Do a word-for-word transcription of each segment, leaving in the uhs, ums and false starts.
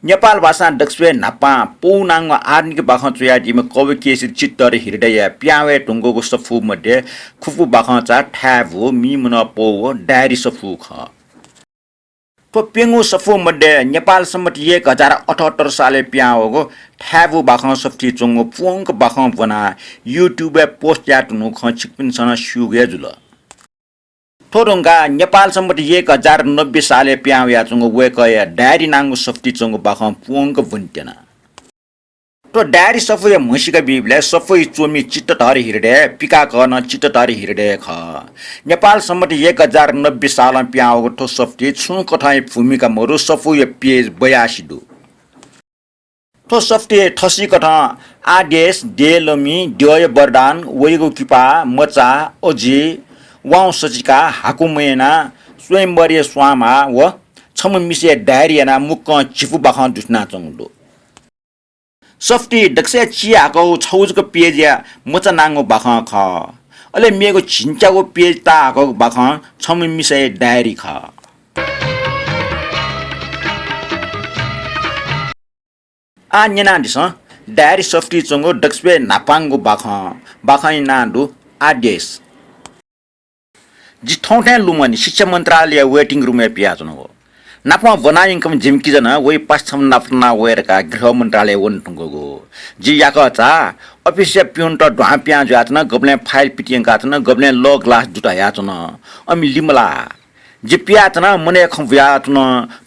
नेपाल भाषां दकलय् न्हापां पौ नांगु आधुनिक बाखं च्वयादीम्ह कवि केशरी चित्तहरि हृदयया पिहां वये धुंकूगु सफू मध्ये खुपु बाखंचा थाय्‌भू, मीमनं पौ व डायरी सफू खः। थ्व प्यंगू सफू मध्ये नेपाल सम्बत एक हजार अठहत्तर सालय् पिहां वःगु थाय्‌भू बाखं सफुतिइ च्वंगु पूवंक बाखं ब्वनाः YouTube-य् post याये धुंकूगु खँ छिकपिन्सं नं स्यूगु हे जुल। थ्व धुंकाः नेपाल सम्बत एक हजार नब्बे सालय् पिहां वयाच्वंगु वय्‌कःया डायरी नांगु सफुतिइ च्वंगु बाखं पूवंक ब्वने त्यना। थ्व डायरी सफूया म्हसीका बीबलय् सफूइ च्वमि चित्तधर हृदय, पिकाकः नं चित्तधर हृदय खः। नेपाल सम्बत एक हजार नब्बे सालं पिहां वःगु थ्व सफुतिइ छुं कथंया भूमिका मरु, सफूया page बयासी दु। थ्व सफुतिइ थसिकथं आदेश, देलमि, द्यःया वरदान, वइगु किपा, मचा, अजि, वाउँ सचिका, हाकु मयना, स्वयम्वरया स्वांमा व छम्ह मिसाया डायरी यानाः मुक्कं झिपु बाखं दुथ्यानाच्वंगु दु। सफुतिइ दकलय् चिहाकःगु छगू जक page-या मचा नांगु बाखं खः। अले मेगु झिंच्यागु page ताहाकःगु बाखं छम्ह मिसाया डायरी खः। आः न्यनादिसँ, डायरी सफुतिइ च्वंगु दकलय् न्हापांगु बाखं, बाखंया नां दु आदेश। जि थौं थें लुमनि शिक्षा मन्त्रालयया waiting room-य् पियाच्वनागु। नापं ब्वना यंकम्ह जिमि किजा नं वइ पासा छम्ह नाप तनाः वये धकाः गृह मन्त्रालय वने धुंकूगु। जि याकःचा office-या पिउनत दुहां पिहां जुयाच्वन, गबलें file पितिं यंकाच्वन, गबलें लः ग्लास दुत हयाच्वन। अमि लिमलाः। जि पियाच्वनाः मनय् खँ बुयाच्वन,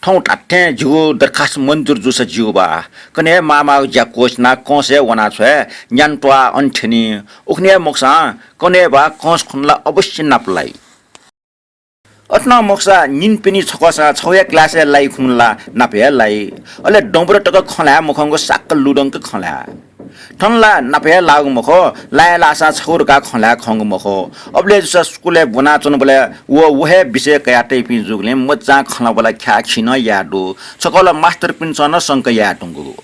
थौं धात्थें जिगु दरखास्त मन्जुर जूसा ज्यू बा। कन्हय् माःमाःगु ज्या क्वःछिनाः कंसय् वनाछ्वये, न्यान्त्वाः अन थ्यनी। उखुन्हु हे मखुसां कन्हय् बा कंस खुन्हु ला अवश्य नाप लाइ। अथे नं मखुसा निन्हु पिने छकःसां छगू हे class-य् लाइ खुन्हु ला नाप हे लाइ। अले दँबुरा तक खँ ल्हाये मखंगु साक्क लुधंक खँ ल्हाये। थन ला नाप हे लाःगु मखु, लाये लाःसां छगू धकाः खँ ल्हाये खंगु मखु। अबलय् जूसा स्कुलय् ब्वनाच्वनाबलय् व, व हे विषय कयातइपिं जूगुलिं मचां खँ ल्हाःबलय् ख्याःखी नं याये दु। छकः ला मास्टरपिन्सं नं संका याये धुंकूगु।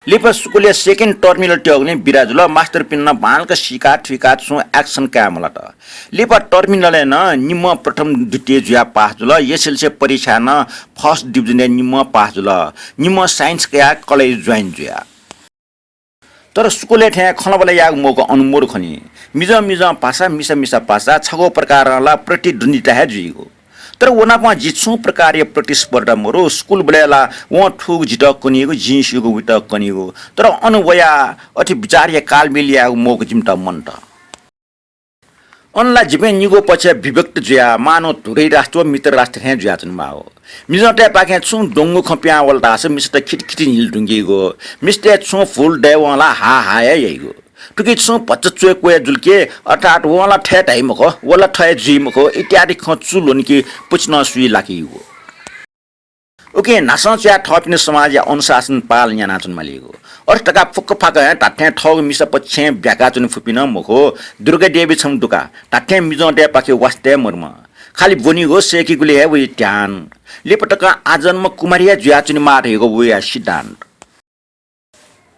लिपा स्कुलय् second terminal त्यःगुलिं बिदा जुल। मास्टरपिन्सं नं बांलाक सीका थुइकाः छुं action काये मलात। लिपा terminal-य् नं निम्हं प्रथम, द्वितीय जुयाः पास जुल। एसएलसी परीक्षाय् नं first division-य् निम्हं पास जुल। निम्हं science कयाः college join जुया। तर स्कुलय् थें खँल्हाबल्हा यायेगु मौका अन मरु खनी। मिजं मिजं पासा, मिसा मिसा पासा, छगू प्रकारं ला प्रतिद्वन्द्विता हे जुइगु। तर व नाप जि छुं प्रकारया प्रतिस्पर्धा मरु। स्कुलबलय् ला वं थूगु जितः कनीगु, जिं स्यूगु वइत कनीगु। तर अन वयाः अथे विचारया कालमेल यायेगु मौका जिमित मन्त। अन ला जिपिं निगू पक्षय् विभक्त जुयाः मानौं धुरै राष्ट्र व मित्र राष्ट्र थें जुयाच्वनेमाः। मिजंतय्‌पाखें छुं द्वंगु खँ पिहां वल धाःसा मिसात खितिखिति न्हिल धुंकीगु, मिस्तय् छुं भुल दयेवं ला हाः हाः हे याइगु। थुकी छुं भचा च्वय् क्वय् जुल कि, अर्थात् वं ला थथे धाइ मखु, व ला थथे जुइ मखु इत्यादि खँ चु ल्वनी कि पछिनं सुइ लाकीगु। उकिं न्हासं च्वयाः थःपिनि समाजया अनुशासन पालन यानाच्वनेमालीगु। अथे धकाः फुक्क फाक्क हे धात्थें थःगु मिसा पक्षय् ब्याकाच्वने फुपिं नं मखु। दुर्गा देवी छम्ह दुका, धात्थें मिजंतय्‌पाखे वास्ता हे मरुम्ह। खालि ब्वनीगु सय्‌कीगुलिइ हे वइ ध्यान। लिपा तकं आजन्म कुमारी हे जुयाच्वनेमाः धइगु वया सिद्धान्त।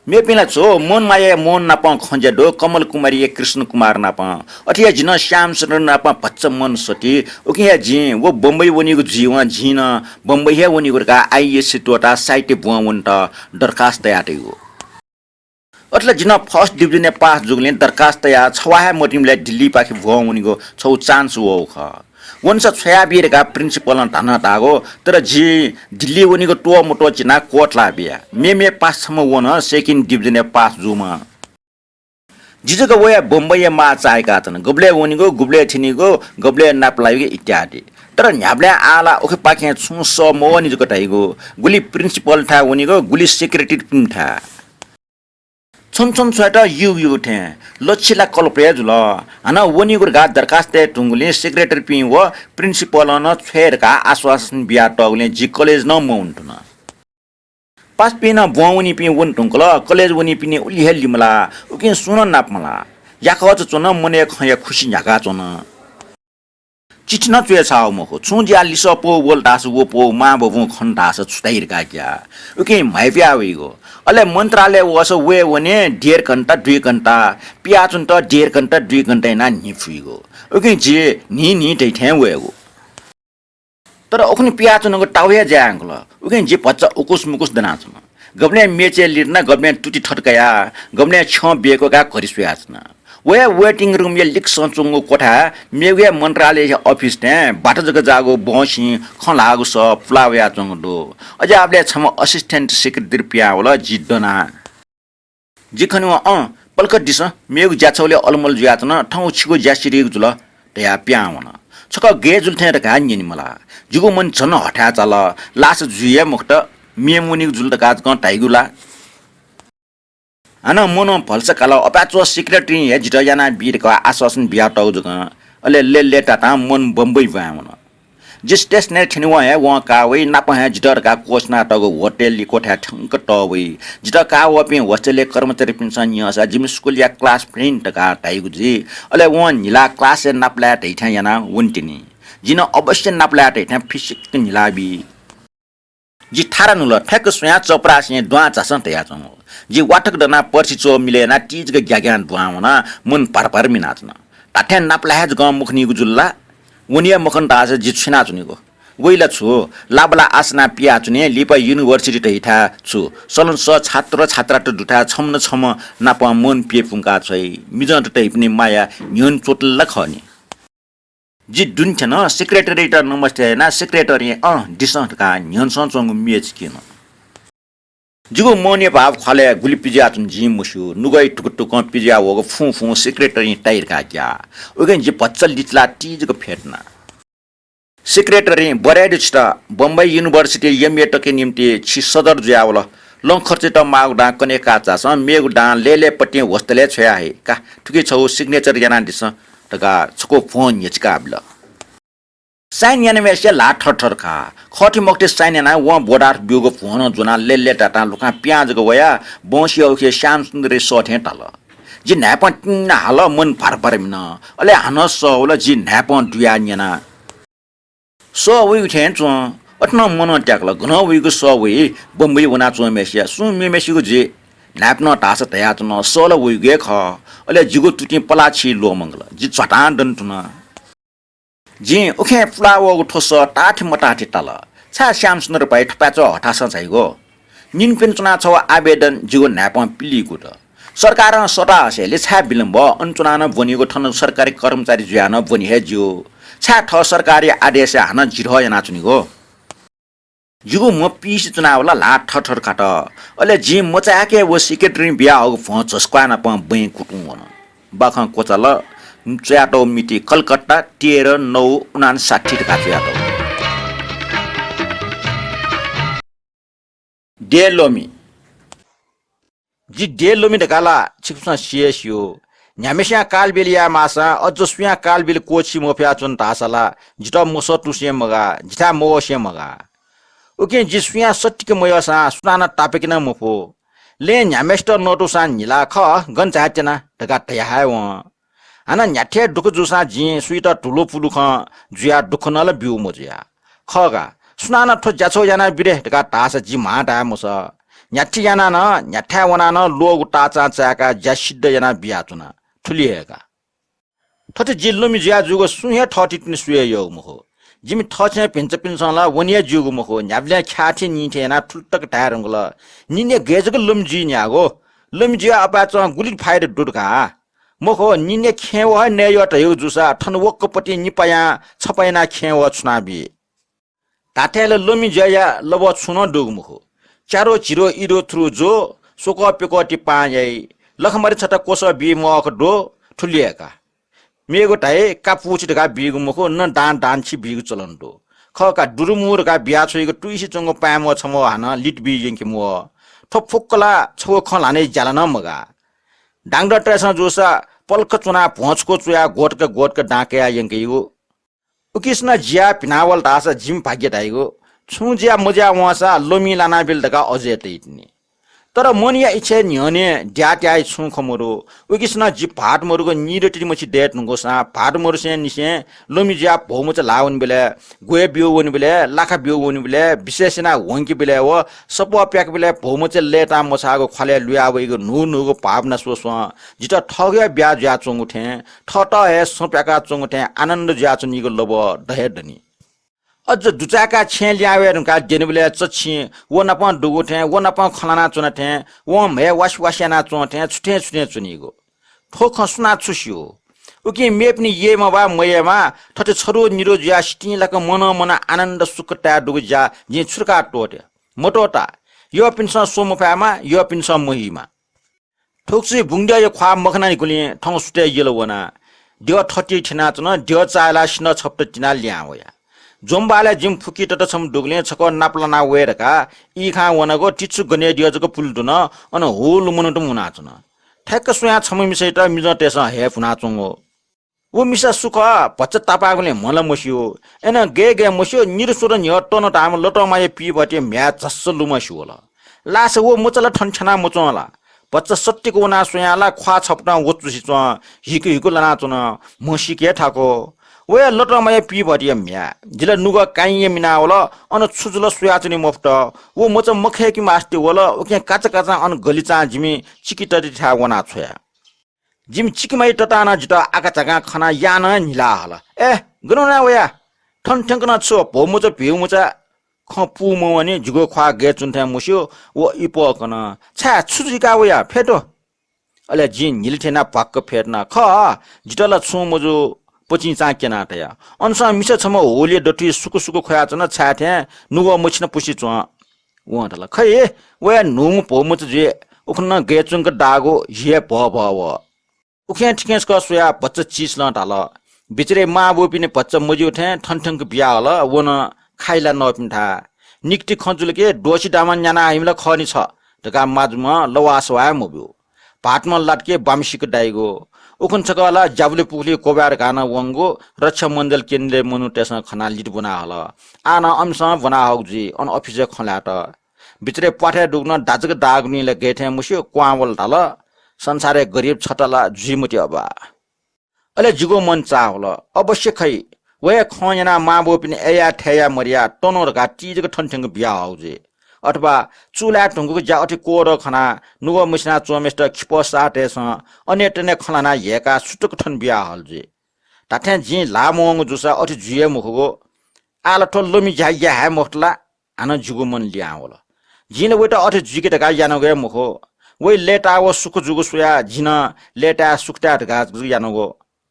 मेपिं ला छु, मोहन मायाया मोहन नापं खँ ज्या दु, कमल कुमारीया कृष्ण कुमार नापं। अथे हे जि नं श्यामचन्द्र नापं भचा मन सति। उकिं हे जिं व बम्बई वनीगु जुइवं जिं नं बम्बई हे वनीगु धकाः आइएएससी त्वःताः साहित्य ब्वं वनेत दरखास्त तयातयागु। अथे ला जि नं first division-य् पास जूगुलिं दरखास्त तयाः छवाः हे मतिंबलय् दिल्लीपाखे ब्वं वनीगु छगू chance वःगु खः। वनेसा छ्वयाबी धकाः principal-ं धानं धाःगु, तर जि दिल्ली वनीगु त्वः मत्वः चिनाः कोर्ट लाः बिया। मेम्ह पासा छम्ह वन second division-य् पास जूम्ह। जि जक वयाः बम्बईया माः चाय्‌काच्वन। गुबलय् वनीगु, गुबलय् थ्यनीगु, गुबलय् नाप लाइगु इत्यादि। तर न्ह्याबलें आः ला उखेपाखें छुं सः मवःनि जक धाइगु। गुलि principal-थाय् वनीगु, गुलि secretary-पिन्थाय्। छुं छुं छुं छ्वयेत यू यू थें लच्छि ला कलप हे जुल। हानं वनीगु धकाः दरखास्त तये धुंगुलिं secretary-पिं व principal-ं नं छ्वये धकाः आश्वासन बियातःगुलिं जि college नं मवने धुन। पासापिं नं ब्वं वनीपिं वने धुंकल, college वनीपिनि उलि हे लिमलाः, उकिं सुं नं नाप मलाः। याकःचा च्वन, मनय् खँया खुसि न्ह्याकाच्वन। चिठी नं च्वय् छाःगु मखु। छुं ज्या लिसः पौ वल धाःसा व पौ, मां बबुं खन धाःसा छु धाइ धकाः ग्याः। उकिं म्हाइपुया वइगु। अले मन्त्रालय वःसा वये वने डेढ घण्टा, दुई घण्टा, पियाच्वनेत डेढ घण्टा, दुई घण्टा यानाः न्हि फुइगु। उकिं जि न्हि न्हि धइथें वयेगु। तर उखुन्हु पियाच्वनागु ताःगु हे ज्या यानागु ल। उकिं जि भचा उकुस मुकुस दनाच्वना। गबलें मेचय् लितना, गबलें तुति थत कया, गबलें छ्यं बेक्वय्काः घरि स्वयाच्वना। व हे waiting room या लिक्सं च्वंगु क्वथाय् मेगु हे मन्त्रालय हे अफिस थें बात जक जाःगु बहंसिं खँ ल्हाःगु सः पुला वयाच्वंगु दु। अज्याःबलय् छम्ह assistant secretary पिहां वल, जि दना। जि खनेवं, अँ, पलख दिसँ, मेगु ज्याछौलय् अलमल जुयाच्वन, थौं छिगु ज्या सिधीगु जुल धयाः पिहां वन। छकः गय् जुल थें धकाः न्यने मला। जिगु मन झन हथाय् चाल, लास जुइ हे मखुत, मेम्ह वनीगु जुल धकाः जकं धाइगु ला। हानं मनं भलसा काल, अपाय्च्वः secretary हे जितः यानाबी धकाः आश्वासन बियातःगु जकं। अले लय्‌लय्‌तातां मन बम्बइ ब्वाँय् वन। जि stationय् थ्यनेवं हे वं का वइ, नापं हे जितः धकाः क्वःछिनातःगु hotel लिक्वथाय् थ्यंक तः वइ। जितः का वःपिं hostelय् कर्मचारीपिन्सं न्यंसा जिमि स्कुलया class friend धकाः धाइगु जुइ। अले वं न्हिला classय् नापलाये धइथें यानाः वनेतिनि। जिं नं अवश्य नापलाये धइथें फिसिक्क न्हिला बी। जि थारा नुल, ठ्याक्क स्वयां चपरासिं दुहां झासँ धयाच्वंगु। जि वाथक दनाः पर्सि च्वः मिले यानाः तिजक ग्याग्यां दुहां वनाः मन भारभार मिनाच्वन। धात्थें नापलाये हे जकं मखनीगु जुल ला? वनी हे मखन धाःसा जि छु यानाच्वनीगु? वइ ला छु, लाबला आसना पियाच्वने, लिपा university धइथाय् छु, सलन सः छात्र छात्रात दुथाय् छम्ह न छम्ह नाप मन पिये पुंका छ्वइ। मिजंत धइपिनि माया न्ह्यःने च्वतल ला खः नि। जि दुने थ्यन, secretaryयात नमस्ते यानाः secretaryं अँ दिसँ धकाः न्ह्यःने च्वंगु मेच क्यन। जिगु मनया भाव ख्वालय् गुलि पिज्याच्वन जिं मस्यू। नुगः धुकुधुकुं पिज्या वःगु फुं फुं secretaryं ताइ धकाः ग्याः। उकिं जि भचा लिचिलाः तिजक फ्यतुना। Secretaryं, बधाई दु छितः, बम्बई university MA तके निम्ति छि सदर जुयावल। लँ खर्चयात माःगु दां कने काः झासँ, मेगु दां लय्‌लय्‌पतिं hostelय् छ्वया हइ। का, थुकी छगू signature यानादिसँ धकाः छकू भ्वं न्ह्यचिका बिल। Sign यानाम्हेसिया ल्हाः थरथर का। खःथी मखुथी sign यानाः वं बोर्डर ब्यूगु भ्वं नं ज्वनाः लय्‌लय्‌तातां लुखां पिहां जक वयाः बहंसिया उखे श्यामसुन्दरया सः थें ताल। जि न्हाय्‌पं तिंन्हा हाल, मन भारभार मिन। अले हानं सः वल, जि न्हाय्‌पं दुयाः न्यना। सः वइगु थें च्वं। अथे नं मनं त्याकल, गनं वइगु सः वइ, बम्बई वनाच्वंम्हेसिया। सुं मेम्हेसिगु जुइ। न्हाय्‌पनं धाःसा धयाच्वन, सः ला वइगु हे खः। अले जिगु तुतिं पलाः छि ल्वःमंकल। जि झ्वातां दने धुन। जिं उखें पुला वःगु थ्व सः ताःथी मताःथी ताल। छाय् श्यामसुन्दर भाइ थपाय्‌च्वः हथासं झाइगु? निनिपिं च्वनाः छगू आवेदन जिगु न्हाय्‌पं पिलीगु दु। सरकारं सःता हसेंलि छाय् विलम्ब? अन च्वनाः नं ब्वनीगु, थन सरकारी कर्मचारी जुयाः नं ब्वने हे ज्यू। छाय् थः सरकारी आदेशय् हानं जिधः यानाच्वनीगु? जिगु म्ह पिसे च्वनावल, ल्हाः थरथर कात। अले जिं मचायेक हे व secretaryं बियाहःगु भ्वं झसुक्वाः नापं बँय् कुतुं वन। बाखं क्वचाल, च्वयातःगु मिति कलकत्ता तेह्र नौ उनान्साठी धकाः च्वयातःगु। देय् ल्वमि। जि देय् ल्वमि धकाः ला छिकपिन्सं सि हे स्यू। न्ह्याम्हेस्यां कालबिल याये माःसां अझ सुयां कालबिल क्वःछी मफयाच्वन धाःसा ला जितः मसःतुसें मगाः, जिथाय् मवःसें मगाः। उकिं जि सुयां सत्तिके मयःसां सुनानं तापाके नं मफु। लँय् न्ह्याम्हेसित नतूसां न्हिला खः, गन झायेत्यना धकाः धया हे वं। हानं न्ह्याथे दुःख जूसां जिं सुइत धुलुपुलुखं जुयाः दुःख नं ला ब्यू मजुया। खः का, सुनानं थ्व ज्याछौ यानाबी रे धकाः धाःसा जि म्हां धाये मसः। न्ह्याथे यानाः नं, न्ह्याथाय् वनाः नं ल्वःगु ताःचां चाय्‌काः ज्या सिद्ध यानाः बियाच्वना। थुलि हे का। थथे जि ल्वमि जुया जूगु सुं हे थःथितिनि स्वये यःगु मखु। जिमि थःछेँय् भिन्चापिन्सं ला वने हे ज्यूगु मखु। न्ह्याबलें ख्याः थें निं थें यानाः थुलि तक धाये धुंकल, निनय् गय् जक ल्वमि जुइ न्ह्याःगु? ल्वमि जुयाः अपाय्‌च्वं गुलि फाइदा दु धकाः? मखु, निनय् खेँ वः हे नये यः धयागु जूसा थन वक्कपतिं निपायां छपा यानाः खेँ वः छुनाबी। धात्थें ला ल्वमि जुयाया लबः छुं नं दुगु मखु। च्यारो झिरो इदो थुरु ज्वः, स्वकः प्यकः तिपां याइ, लखमारी छता क्वसः बी म्वाःक द्वः, थुलि हे का। मेगु धाइ कापुचि धकाः बीगु मखु, न दान दानछि बीगु चलन दु। खः का, दुरुमु धकाः बियाछ्वइगु तुइसे च्वंगु पाय्‌म्ह छम्ह हानं लित बी यंके म्वः। थ्व फुक्क ला छगू खँ ल्हानाया ज्याला नं मगाः। डाङडतय्‌सं जूसा पलख च्वनाः भ्वं छकू च्वयाः ग्वतक ग्वतक दां कयाः यंकेगु। उकिसनं जियाः भिनावल धाःसा जिमि भाग्य धाइगु। छुं जुया मजुया वंसा ल्वमिं लानाबिल धकाः अजू तइतिनि। तर मनया इच्छाया न्ह्यःने द्याः त्याःया छुं खँ मदु। उकिसनं जि भाःत मदुगु निदँतिनि मछि दये धुंकूसां भाःत मदुसेंनिसें ल्वमि जुयाः भौमचा ल्हाः वनेबलय्, ग्वय् ब्यू वनेबलय्, लाखा ब्यू वनेबलय्, विशेष यानाः ह्वंकेबलय् व सपः प्याकेबलय् भौमचा लय्‌तां मछाःगु ख्वालय् लुया वइगु न्हू न्हूगु भावना स्वस्वं जितः थःगु हे ब्याहा जुयाच्वंगु थें, थःत हे सँ प्याकाच्वंगु थें आनन्द जुयाच्वनीगु लबः द हे दनि। अझ दुचाय्‌काः छेँय् लिहां वये धुंकाः द्यनीबलय् चच्छिं व नापं दुगु थें, व नापं खँ ल्हानाच्वन थें, वं म्हय् वासि वासि यानाच्वं थें छु थें छु थें च्वनीगु। थ्व खँ सुनां छु स्यू? उकिं मेपिनि यय्‌मा वा मयय्‌मा थथे छरु निरु जुयाः सितिंलाक मनं मनं आनन्द सुख ताये दुगु ज्या जिं छु धकाः त्वःते? मत्वःता। यःपिन्सं स्वमफायेमा, यःपिन्सं महीमा। थुगुसी बुंगद्यःया ख्वाः मखनानिगुलिं थौं सुथय् यल वना। द्यः थति थ्यनाच्वन, द्यः चाःहिलाः सिन्हः छपत तिनाः लिहां वया। ज्वंबहालय् जिमि फुक्की तता छम्ह दुगुलिं छकः नापलाना वये धकाः ई खां वनागु तिच्छु गनेद्यः जक पुले धुन, अन हुलुमनुतुं मुनाच्वन। ठ्याक्क स्वयां छम्ह मिसायात मिजंतय्‌सं हये भुनाच्वंगु। व मिसा सु खः, भचा तापाःगुलिं म्हं ला मस्यू। अय्‌नं गय् गय् मस्यू, निदँ स्वदँ न्ह्यः तन धाःम्ह लतमाया पीभतिया म्ह्याय् झस्स लुमं सिवल। लाःसा व मचा ला थन थ्यना मच्वं ला? भचा सत्तिक वनाः स्वयां ला ख्वाः छपतं वचुसि च्वं, हिकु हिकु लानाच्वन, म्हसीके थाकु। वया लतमाया पीभतिया म्ह्याय्। जि ला नुगः काइँया मिनावल, अन छु जुल स्वयाच्वने मफुत। व मचा मखय्‌के मास्ति वल, उकिं काचाकाचां अन गलिचां जिमि चिकिततिथाय् वना छ्वया। जिमि चिकिमाया ततां नं जितः आकाझाकां खनाः यानं न्हिला हल। ए, गन वना वया? थन थ्यंक नं छु भौमचा भिउमचा? खँ पूमवंनि, जिगु ख्वाः गय् च्वन थें मस्यू, व इपः कन। छाय्, छु जुइका वया? फ्यतु। अले जिं न्हिला थ्यनाः भ्वाक्क फ्यतुना। खः, जितः ला छुं मजू, पचिंचां क्यनाः तया। अनसं मिसा छम्ह होलिया दथुइ सुकु सुकु ख्वयाच्वन, छाय् थें नुगः मछिनापुसे च्वं। वं धाल, खइ, वया न्हूम्ह भौमचा जुइ, उखुन्हु नं गय् च्वंक दाःगु हि हे भःभः वः। उखें थिखें छकः स्वयाः भचा चिसलं धाल। बिचरय् मांबौपिनि भचा मज्यू थें थन थ्यंक बियाहल, व नं खाइला नःपिन्थाय्। निकति खँ जुल कि द्वःछि दामा न्याना हइम्ह ला खः नि छ धकाः माजुम्ह लवासवाय् मब्यू। भाःतम्ह लात कि बाम्ह सिक दाइगु। उखुन्हु छकः ला ज्याबुलि पुखुलि क्वब्वाये धकाः नं वंगु रक्षा मण्डल केन्द्रय् मनूतय्‌सं खनाः लित ब्वना हल। आः नं अमिसं ब्वना हःगु जुइ, अन अफिसय् खँ ल्हायेत। बिचरय् प्वाथय् दुगु नं दाजक दाःगुलिं ला गय् थें मस्यू, क्वहां वल धाल। संसारय् गरिब छता ला जुइ मते अबा। अले जिगु मन चाःवल। अवश्य खइ, व हे खँ न्यनाः मांबौपिनि अय्‌या थय्‌या मदया तन धकाः ति जक थन थ्यंक बियाहःगु जुइ। अथवा चुलाय् धुंकूगु ज्या अथे क्वदँ खनाः नुगः मछिना च्वंम्हय्‌सित खिपः साःतय्‌सं अनेतने खँ ल्हानाः ह्यय्‌काः सुतक थन बियाहल जुइ। धात्थें जिं ल्हाः मवंगु जूसा अथे जुइ हे मखुगु। आः ला थ्व लमि ज्या याये हे मफुत ला? हानं जिगु मन लिहां वल। जिं ला वयात अथे जुइके धकाः यानागु हे मखु। वइ लय्‌ताः व सुख जूगु स्वयाः जिं नं लय्‌ताय् सुख ताये धकाः जक यानागु।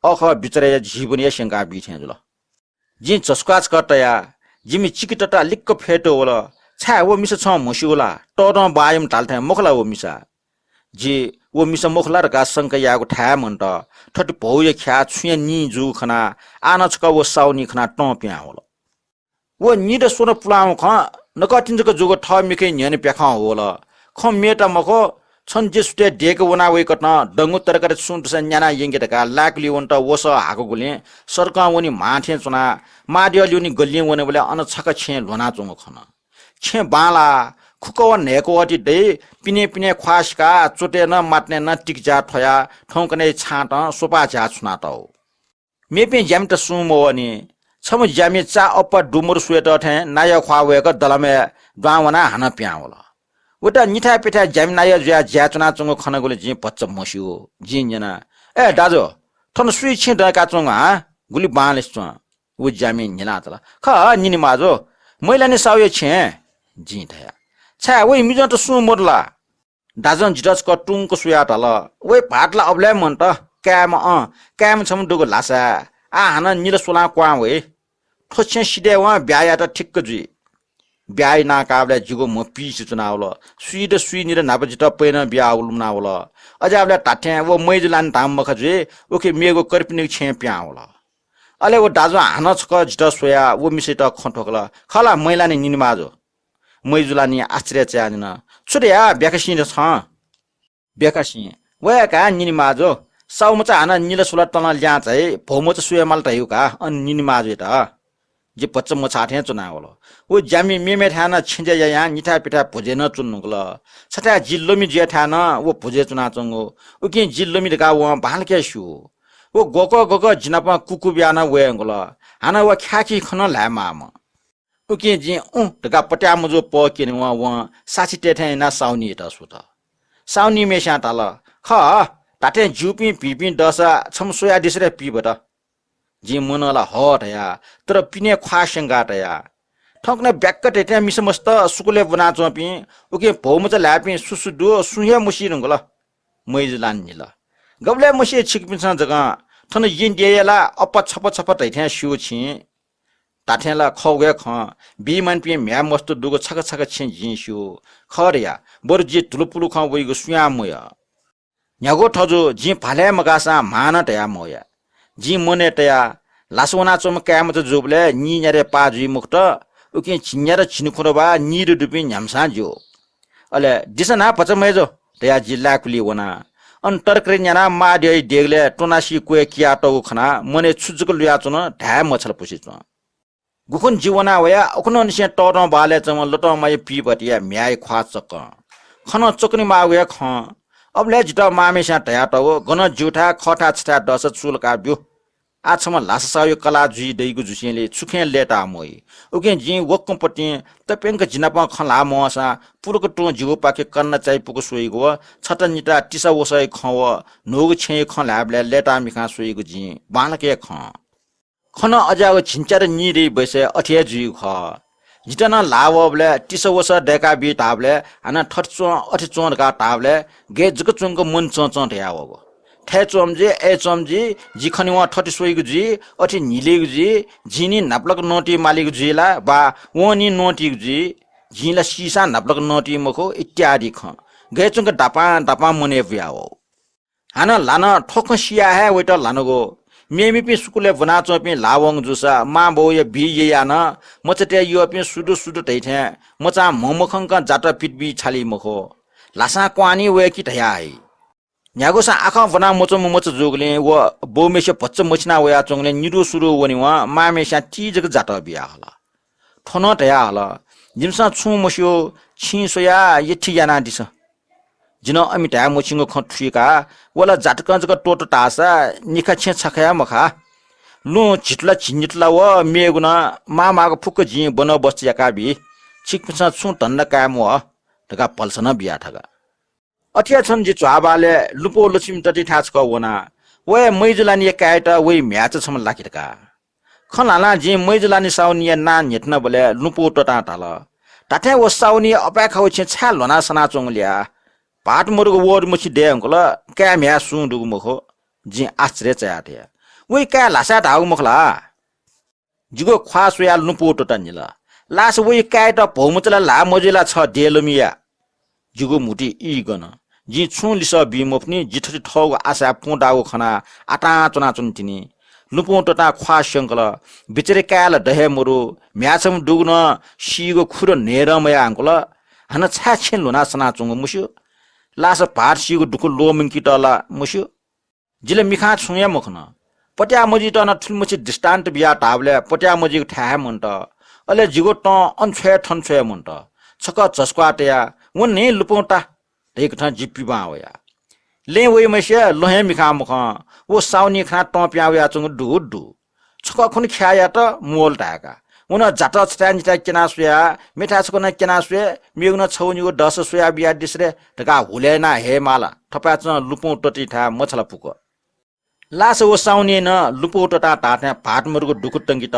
अखः बिचरया जीवनया स्यंका बी थें जुल। जिं झसुकाः छकः तया। जिमि चिकितता लिक्क फ्यतुवल। छाय्, व मिसा छं म्हस्यू ला? तःधं बाःयाम्ह धाल थें मखु ला व मिसा? जि व मिसा मखु ला धकाः शंका यायेगु थाय् मन्त। थथे भौया ख्याः छुँया निं जूगु खनाः आः नं छकः व साउनी खनाः तं पिहां वल। व निदँ स्वदँ पुलांगु खँ नकतिनि जक जूगु थः मिखाया न्ह्यःने प्याखं ह्वल। खँ मेत मखु, छन्हु जि सुथय् देके वना वइकथं दंगु तरकारी छुं दुसा न्याना यंके धकाः लाय्‌कुलिइ वनेत वसः हाकूगुलिं सडकं वने म्हां थें च्वनाः माद्यः ल्यूने गल्लिं वनेबलय् अन छखा छेँ ल्ह्वनाच्वंगु खन। छेँ बांलाः, खुकः व न्हय्‌कः ति दइ, पिने पिने ख्वाः सिकाः च्वतय् नं मातनय् नं तिकिझ्याः थ्वयाः थौंकन्हय् छाँतं स्वपाः झ्याः छुनातःगु। मेपिं ज्यामित सुं मवःनि। छम्ह ज्यामि चा अप्पा दु मदु स्वयेत थें नायः ख्वाः वय्‌क दलामय् दुहां वनाः हानं पिहां वल। वयात निथाय् प्यथाय् ज्यामि नायः जुयाः ज्याय् च्वनाच्वंगु खनागुलिं जिं भचा म्हस्यू। जिं न्यना, ए दाजु, थन सुया छेँ दय्‌काच्वंगु हँ? गुलि बांलासे च्वं। व ज्यामिं न्हिलां धाल, खः निनिमाजु, मैलानि साहुया छेँ। जिं धया, छाय्, वइ मिजंत सुं मदु ला? दाजुं जितः छकः तुंक स्वयाः धाल, वइ भाःत ला अबलय् मन्त, काय्‌म्ह, अँ, काय्‌म्ह छम्ह दुगु ल्हासाय्। आः हानं निला स्वलां क्वहां वइ। थ्व छेँ सिधयेवं ब्याहा यायेत ठिक्क जुइ। ब्याहा यानाः काःबलय् जिगु म्ह पिइसे च्वनावल। सुइत सुइ निदँ न्हापा जितः पैनं बियाः लुमनावल। अज्याःबलय् धात्थें व मैजुलानि धाःम्ह मखा जुइ, उखे मेगु कर्पिनिगु छेँय् पिहां वल। अले व दाजुं हानं छकः जितः स्वयाः व मिसायात खँ थ्वकल, खः ला मैलानि निनिमाजु? मैजुलानिं आश्चर्य चायाः न्यन, छु धया ब्याखासिं रे छं? ब्याखासिं, वया का निनिमाजु, साहुमचा हानं निला स्वला तलं लिहां झाइ, भौमचा स्वये माल धयागु का अन निनिमाजुयात। जि भचा मछाः थें च्वनावल। व ज्यामि मेमेथाय् नं छेँज्या यायां निथाय् पिथाय् भुजय् नं च्वने धुंकल। छथाय् जि लमि जुयाथाय् नं व भुजय् च्वनाच्वंगु। उकिं जि लमि धकाः वं बांलाक हे स्यू। व गकः गकः जि नाप कुकुबियाः नं वये धुंकल। हानं व ख्याखी खँ नं ल्हाये माःम्ह। उकिं जिं उँ धकाः पत्याः मजू पः क्यनेवं वं साक्षी तये थें यानाः साहुनीयात स्वत। साहुनीम्हय्‌स्यां धाल, खः, धात्थें ज्यूपिं भिंपिं दःसा छम्ह स्वयादिसँ रे पीभत। जिं मनं ला हः धया, तर पिने ख्वाः स्यंका तया। थौंकन्हय् ब्याक्क धइथें मिसा मस्त सुकुलय् ब्वनाच्वंपिं, उकिं भौमचा ल्हाय्‌पिं सु सु दु, सुं हे मसी धुंकल। मय्‌जुलां न्हिल, गबलय् मसी छिकपिन्सं जकं? थन येँ देय्‌या ला अप्पा छपा छपा धइथें स्यू छिं। धाथें ला खः व हे खँ, बीमानिपिं म्ह्याय् मस्त दुगु छखा छखा छेँ जिं स्यू। खः धया, बरु जि धुलुपुलु खँ वइगु सुयां मयः। न्ह्यागु थजु, जिं भालय् मगाःसां म्हां नं धया मवया। जिं मनय् तया, लासा वनाच्वंम्ह काय्‌मचा जूबलय् नीन्यादँय् पाः जुइ मखुत, उकिं झिंन्यादँ झिंखुदँ वा नीदँ दुपिं न्ह्याम्हसां ज्यू। अले दिसँ न्हां भचा मय्‌जु धयाः जि लाय्‌कुलिइ वना। अन तरकारी न्यानाः मां द्यःया देगलय् त्वनासि क्वय् कियातःगु खनाः मनय् छु जक लुयाच्वन धाये मछालापुसे च्वं। गुखुन्हु जि वना वया, उखुन्हुंनिसें तःधं बहालय् च्वंम्ह लतंमाया पीभतिया म्ह्याय् ख्वाः चक्कं। खँ नं चक्कनेमाःगु हे खँ। अबलय् जितः मांम्हेस्यां धयातःगु, गनं ज्यूथाय् खःथाय् छथाय् दःसा चूलाका ब्यु। आः छम्ह लासा साहुया कलाः जुइ दइगु जुसेंलि छुखें लय्‌ताः मवइ। उकिं जिं वक्कंपतिं तप्यंक जिनापं खँ ल्हाः मवंसां पुलक तुं जिगुपाखे कन्ना चायापुक स्वइगु व छता निता तिसा वसःया खँ व न्हूगु छेँया खँ ल्हायेबलय् लय्‌ताः मिखां स्वइगु जिं बांलाक हे खं। खँ नं अज्याःगु झिंच्यादँ नीदँया बैसय् अथे हे जुइगु खः। जितः नं ल्हाः वःबलय् तिसा वसः दय्‌का बी धाःबलय्, हानं थथे च्वं, अथे च्वं धकाः धाःबलय् गय् जक च्वंक मन चंचं धयावःगु। थय् च्वंम्ह जुइ, अय् च्वंम्ह जुइ, जि खनेवं थथे स्वइगु जुइ, अथे न्हिलेगु जुइ, जिं नि न्हापालाक नवानातये मालीगु जुइ ला, वा वं नि नवानातःगु जुइ, जिं ला सीसां न्हापालाक नवानातःगु मखु इत्यादि खँ गय् च्वंक दापां दापां मनय् बुयावःगु। हानं ल्हानं थ्व खँ सियाः हे वइत ल्हानागु। मेमेपिं सुकुलय् ब्वनाच्वंपिं ल्हाः वंगु जूसा मांबौया बी ययाः नं मचातय् यःपिं सु दु सु दु धइथें मचां म्हमखंकं जातः पित बी छाली मखु। ल्हासां क्वहां नि वय्‌कि धयाः हइ। न्ह्यागुसां आखं ब्वना मच्वंम्ह मचा जूगुलिं व बौम्हेसित भचा मछिना वयाच्वंगुलिं निदु सुदु वनेवं मांम्हेस्यां ति जक जातः बियाहल। थ्व नं धयाहल, जिमिसं छुं मस्यू, छिं स्वयाः यथि यानादिसँ। जि नं अमि धाये मछिंगु खँ थुइकाः, व ला जातकं जक त्वःता धाःसा निखा छेँ छखा हे मखा। लुँ झितुला झिंनितुला व मेगु नं माःमाःगु फुक्क जिं बन्दोबस्त याकाबी। छिकपिन्सं छुं धन्दा काये म्वाः धकाः भलसा नं बिया थका। अथे हे छन्हु जि झ्वाःबहालय् लुँपौ लक्ष्मी ततिथाय् छकः वना। व हे मय्‌जुलानिया काय्‌यात वइ म्ह्याय्‌चा छम्ह लाकी धकाः। खँ ल्हानाः जिं मय्‌जुलानि साहुनिया नां न्ह्यथनाबलय् लुँपौ ततां धाल, धात्थें व साहुनिया अपाय्‌खागु छेँ छाय् ल्ह्वनाः सनाच्वंगु ल्याः? भाःत मदुगु वःत मछि दये धुंकल, काय् म्ह्याय् सुं दुगु मखु। जिं आश्चर्य चायाः धया, वइ काय् ल्हासाय् धाःगु मखु ला? जिगु ख्वाः स्वयाः लुँपौ ततां न्हिल, लासा वइ काय्‌यात भौमचा ला ल्हाः मजुइ ला छ देलमिया? जिगु म्हुतुइ ई गन। जिं छुं लिसः बी मफुनि, जि थथे थःगु आशाय् पुं दाःगु खनाः आतां च्वनाच्वन तिनि। लुँपौ ततां ख्वाः स्यंकल, बिचारी काय् ला द हे मदु, म्ह्याय् छम्ह दुगु नं सीगु खुदँ न्हय्‌दँ मयाः धुंकल। हानं छाय् छेँ ल्ह्वनाः सनाच्वंगु मस्यू। लासा भाःत सीगु दुःख ल्वःमंकेत ला मस्यू। जि ला मिखां छुं हे मखन। पत्याः मजुइत नं थुलिमछि दृष्टान्त बियाः धाःबलय् पत्याः मजुइगु थाय् हे मन्त। अले जिगु तं अन छ्वये थन छ्वये मन्त। छकः झसुक्वाः तयाः व न्हय् लुँपौ ता धइकथं जि पिबां वया। लँय् वइम्हसिया लं हे मिखां मखं। व साहुनि खनाः तं पिहां वयाच्वंगु दु दु। छकः खुन्हु ख्याः यात, मोल धाय्‌का। व नं जातः छथाय् निथाय् क्यनाः स्वया, मेथाय् छकः नं क्यनाः स्वये, मेगु नं छगू निगू दःसा स्वया बियादिसँ रे धकाः हुलय् यानाः हये माल। थपाय्‌चं लुँपौ ततिथाय् मछालापुक। लासा व साहुनिं नं लुँपौ ततां धाःथें भाःत मदुगु दुःख तंकेत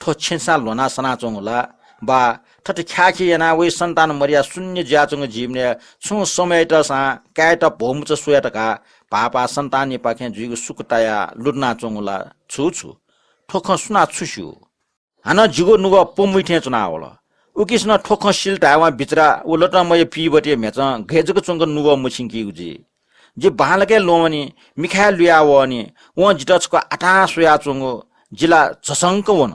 थ्व छेँसां ल्ह्वनाः सनाच्वंगु ला, वा थथे ख्याःखे यानाः वइ सन्तान मदयाः शून्य जुयाच्वंगु जीवनय् छुं समयतसां काय्‌यात भौमचा स्वये धकाः भाःपाः सन्तानयापाखें जुइगु सुख तायाः लुधनाच्वंगु ला, छु छु? थ्व खँ सुनां छु स्यू? हानं जिगु नुगः प्वमुइ थें च्वनावल। उकिसनं थ्व खँ सिल धायेवं बिचरा व लतंमाया पीभतिया म्ह्याय् गय् जक च्वंक नुगः मछिंकीगु जुइ। जि बांलाक हे ल्वःमनि, मिखाय् लुया वःनि, वं जितः छकः आतां स्वयाच्वंगु जि ला झसंक वन।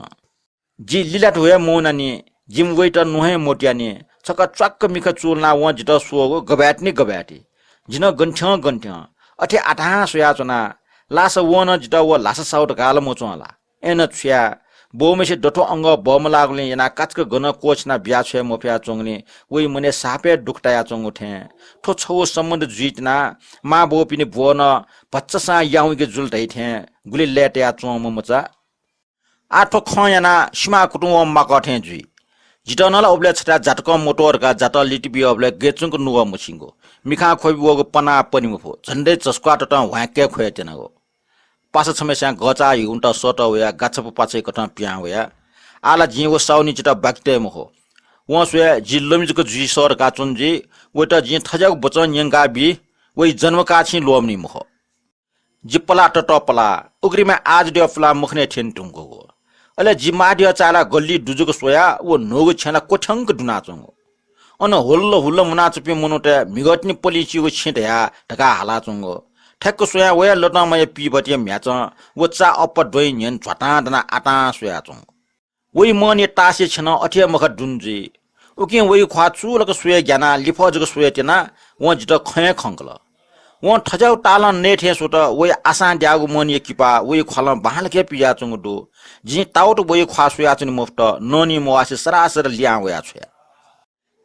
जि लिलातुहु हे मवनानि, जिमि वइत न्वहं हे मत्यानि, छकः च्वाक्क मिखा चूलनाः वं जितः स्वःगु गबय् तिनि गबय् ति। जि नं गन थ्यं गन थ्यं, अथे आतां स्वयाच्वना। लासा वं नं जितः व लासा साहु धकाः ला मच्वं ला? अय्‌नं छु याये? बौम्हेसित दथुइ अंगः बमलाःगुलिं यानाः काचाक्क गनं क्वःछिना बियाछ्वये मफयाच्वंगुलिं वइ मनय् साप हे दुःख तायाच्वंगु थें। थ्व छगू सम्बन्ध जुइतिनाः मांबौपिनि ब्वः नं भचासां याउँइके जुल धइथें गुलि लय्‌तायाच्वंम्ह मचा। आः थ्व खँ यानाः सिमाकुतुं वं माकः थें जुइ। जितः नं ला उबलय् छथाय् जातकं मत्वः धकाः जातः लित बियाबलय् गय् च्वंक नुगः मछिंगु, मिखां ख्वबि वःगु पनाः पने मफु, झन्डै झसुक्वाः ततं ह्वाँय्‌के ख्वये त्यनागु। पासा छम्हस्यां गःचाः ह्यून्त सःतः वयाः गाछापु पाछाय् कथं पिहां वया। आः ला जिं व साउनी जितः बाकि तये मखु। वं स्वया जि लमि जक जुइ सः धकाः च्वन जुइ। वयात जिं थज्याःगु वचन न्यंका बी, वइ जन्मकाः छिं ल्वःमनी मखु। जि पलाः ततः पलाः, उघ्रिमय् आजद्यः पुलाः मखनय् थ्यने धुंकूगु। अले जि माःद्यः चाःहिलाः गल्ली दु जक स्वयाः व न्हूगु छेँय् ला क्वथ्यंक दुनाच्वंगु। अन हुल्ल हुल्ल मुनाच्वंपिं मनूतय् म्हिगःतिनि पलिं चीगु छेँ धयाः धकाः हालाच्वंगु। ठ्याक्क स्वयां वया लतंमया पीभतिया म्ह्याचं व चा अप्पा द्वँइ न्ह्यःने झ्वातां दनाः आतां स्वयाच्वंगु। वइ मनं तासया छेँ नं अथे हे मखा दुने जुइ। उकिं वइ ख्वाः चूलाक स्वये ग्यानाः लिफः जक स्वये त्यनाः वं जितः खँ हे खंकल। वं थज्याःगु तालं नये थें स्वत, वइ आशां द्याःगु मनया किपा वइ ख्वालं बांलाक हे पिज्याःच्वंगु दु। जिं ताउत वइ ख्वाः स्वयाच्वने मफुत, नःनि मवासे सरासर लिहां वया छ्वया।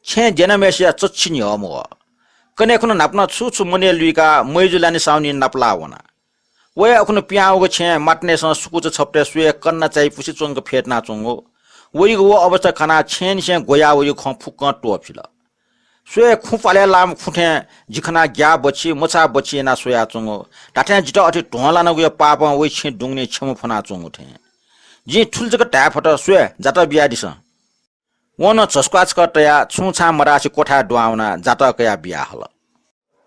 छेँय् द्यनाम्हय्सिया चच्छि न्ह्यः मवः। कन्हय् खुन्हु न्हापा नं छु छु मनय् लुइकाः मय्जु लानि साउनी नापलाः वना। वया उखुन्हु पिहां वःगु छेँय् मातातय्सं सुकुचा छपतय् स्वये कन्ना चायापुसे च्वंक फ्यतुनाच्वंगु। वइगु व अवस्था खनाः छेँनिसें ग्वयाः वइगु खँ फुक्कं त्वःफिल। स्वये खुँ प्वालय् लाःम्ह खुँ थें जि खनाः ग्याः बच्छि, मछाः बच्छि यानाः स्वयाच्वंगु। धात्थें जितः अथे ध्वं लानागुया पापं वइ छेँ दुंगुलिं क्षमा फ्वनाच्वंगु थें। जिं थुलि जक धाये फत, स्वये, जातः बियादिसँ। वं नं झसुक्वाः छकः तयाः छुं छां मधासे क्वथाय् दुहां वनाः जातः कयाः बियाहल।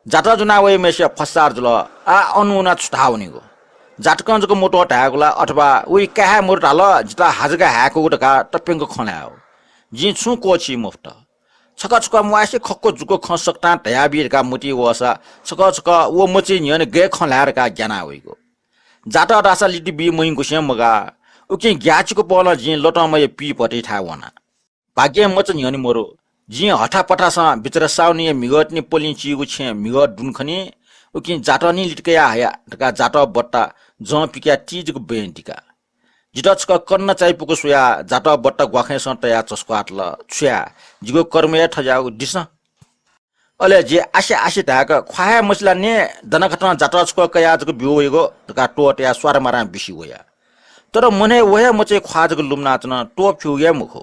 जातः ज्वनाः वइम्हय्सिया फस्सार जुल। आः अन वनाः छु धाः वनीगु? जातकं जक मत्वः धायेगु ला, अथवा वइ काय् हे मदु धाल, जितः हा जक हाय्कूगु धकाः तप्यंक खँ ल्हायेगु? जिं छुं क्वःछी मफुत। छकः छकः म्वासे खक्व जुक्व खँ सकतां धयाबी धकाः मतिइ वःसा छकः छकः व मचाया न्ह्यःने गय् खँ ल्हाये धकाः ग्यानाः वइगु। जातः धाःसा लित बी मयंकुसें मगाः। उकिं ग्याःचिकु पहलं जिं लतंमया पीभतिथाय् वना। भाग्यं मचा न्ह्यःने मदु। जिं हथापथासं बिचरा साउनीया म्हिगःतिनि पलिं चीगु छेँय् म्हिगः दुने खनी। उकिं जातः निं लित कयाः हया धकाः जातः बट्टा जं पिकाः ती जक बँय् दिका। जितः छकः कन्ना चायापुक स्वयाः जातः बट्टा ग्वाखंय्सं तयाः झसुक्वाः तल, छु याये, जिगु कर्म हे थज्याःगु, दिसँ। अले जि आसे आसे धाय्क ख्वाः हे मसिल नि, दनाखतं जातः छकः कयाः जक ब्यू वइगु धकाः त्वःतयाः स्वारमारां बिसि वया। तर मनय् व हे मचाया ख्वाः जक लुमनाच्वन, त्वःफ्यूगु हे मखु।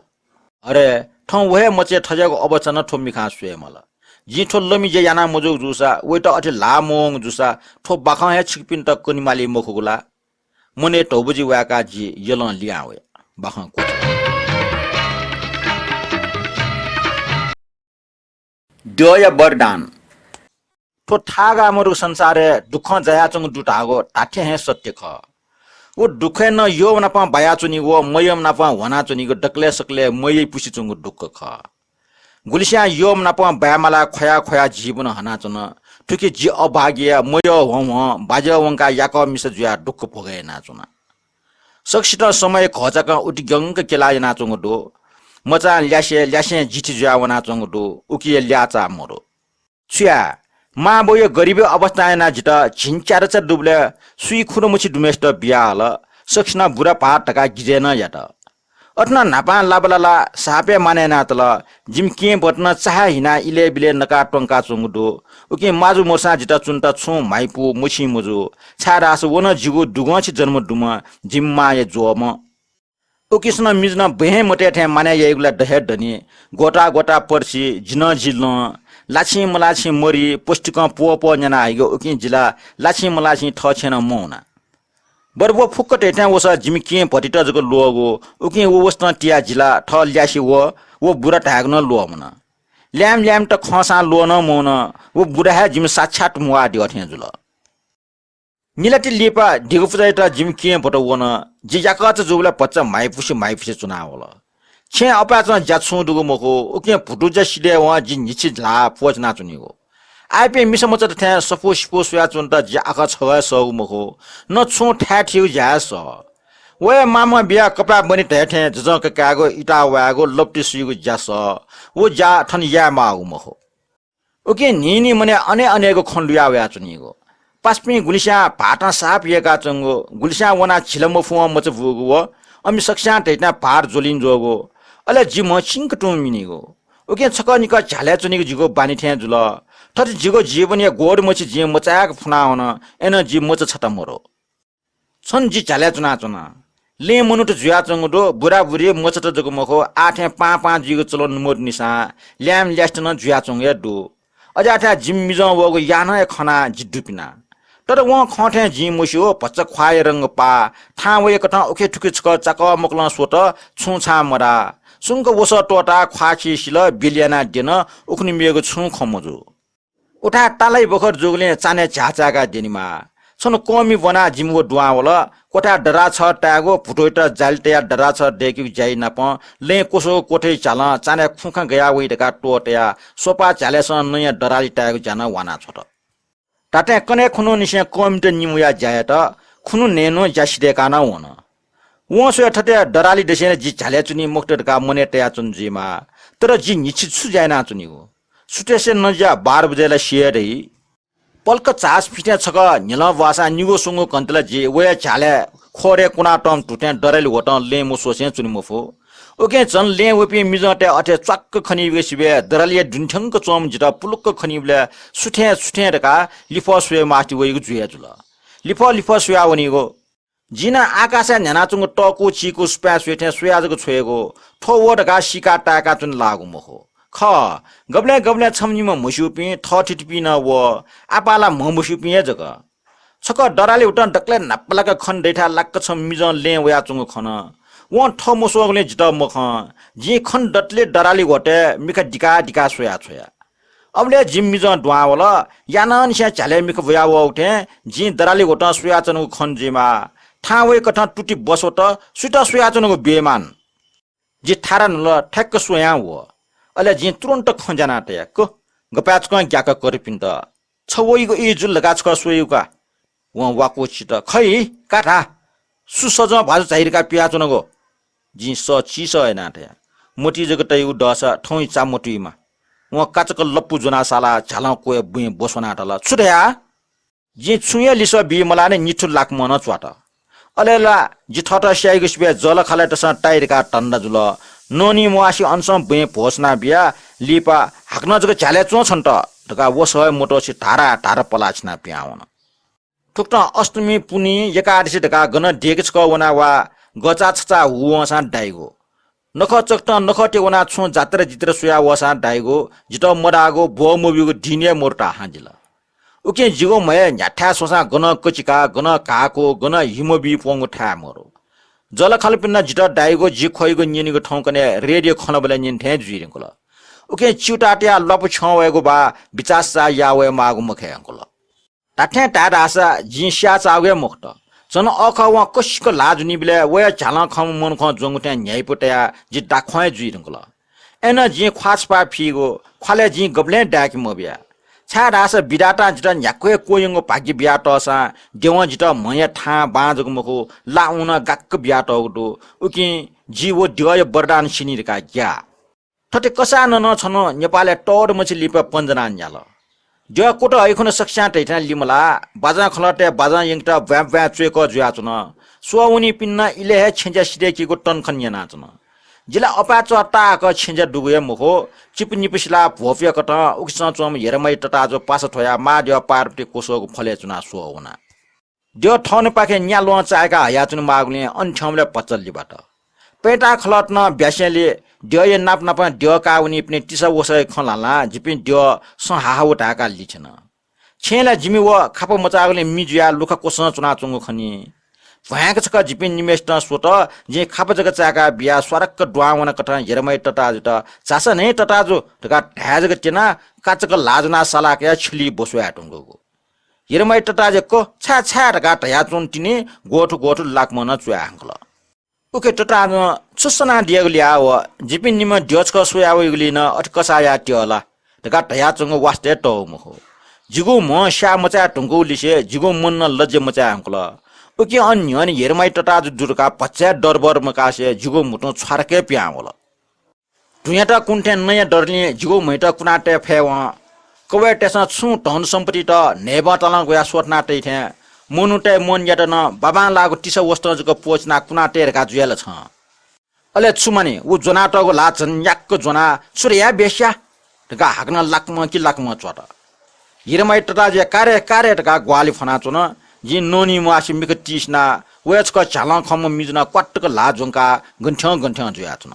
अरे, थौं व हे मचाया थज्याःगु अवस्था नं थ्व मिखां स्वये माल। जिं थ्व लमि ज्या याना मजूगु जूसा, वइत अथे ल्हाः मवंगु जूसा, थ्व बाखं हे छिकपिन्त कनेमाली मखुगु ला? मनय् धौबुजी वाय्काः जि यलं लिहां वया। बाखं क्वथि। द्यःया वरदान। थ्व थाय् गाः मदुगु संसारय् दुःखं जायाच्वंगु दु धाःगु धात्थें हे सत्य खः। व दुःखय् नं यःम्ह नाप बायाच्वनीगु व मयःम्ह नाप ह्वानाच्वनीगु दकलय् सकलय् मयःपुसे च्वंगु दुःख खः। गुलिस्यां यःम्ह नाप बाय्मालाः ख्वया ख्वया जीवन हनाच्वन। थुकी जि अभागिया मयः ह्वं ह्वं बाज्याः वंकाः याकः मिसा जुयाः दुःख भोग यानाच्वना। सकसितं समय घःचाकं उतिग्यंक केला यानाच्वंगु दु। मचां ल्यासे, ल्यासें जिथि जुयाः वनाच्वंगु दु। उकिया ल्याःचाः मदु। छु याये, मां बौया गरिबया अवस्थां यानाः जितः झिंच्यादँचा दुबलय् सुइ खुन्हु मछि दुम्हय्सित बियाहल। सकसिनं बुरा भाःत धकाः गिजय् नं यात। अथे नं न्हापां लाबलालाः सापय् मानय् यानातल। जिमि केहेँ भतिनं चाह्यः हिनाः इलय् बिलय् नकाः त्वंकाच्वंगु दु। उकिं माजु मदुसां जितः च्वनेत छुं म्हाइपु मछिं मजू, छाय्धाःसा व नं जिगु दुगंछि जन्म दुम्ह जिमि मांया ज्वःम्ह। उकिसनं मिजनं बँय् मतये थें मानय् याइगु ला द हे दनि। ग्वता ग्वता पर्सि, जि नं जि लं, लाछिं मलाछिं मरि, पौष्टिकं प्वःप्वः न्याना हइगु। उकिं जि ला लाछिं मलाछिं थःछेँनं मवना। बरु व फुक्क धइथें वसः जिमि केहेँ भतित जक ल्वःगु। उकिं व वसतं तियाः जि ला थः ल्यासे व, व बुरा धायेगु नं ल्वःमन। ल्याय्म्ह ल्याय्म्हत खंसां ल्वः नं मवन। व बुरा हे जिमि साक्षात म्वाःद्यः थें जुल। निलाति लिपा दिगु पुजायात जिमि केहेँ भति वन। जि याकःचा जूबलय् भचा म्हाइपुसे म्हाइपुसे च्वनावल। छेँय् अपाय्चं ज्या छुं दुगु मखु। उकिं भुतुज्या सिधय्वं जि न्हिछि ल्हाः प्वःछिनाच्वनीगु। आःयापिं मिसामचात थें सफू सिफू स्वयाच्वनेत जि आखः छगः हे सःगु मखु, न छुं थाय् थीगु ज्या हे सः। व हे मामं बियाः कपाय् बने धयाथें जजं ककायेगु, इताः वायेगु, लप्ति सुइगु ज्या सः। व ज्या थन याये माःगु मखु। उकिं न्हिं न्हिं मनय् अनेक अनेक खँ लुया वयाच्वनीगु। पासापिं गुलिस्यां भाःतं साप यय्काच्वंगु, गुलिस्यां वनाः झिला मफुवं मचा बूगु व अमि सकस्यां धइथें भाःत ज्वलिं ज्वःगु, अले जि म्ह छिंक तुं मिनीगु। उकिं छकः निकः झ्यालय् च्वनीगु जिगु बानी थें जुल। थथे जिगु जीवनया ग्वदुमछि जिं मचाय्क फुनावन, अय्नं जि मचा छता मदु। छन्हु जि झ्यालय् च्वनाच्वना। लँय् मनूत जुयाच्वंगु दु, बुराबुरी मचात जक मखु, आः थें पां पां जुइगु चलन मदुनिसां ल्याय्म्ह ल्यासेत नं जुयाच्वंगु हे दु। अज्याःथाय् जिमि मिजं वःगु याः नं हे खनाः जि दुपिना। तर वं खं थें जिं मस्यू, भचा ख्वाःया रंग पाः। थाहां वय्कथं उखे थुखे छकः चाकः मकलं स्वत, छुं छां मधाः। सुंक वसः त्वःताः ख्वाः खी सिल, बिल यानाः द्यन, उखुन्हु मेगु छुं खँ मजू। उथाय् तालाइ बखर जूगुलिं चान्हय् झ्याः चाय्काः द्यनेमाः। छन्हु कःमि ब्वनाः जिमि व दुहां वल। क्वथाय् दराः छः तायेगु, भुतुइत जालि तयाः दराः छः दय्केगु ज्याइ नापं लँय् क्वसः क्वथय् झ्यालं चान्हय् खुंखा गया वइ धकाः त्वःतयाः स्वपाः झ्यालय्सं नँया दरालि तायेगु ज्या नं वाना छ्वत। धात्थें कन्हय् खुन्हुनिसें कःमित निम्ह वयाः ज्या यात, खुन्हु न्हय्न्हु ज्या सिधय्काः नं वन। वं स्वया थथे दरालि दसें जि झ्यालय् च्वनी मखुत धकाः मनय् तयाच्वना जुइमाः, तर जि न्हिच्छि छु ज्या यानाच्वनीगु? सुथय्से नज्या बाह्र बजे ला सिया दइ। पलख झास फिथें छकः न्हिलं ब्वाःसां निगू स्वंगू घण्टा ला जि वया झ्यालय् ख्वःरय् कुनातःम्ह तुथें दरालि वतं लँय् मस्वसें च्वने मफु। उकिं झन लँय् वःपिं मिजंतय् अथे च्वाक्क खनीबलय् सिबय् दरालिया दुने थ्यंक च्वंम्ह जितः पुलुक्क खनीबलय् सुथें सुथें धकाः लिफः स्वये मास्ति वइगु जुया जुल। लिफः लिफः स्वया वनीगु। जिं नं आकाशय् न्ह्यानाच्वंगु तःकू चीकू सुपाँय् स्वये थें स्वया जक छ्वयेगु, थ्व व धकाः सीकाः ताय्काः च्वने लाःगु मखु। खः, गबलें गबलें छम्ह निम्ह म्हस्यूपिं थःथितिपिं नं व, आपाः ला म्हमस्यूपिं हे जक। छकः दरालि हुतं दकलय् न्हापालाक खने दइथाय् लाक्क छम्ह मिजं लँय् वयाच्वंगु खन। वं थः मस्वंगुलिं जितः मखं। जिं खने दतले दरालि ह्वतय् मिखा दिकाः दिकाः स्वया छ्वया। अबलय् जिमि मिजं दुहां वल। यानांनिसें झ्यालय् मिखा बुया वःगु थें जिं दरालि ह्वतं स्वयाच्वनागु खन जुइमाः। थाहां वय्कथं तुति बस्वत, सुइत स्वयाच्वनागु बेमान। जि थारा न्हुल, ठ्याक्क स्वयां वः। अले जिं तुरुन्त खँ ज्यानाः तया, क, गपाय् छकं ग्याक कर्पिन्त। छ वइगु ई जुल धकाः छकः स्वइगु का? वं वाकु चित। खइ, का धा। सु सजं भाजु झाइ धकाः पियाच्वनागु? जिं सः चिसः यानाः तया। मतिइ जक तइगु दःसा थौंइ चा मतुइमा। वं काचक लप्पु ज्वनाः सालाः झ्यालं क्वय् बुँइ ब्वस्वनाः धाल, छु धया? जिं छुं हे लिसः बी मलानि निथु लाकम्ह नं च्वात। अले ला जि थःत स्याइगु सिबय् जःलाखःलातसं ताइ धकाः धन्दा जुल। नःनि म्वाःसे अनसं बुँइ भ्वसुना बियाः लिपा हाकनं जक झ्यालय् च्वँ छन्त धकाः वसः हे मतसे धारा धारा पलाः छिनाः पिहां वन। थुकथं अष्टमी, पुन्हि, एकादशी धकाः गनं देय्के छकः वना वा गचा छचा हु वंसां दाइगु। नखः चकतं नखःतय् वनाः छुं जात्रा जित्रा स्वया वःसां दाइगु, जितः मधाःगु, ब्वः मब्यूगु दिं हे मदु धाःसां जिल। उकिं जिगु म्हय् न्ह्याथाय् स्वसां गनं कचिका, गनं घाःकू, गनं हि मबी प्वंगु थाय् मदु। जःलाखःलापिन्त जितः दाइगु, जि ख्वइगु न्यनीगु थौंकन्हय् रेडियो खँल्हाबल्हा न्यने थें जुइ धुंकल। उकिं च्यूताः तयाः ल्वापु छ्यं वयेगु वा बिचाः सिचाः याः वये माःगु मखय् धुंकल। धात्थें धाये धाःसा जिं स्याःचाःगु हे मखुत। झन अःखः वं कसिक ल्हाः ज्वनीबलय् वया झ्यालं खंम्ह मनुखं ज्वंगु थें न्ह्याइपु तयाः जि दाख्वं हे जुइ धुंकल। अय्नं जिं ख्वाः छपाः फीगु, ख्वालय् जिं गबलें दाय्के मबिया। छाय्धाःसा विधातां जितः न्ह्याक्व हे क्वह्यंगु भाग्य बियातःसां द्यवं जितः म्हया थां बां जक मखु, ला ऊनं गाक्क बियातःगु दु। उकिं जि व द्यःया वरदान स्यनी धकाः ग्याः। थथे कसाः नं नं छन्हु नेपालय् तःधंम्ह छि लिपा पञ्जनाः न्याल। द्यः क्वतः हइखुन्हु सकस्यां धइथें लिमलाः, बाजं खलःतय् बाजं यंकेत ब्वाँय् ब्वाँय् च्वय्कः जुयाच्वन। स्वः वनीपिन्त नं इलय् हे छेँज्या सिधय्कीगु तनखन यानाच्वन। जि ला अपाय् च्वः ताःहाकः छेँज्या दुगु हे मखु, चिपु निपु सिलाः भ्वपुया कथं उखेसं च्वंम्ह हेरमाइ तताजु पासा थ्वयाः महाद्यः पार्वती क्वसःगु फलय् च्वनाः स्वः वना। द्यः थःन्हुपाखें न्या ल्वहं चाय्काः हयाच्वने माःगुलिं अन थ्यंबलय् भचा लिबात। पय्ताः खलःत नं ब्यासेंलि द्यःया नाप नापं द्यः काः वनीपिनि तिसा वसःया खँ ल्हालां जिपिं द्यः सँ हाहाउ धाय्काः लिथ्यन। छेँय् ला जिमि व खापा मचाःगुलिं मि जुयाः लुखा क्वसं च्वनाच्वंगु खनी। भ्वाँय्क छकः जिपिं निम्हय्सितं स्वत, जिं खापा जक चाय्काः बियाः स्वारक्क दुहां वना कथं हेरमाइ तताजुत झासँ न्हय् तताजु धकाः धाये जक त्यनाः काचक ल्हाः ज्वनाः सालाः कयाः छ्यलिइ ब्वस्वाये धुंकूगु। हेरमाइ तताजुया क छाय् छाय् धकाः धयाच्वन तिनि ग्वथु ग्वथु लाकम्हं च्वया हंकल। उखे तताजुं छु सनादियागु ल्याः व जिपिं निम्ह द्यः छकः स्वया वइगुलिं नं अथे कसाः याः त्यः ला धकाः धयाच्वंगु वास्ता हे तःगु मखु। जिगु म्ह स्याः मचाये धुंकूगु लिसे जिगु मन नं लज्या मचाये हंकल। उकिं अन न्ह्यःने हेरमाइ तताजु दु धकाः भचा हे डरबर मकासे जिगु म्हुतुं छ्वारक हे पिहां वल। धुँयात कुने थें नँया दरलिं जिगु म्हयात कुना तये फय्वं कवय्‌तय्‌सं छुं धन सम्पत्तित न्हय्‌बं तालं ग्वयाः स्वथना तइ थें मनूतय् मनयात नं बाबांलाःगु तिसा वसतं जक प्वःचिनाः कुना तये धकाः जुया ला छं? अले छु मानि, व ज्वनातःगु ल्हाः झन न्याक्क ज्वनाः छु धया बेस्या धकाः हाकनं लाकम्हं कि लाकम्हं च्वत। हेरमाइ तताजुया का रे, का रे धकाः ग्वाहालि फ्वनाच्वन। जिं नःनि म्वासे मिखा तिसिनाः वया छकः झ्यालं खंम्ह मि ज्वनाः क्वात्तक ल्हाः ज्वंकाः गन थ्यं गन थ्यं जुयाच्वन।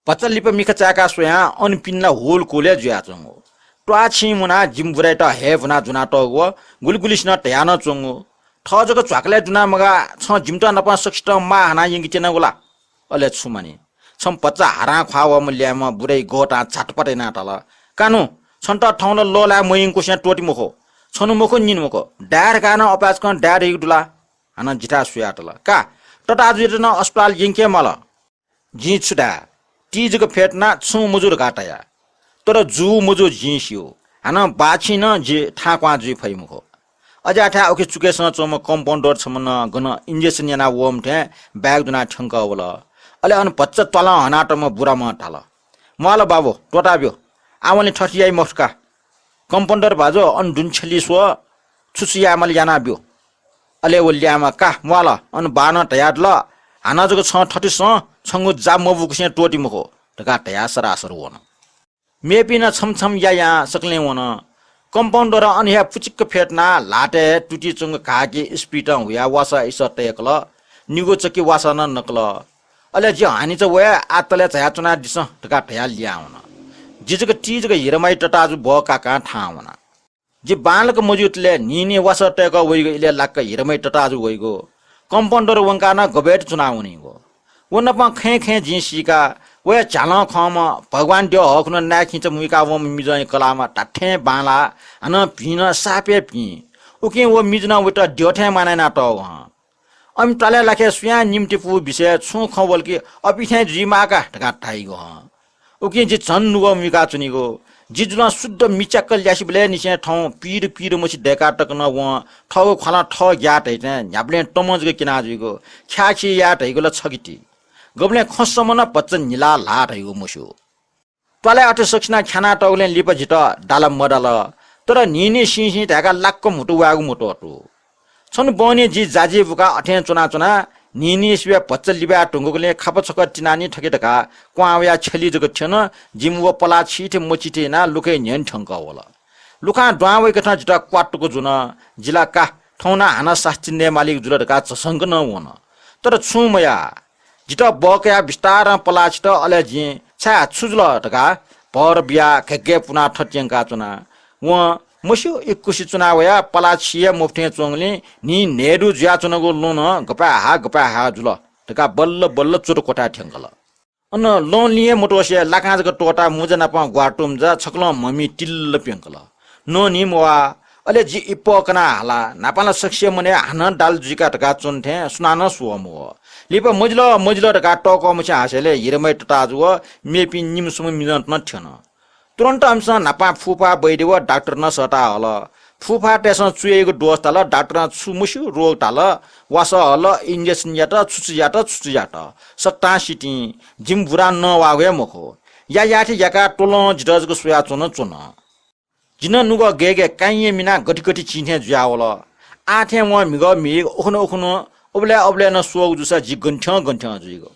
भचा लिपा मिखा चाय्काः स्वयां अन पिने ला हुलकुल हे जुयाच्वंगु। त्वाःछिं मुनाः जिमि बुराइत हये भुना ज्वनातःगु व गुलिगुलिसिनं धया नं च्वंगु। थः जक झ्वाकलय् दुना मगाः, छं जिमित नापं सकसितं माः हानाः यंके त्यनागु ला? अले छु मानि? छम्ह भचा हारां ख्वाः वःम्ह ल्याय्म्ह बुराइ गःतां झातपात यानाः धाल, "का नु, छन्त थौं ला लःल्हाये मयंकुसें त्वःति मखु। छन्हु मखु, निन्हु मखु, डाये धकाः नं अपाय्सकं डाये धइगु दु ला?" हानं जिथाय् स्वयाः धाल, "का, तताजुयात नं अस्पताल यंके माल।" जिं छु धाये? ति जक फ्यतुनाः छुं मजू धकाः धया। तर जू मजू जिं स्यू। हानं बाःछिं नं जि थाहां क्वहां जुइ फइ मखु। अज्याःथाय् उखे चुकय्सं च्वंम्ह कम्पाउन्डर छम्ह नं गन इन्जेक्सन यानाः वःम्ह थें bag दुनाः थ्यंकः वल। अले अन भचा त्वालं हनातःम्ह बुराम्हं धाल, "म्वाः ला बाबु, त्वःताब्यु। आवंलि थथे याइ मफुत का। कम्पाउन्डर भाजु, अन दुने छ्यलि स्व, छु छु यायेमाल यानाब्यु।" अले व ल्याय्म्ह, "का, म्वाः ला, अन बाःनं धयादिल, हानं जक छं थथे सँ, छंगु जा मबूकुसें त्वःति मखु" धकाः धयाः सरासर वन। मेपिं नं छम्ह छम्ह यायां सकलें वन। कम्पाउन्डरं अन हे पुचिक्क फ्यतुनाः ल्हातय् हे तुतिच्वंगु घाःके इस्पितं हुयाः वासः इसः तय्कल। निगू चकि वासः नं नकल। अले जि हानिचा वये, आः तलय् झायाच्वनादिसँ धकाः धयाः लिहां वन। जि जक ति जक हिरमाइ तताजु ब्वः काकां थाहां वना। जि बांलाक मज्यूतले न्हिं न्हिं वासः तय्कः वइगु इलय् लाक्क हिरमाइ तताजु वइगु। कम्पाउन्डर वंकाः नं गबय्त च्वनावनीगु। व नाप खँय् खँय् जिं सीका, वया झ्यालं खंम्ह भगवान द्यः हःखुन्हु नाय्खिंचा मुइका वंम्ह मिजंया कलाःम्ह धात्थें बांलाः, हानं भिं नं सापय् भिं। उकिं व मिजं नं वयात द्यः थें मानय् यानातःगु हं। अमि त्वालय् लाखे सुयां निम्ति पू बिषयय् छुं खँ वल कि अपिं थें जुइमाः का धकाः धाइगु हं। उकिं जि झन नुगः मुइका च्वनीगु। जि जुलं शुद्ध मिच्याक्क ल्यासिबलय् निसें थौं पीर पीर मछि दय्काः तक नं वं थःगु ख्वालं थः ग्याः धइथें न्ह्याबलें तमं जक क्यना जुइगु। ख्याःखी याये धइगु ला छगि ति। गबलें खँ सःम्ह नं भचा न्हिलाः ल्हाः धइगु मस्यू। त्वालय् अथे सकसिनं ख्यानातःगुलिं लिपा जितः दाला मदाल, तर न्हिं न्हिं सिं सिं धाय्काः लाक्क म्हुतु वायेगु मत्वःतू। छन्हु बहनी जि जाजि बुकाः अथें च्वनाच्वना। न्हिं न्हिं सिबय् भचा लिबाये धुंकूगुलिं खापा छकः तिनानि थके धकाः क्वहां वयाः छ्यलि जक थ्यन। जिमि व पलाः छिथे मछिथे यानाः लुखय् न्ह्यःने थ्यंकः वल। लुखां दुहां वइकथं जितः क्वातुक जुन। जि ला का, थौं नं हानं सास्ती नयेमालीगु जुल धकाः झसंक नं वन। तर छुं मयाः। जितः बहकयाः बिस्तारं पलाः छित, अले जिं "छाय्, छु जुल?" धकाः भर बियाः घय्घय् पुनाः थत यंकाच्वना। वं मस्यू इकुसि च्वना वयाः पलाः छि हे मफुथें च्वंगुलिं न्हिं न्हय्दु जुयाच्वनागु लँ नं गपाय् हाः गपाय् हाः जुल धकाः बल्ल बल्ल च्वत क्वथाय् थ्यंकल। अन लँ लिं हे मत्वःसे लाकां जक त्वःताः मुजा नाप ग्वातुमुजा छकलं म्हमि तिल्ल प्यंकल। नःन्हि म्वाः। अले जि इप्पः कनाः हाला, न्हापां ला सकसिया मनय् हानं दाल जुइका धकाः च्वन थें सुनानं स्वः मवः। लिपा मजिल, मजिल धकाः तःकः मछि हासेलय् हिरमय् तताजु व मेपिं निम्ह स्वम्ह मिजंत नं थ्यन। तुरुन्त अमिसं न्हापां फुफा वैद्य व डाक्टर नं सःता हल। फुफातय्सं छु याइगु दोष धाल, डाक्टरं छु मस्यू रोग धाल, वासः हल, इन्जेक्सन यात, छु छु यात, छु छु यात। सकतां सितिं। जिमि बुरां नवाःगु हे मखु। या याथे याकाः त्वलं जितः जक स्वयाच्वन च्वन। जि नं नुगः गय् गय् काइँया मिनाः गथि गथि चिं थें जुयावल। आः थें वं म्हिगः म्हिगः उखुन्हु उखुन्हु उबलय् उबलय् नं स्वःगु जूसा जि गन थ्यं गन थ्यं जुइगु।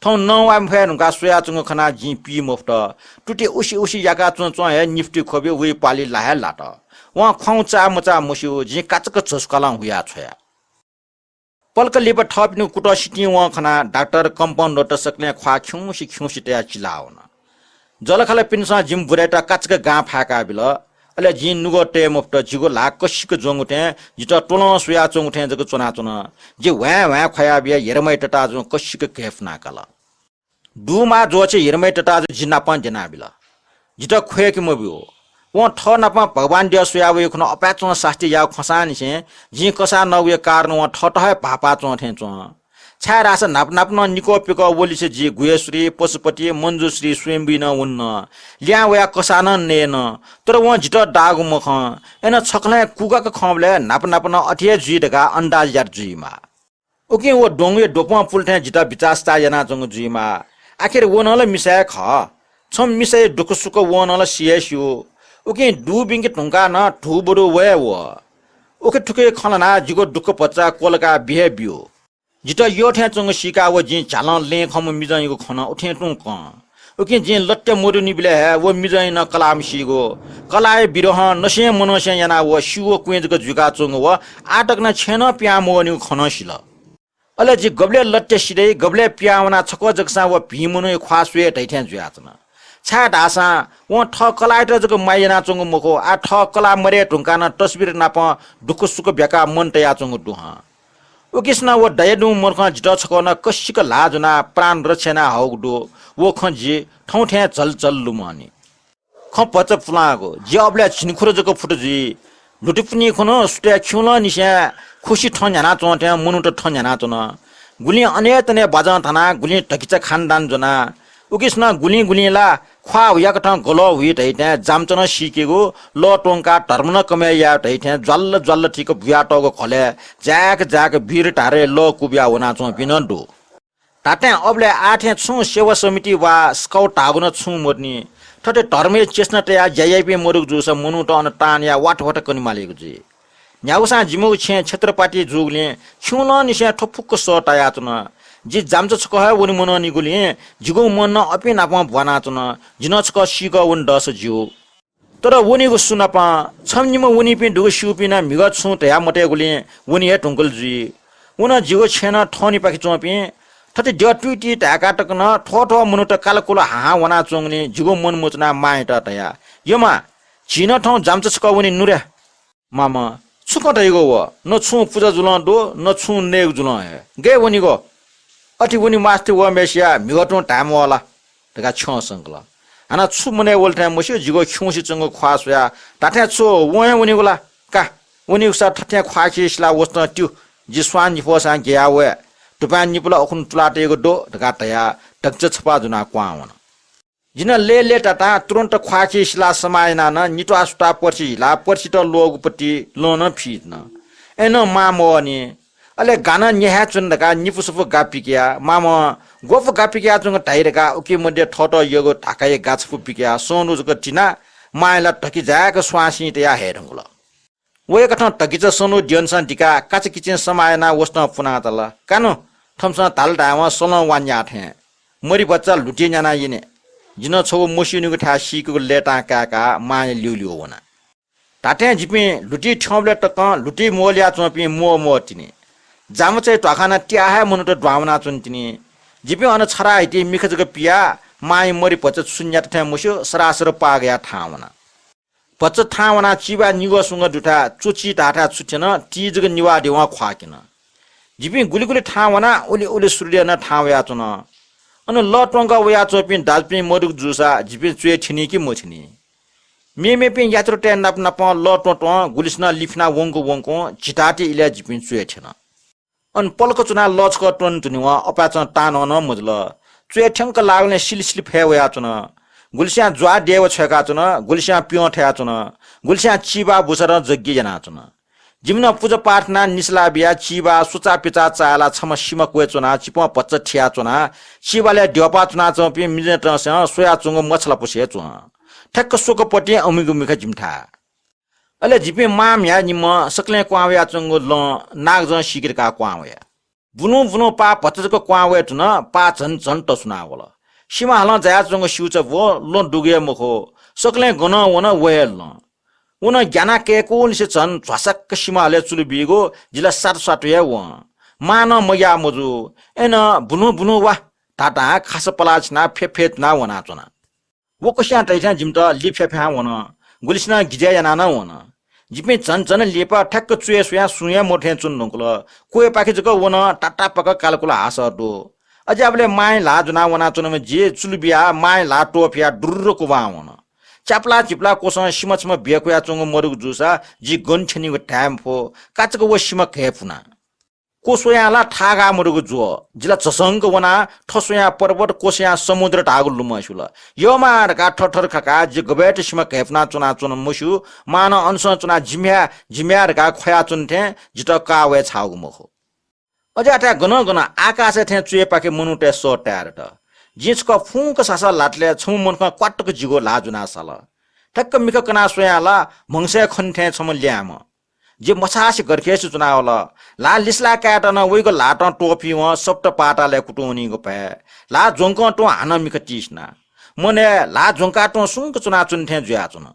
थौं नवाये मफये धुंकाः स्वयाच्वंगु खनाः जिं पी मफुत। तुति उसि उसि याकाच्वं च्वं हे निफुति ख्वबि वइ पालि ला हे लात। वं ख्वाउँ चाः मचाः मस्यू, जिं काचाक्क झसुकालं हुया छ्वया। पलख लिपा थःपिनिगु कुतः सितिं वं खनाः डाक्टर, कम्पाउन्डरत सकलें ख्वाः खिउँसे खिउँसे तयाः चिलाः वन। जःलाखःलापिन्सं जिमि बुराइत काचाक्क गां फाय्का बिल। अले जिं नुगः तये मफुत, जिगु ल्हाः कसिक ज्वंगु थें, जितः त्वलं स्वयाच्वंगु थें जक च्वनाच्वन। जि ह्वाँय् ह्वाँय् ख्वया बियाः हिरमय् तताजुं कसिक घय् फुनाकल। दुमाः ज्वःछि हिरमय् तताजु जि नापं द्यनाबिल। जितः ख्वय्के मब्यू। वं थः नाप भगवान द्यः स्वया वइगु खनाः अपाय्च्वं सास्ती याःगु खंसांनिसें जिं कसाः नःगुया कारण वं थःत हे भाःपाः च्वं थें च्वं। छाय्धाःसा न्हापा न्हापा नं निकः पिकः वलिसे जि गुह्येश्वरी, पशुपति, मञ्जुश्री, स्वयम्भुइ नं वन्न। लिहां वयाः कसाः नं नयेन। तर वं जितः दाःगु मखं। अय्नं छकलं हे कुगाक खंबलय् न्हापा न्हापा नं अथे हे जुइ धकाः अन्दाज यात जुइमाः। उकिं व द्वंगुया द्वपं पुले थें जितः बिचाः सिचाः यानाच्वंगु जुइमाः। आखिर व नं ला मिसा हे खः। छम्ह मिसाया दुःखसुख वं नं ला सि हे स्यू। उकिं दुबिंके धुंकाः नं धुबदु वये वः। उखेथुखे खँ ल्हानाः जिगु दुःख भचा क्वलकाः बी हे ब्यू। जितः यः थें च्वंगु सीकाः व जिं झ्यालं लँय् खंम्ह मिजंयागु खँ नं उथें तुं कं। उकिं जिं लत्या मदुनिबलय् हे व मिजंया नं कलाः मसीगु। कलाःया विरहं नसें मनसें यानाः व स्यू व क्वँय् जक जुइकाच्वंगु व आः तक नं छेँय् नं पिहां मवःनिगु खँ नं सिल। अले जि गबलय् लत्या सिधइ, गबलय् पिहां वनाः छकः जकसां व भिं मनूया ख्वाः स्वये धइथें जुयाच्वन। छाय्धाःसां वं थः कलाःयात जक माया यानाच्वंगु मखु, आः थः कलाः मदये धुंकाः नं तस्बिर नाप दुःखसुख ब्याकाः मन तयाच्वंगु दु हं। उकिसनं व दयादुम्ह मनुखं जितः छकः नं कसिक ल्हाः ज्वनाः प्राण रक्षा याना हःगु दु। व खँ जि थौं थें झलझल लुमंनि। खँ भचा पुलांगु। जि अबलय् झिंखुदँ जक फुत जुइ। ल्हुतिपुन्हि खुन्हु सुथय् खिउँलंनिसें खुसि थँ न्ह्यानाच्वं थें मनूत थँ न्ह्यानाच्वन। गुलिं अनय् तनय् बाजं थानाः गुलिं धकिचा खानदान ज्वनाः उकिसनं गुलिं गुलिं ला ख्वाः हुयाकथं गलः हुइ धइथें जामचनं सीकेगु, लः त्वंकाः धर्म नं कमय् याये धइथें ज्वाल्ल ज्वाल्ल थीक बुयातःगु घलय् जाय्क जाय्क वीर धारे लः कुबिया वनाच्वंपिं नं दु। धात्थें अबलय् आः थें छुं सेवा समिति वा स्काउट धाःगु नं छुं मदुनि। थथे धर्मया चेष्टा तयाः ज्या याइपिं मदुगु जूसा मनूत अन तानया वाथ वाथ कनेमालीगु जुइ। न्ह्यागुसां जिमिगु छेँ क्षेत्रपाटी जूगुलिं खिउँलंनिसें थ्व फुक्क सः तायाच्वन। जि जामचा छकः हे वने मनंनिगुलिं जिगु मन नं अपिं नाप ब्वानाच्वन। जि नं छकः सीकः वने दःसा ज्यू। तर वनीगु सु नाप? छम्ह निम्ह वनीपिं दुगु स्यूपिं नं म्हिगः छुं धया मतयेगुलिं वने हे धुंकल जुइ। व नं जिगु छेँ नं थनिपाखे च्वंपिं। थथे द्यः तुइति धाय्का तक नं थ्वः थ्वः मनूत कालकुल हाहां वनाच्वंगुलिं जिगु मन मचुनाः मांयात धया, "यमा, झी नं थौं जामचा छकः वने नु रे।" "मामा, छु खँ धइगु व? न छुं पुजा जुलं दु, न छुं नयेगु जुलं हे। गय् वनीगु? अथे वने मास्ति वःम्हय्सिया म्हिगः तुं धाये म्वाः ला?" धकाः छ्यं संकल। हानं छु मनय् वल थें मस्यू, जिगु खिउँसे च्वंगु ख्वाः स्वयाः, "धात्थें छु, वं हे वनीगु ला? का, वनीगुसा थथें ख्वाःखि सिलाः वसतं त्यु। जि स्वां निफ्वःसां ग्यया वये।" धुपाँय् निपु ला अखुन्हु तुलातयागु दु धकाः धयाः धकिचा छपाः ज्वनाः क्वहां वन। जि नं लय्‌लय्‌तातां तुरुन्त ख्वाःखि सिलाः समाः यानाः नं नित्वाः सुताः पर्सि हिलाः पर्सित ल्वःगु पति लं नं फीधुन। अय्‌नं मां मवःनि। अले गा नं न्याहाय् च्वन धकाः निपु सफू गा पिकया। मामं ग्वपु गा पिकयाच्वंगु धाइ धकाः उकी मध्ये थःत यःगु धाकाया गा छपु पिकयाः सनु जक तिनाः मांया ला धकि जाय्‌क स्वांसिं तयाः हये धुंकल। वय्‌कथं धकिचा सनु द्यःसां दिकाः काचाकिचिं समाः यानाः वसतं पुनातल। "कानु, थम्हसं धाल धायेवं सलं वा न्याः थें। मरि भचा ल्हुतिइ न्यानाः यने।" जि नं छगू मस्यूनिगु थाय् सीकेगु लय्‌तां काय्‌काः मांया ल्यूल्यू वना। धात्थें जिपिं ल्हुतिइ थ्यंबलय् तकं ल्हुतिइ म्वःल्हुयाच्वंपिं म्वः म्वः तिनि। जामचाया ध्वाखां नं त्याः हे मनूत दुहां वनाच्वन तिनि। जिपिं अन छराः हितिइ मिखा जक पियाः मांया मरि भचा छु न्यात थें मस्यू, सरासर पाः गयाः थाहां वना। भचा थाहां वनाः चिबाय् निगः सुंगः दुथाय् च्वचि धाःथाय् छु थ्यन, ति जक निवाः देवं ख्वाः क्यन। जिपिं गुलि गुलि थाहां वनाः उलि उलि सूर्य नं थाहां वयाच्वन। अन लः त्वंकः वयाच्वंपिं दाजुपिं मदुगु जूसा जिपिं च्वय् थ्यनी कि मथ्यनी? मेमेपिं यात्रुतय् नाप नापं लः त्वँ त्वं गुलिसिनं लिफिना वंक वंक झिताःति इलय् जिपिं च्वय् थ्यन। अन पलख च्वनाः लः छकः त्वने धुनेवं अपाय्‌चं तानं नं मजुल। च्वय् थ्यंक लाःगुलिं सिलि सिलि फय् वयाच्वन। गुलिस्यां ज्वाः देवा छ्वय्‌काच्वन, गुलिस्यां प्यं थयाच्वन, गुलिस्यां चिबाः बुसारं जग्गी यानाच्वन। जिमिनं पुजा पाठ यानाः निसलाः बियाः चिबाः सुचा पिचा चाय्‌लाः छम्ह सिमा क्वय् च्वनाः चिपं भचा थियाच्वनाः चिबालय् द्यःपाः च्वनाच्वंपिं मिजंतय्‌सं स्वयाच्वंगु मछालापुसे च्वं। ठ्याक्क स्वकपतिं अमिगु मिखा जिमिथाय्। अले जिपिं मां म्ह्याय् निम्हं सकलें क्वहां वयाच्वंगु लँ नागजं सीके धकाः क्वहां वया। बुलुं बुलुं पाः भचा जक क्वहां वये धुन, पाः झन झन तसुना वल। सिमा हालं जायाच्वंगु स्यूचा ब्व, लँ दुगु हे मखु। सकलें गनं वन व हे लँ। व नं ग्यानाः कय्‌कुंनिसें झन झ्वासाक्क सिमा हालय् चुलु बीगु, जि ला सात सात हे वं। मां नं मग्याः मजू। अय्‌नं बुलुं बुलुं वा धाधां खासा पलाः छिनाः फ्यफ्यतुना वनाच्वना। व कुस्यां तइथें जिमित लिफ्याफ्यां वन। गुलिसिनं गिजय् यानाः नं वन। जिपिं झन झन लिपा ठ्याक्क च्वय् स्वयां सुं हे मथें च्वने धुंकल। क्वय्‌पाखे जक वन तातापाक कालकुल हासः दु। अज्याःबलय् मांया ल्हाः ज्वनाः वनाच्वनाम्ह जि चुलु बियाः मांया ल्हाः त्वःफियाः दुर्र कुबां वन। च्यापला चिपला क्वसं सिमा छम्ह बेकुयाच्वंगु मदुगु जूसा जि गन थ्यनीगु धाये मफु। काचाक्क व सिमा घय्‌पुना। क्व स्वयां ला थाःगाः मदुगु ज्वः। जि ला झसंक वनाः थ्व स्वयां पर्वत, क्व स्वयां समुद्र धाःगु लुमं स्युल। यःमाः धकाः थरथर खकाः जि गबय्‌त सिमा घय्‌पुना च्वनाच्वन मस्यू। मां नं अनसं च्वनाः जिम्ह्याय्, जिम्ह्याय् धकाः ख्वयाच्वन थें जितः काः वये छाःगु मखु। अज्याःथाय् गनं गनं आकाशय् थें च्वय्‌पाखे मनूतय् सः ताये दत। जिं छकः फुंक सासः ल्हातले छम्ह मनुखं क्वातुक जिगु ल्हाः ज्वनाः साल। ठ्याक्क मिखा कनाः स्वयां ला म्हगसय् खनी थें छम्ह ल्याय्म्ह। जि मछासे गरखेसे च्वनावल। ल्हाः लिसलाः कायेत नं वइगु ल्हातं त्वःफिवं सप्त पातालय् कुतुं वनीगु भय। ल्हाः ज्वंकं तुं हानं मिखा तिसिना। मनय् ल्हाः ज्वंकाः तुं सुंक च्वनाच्वने थें जुयाच्वन।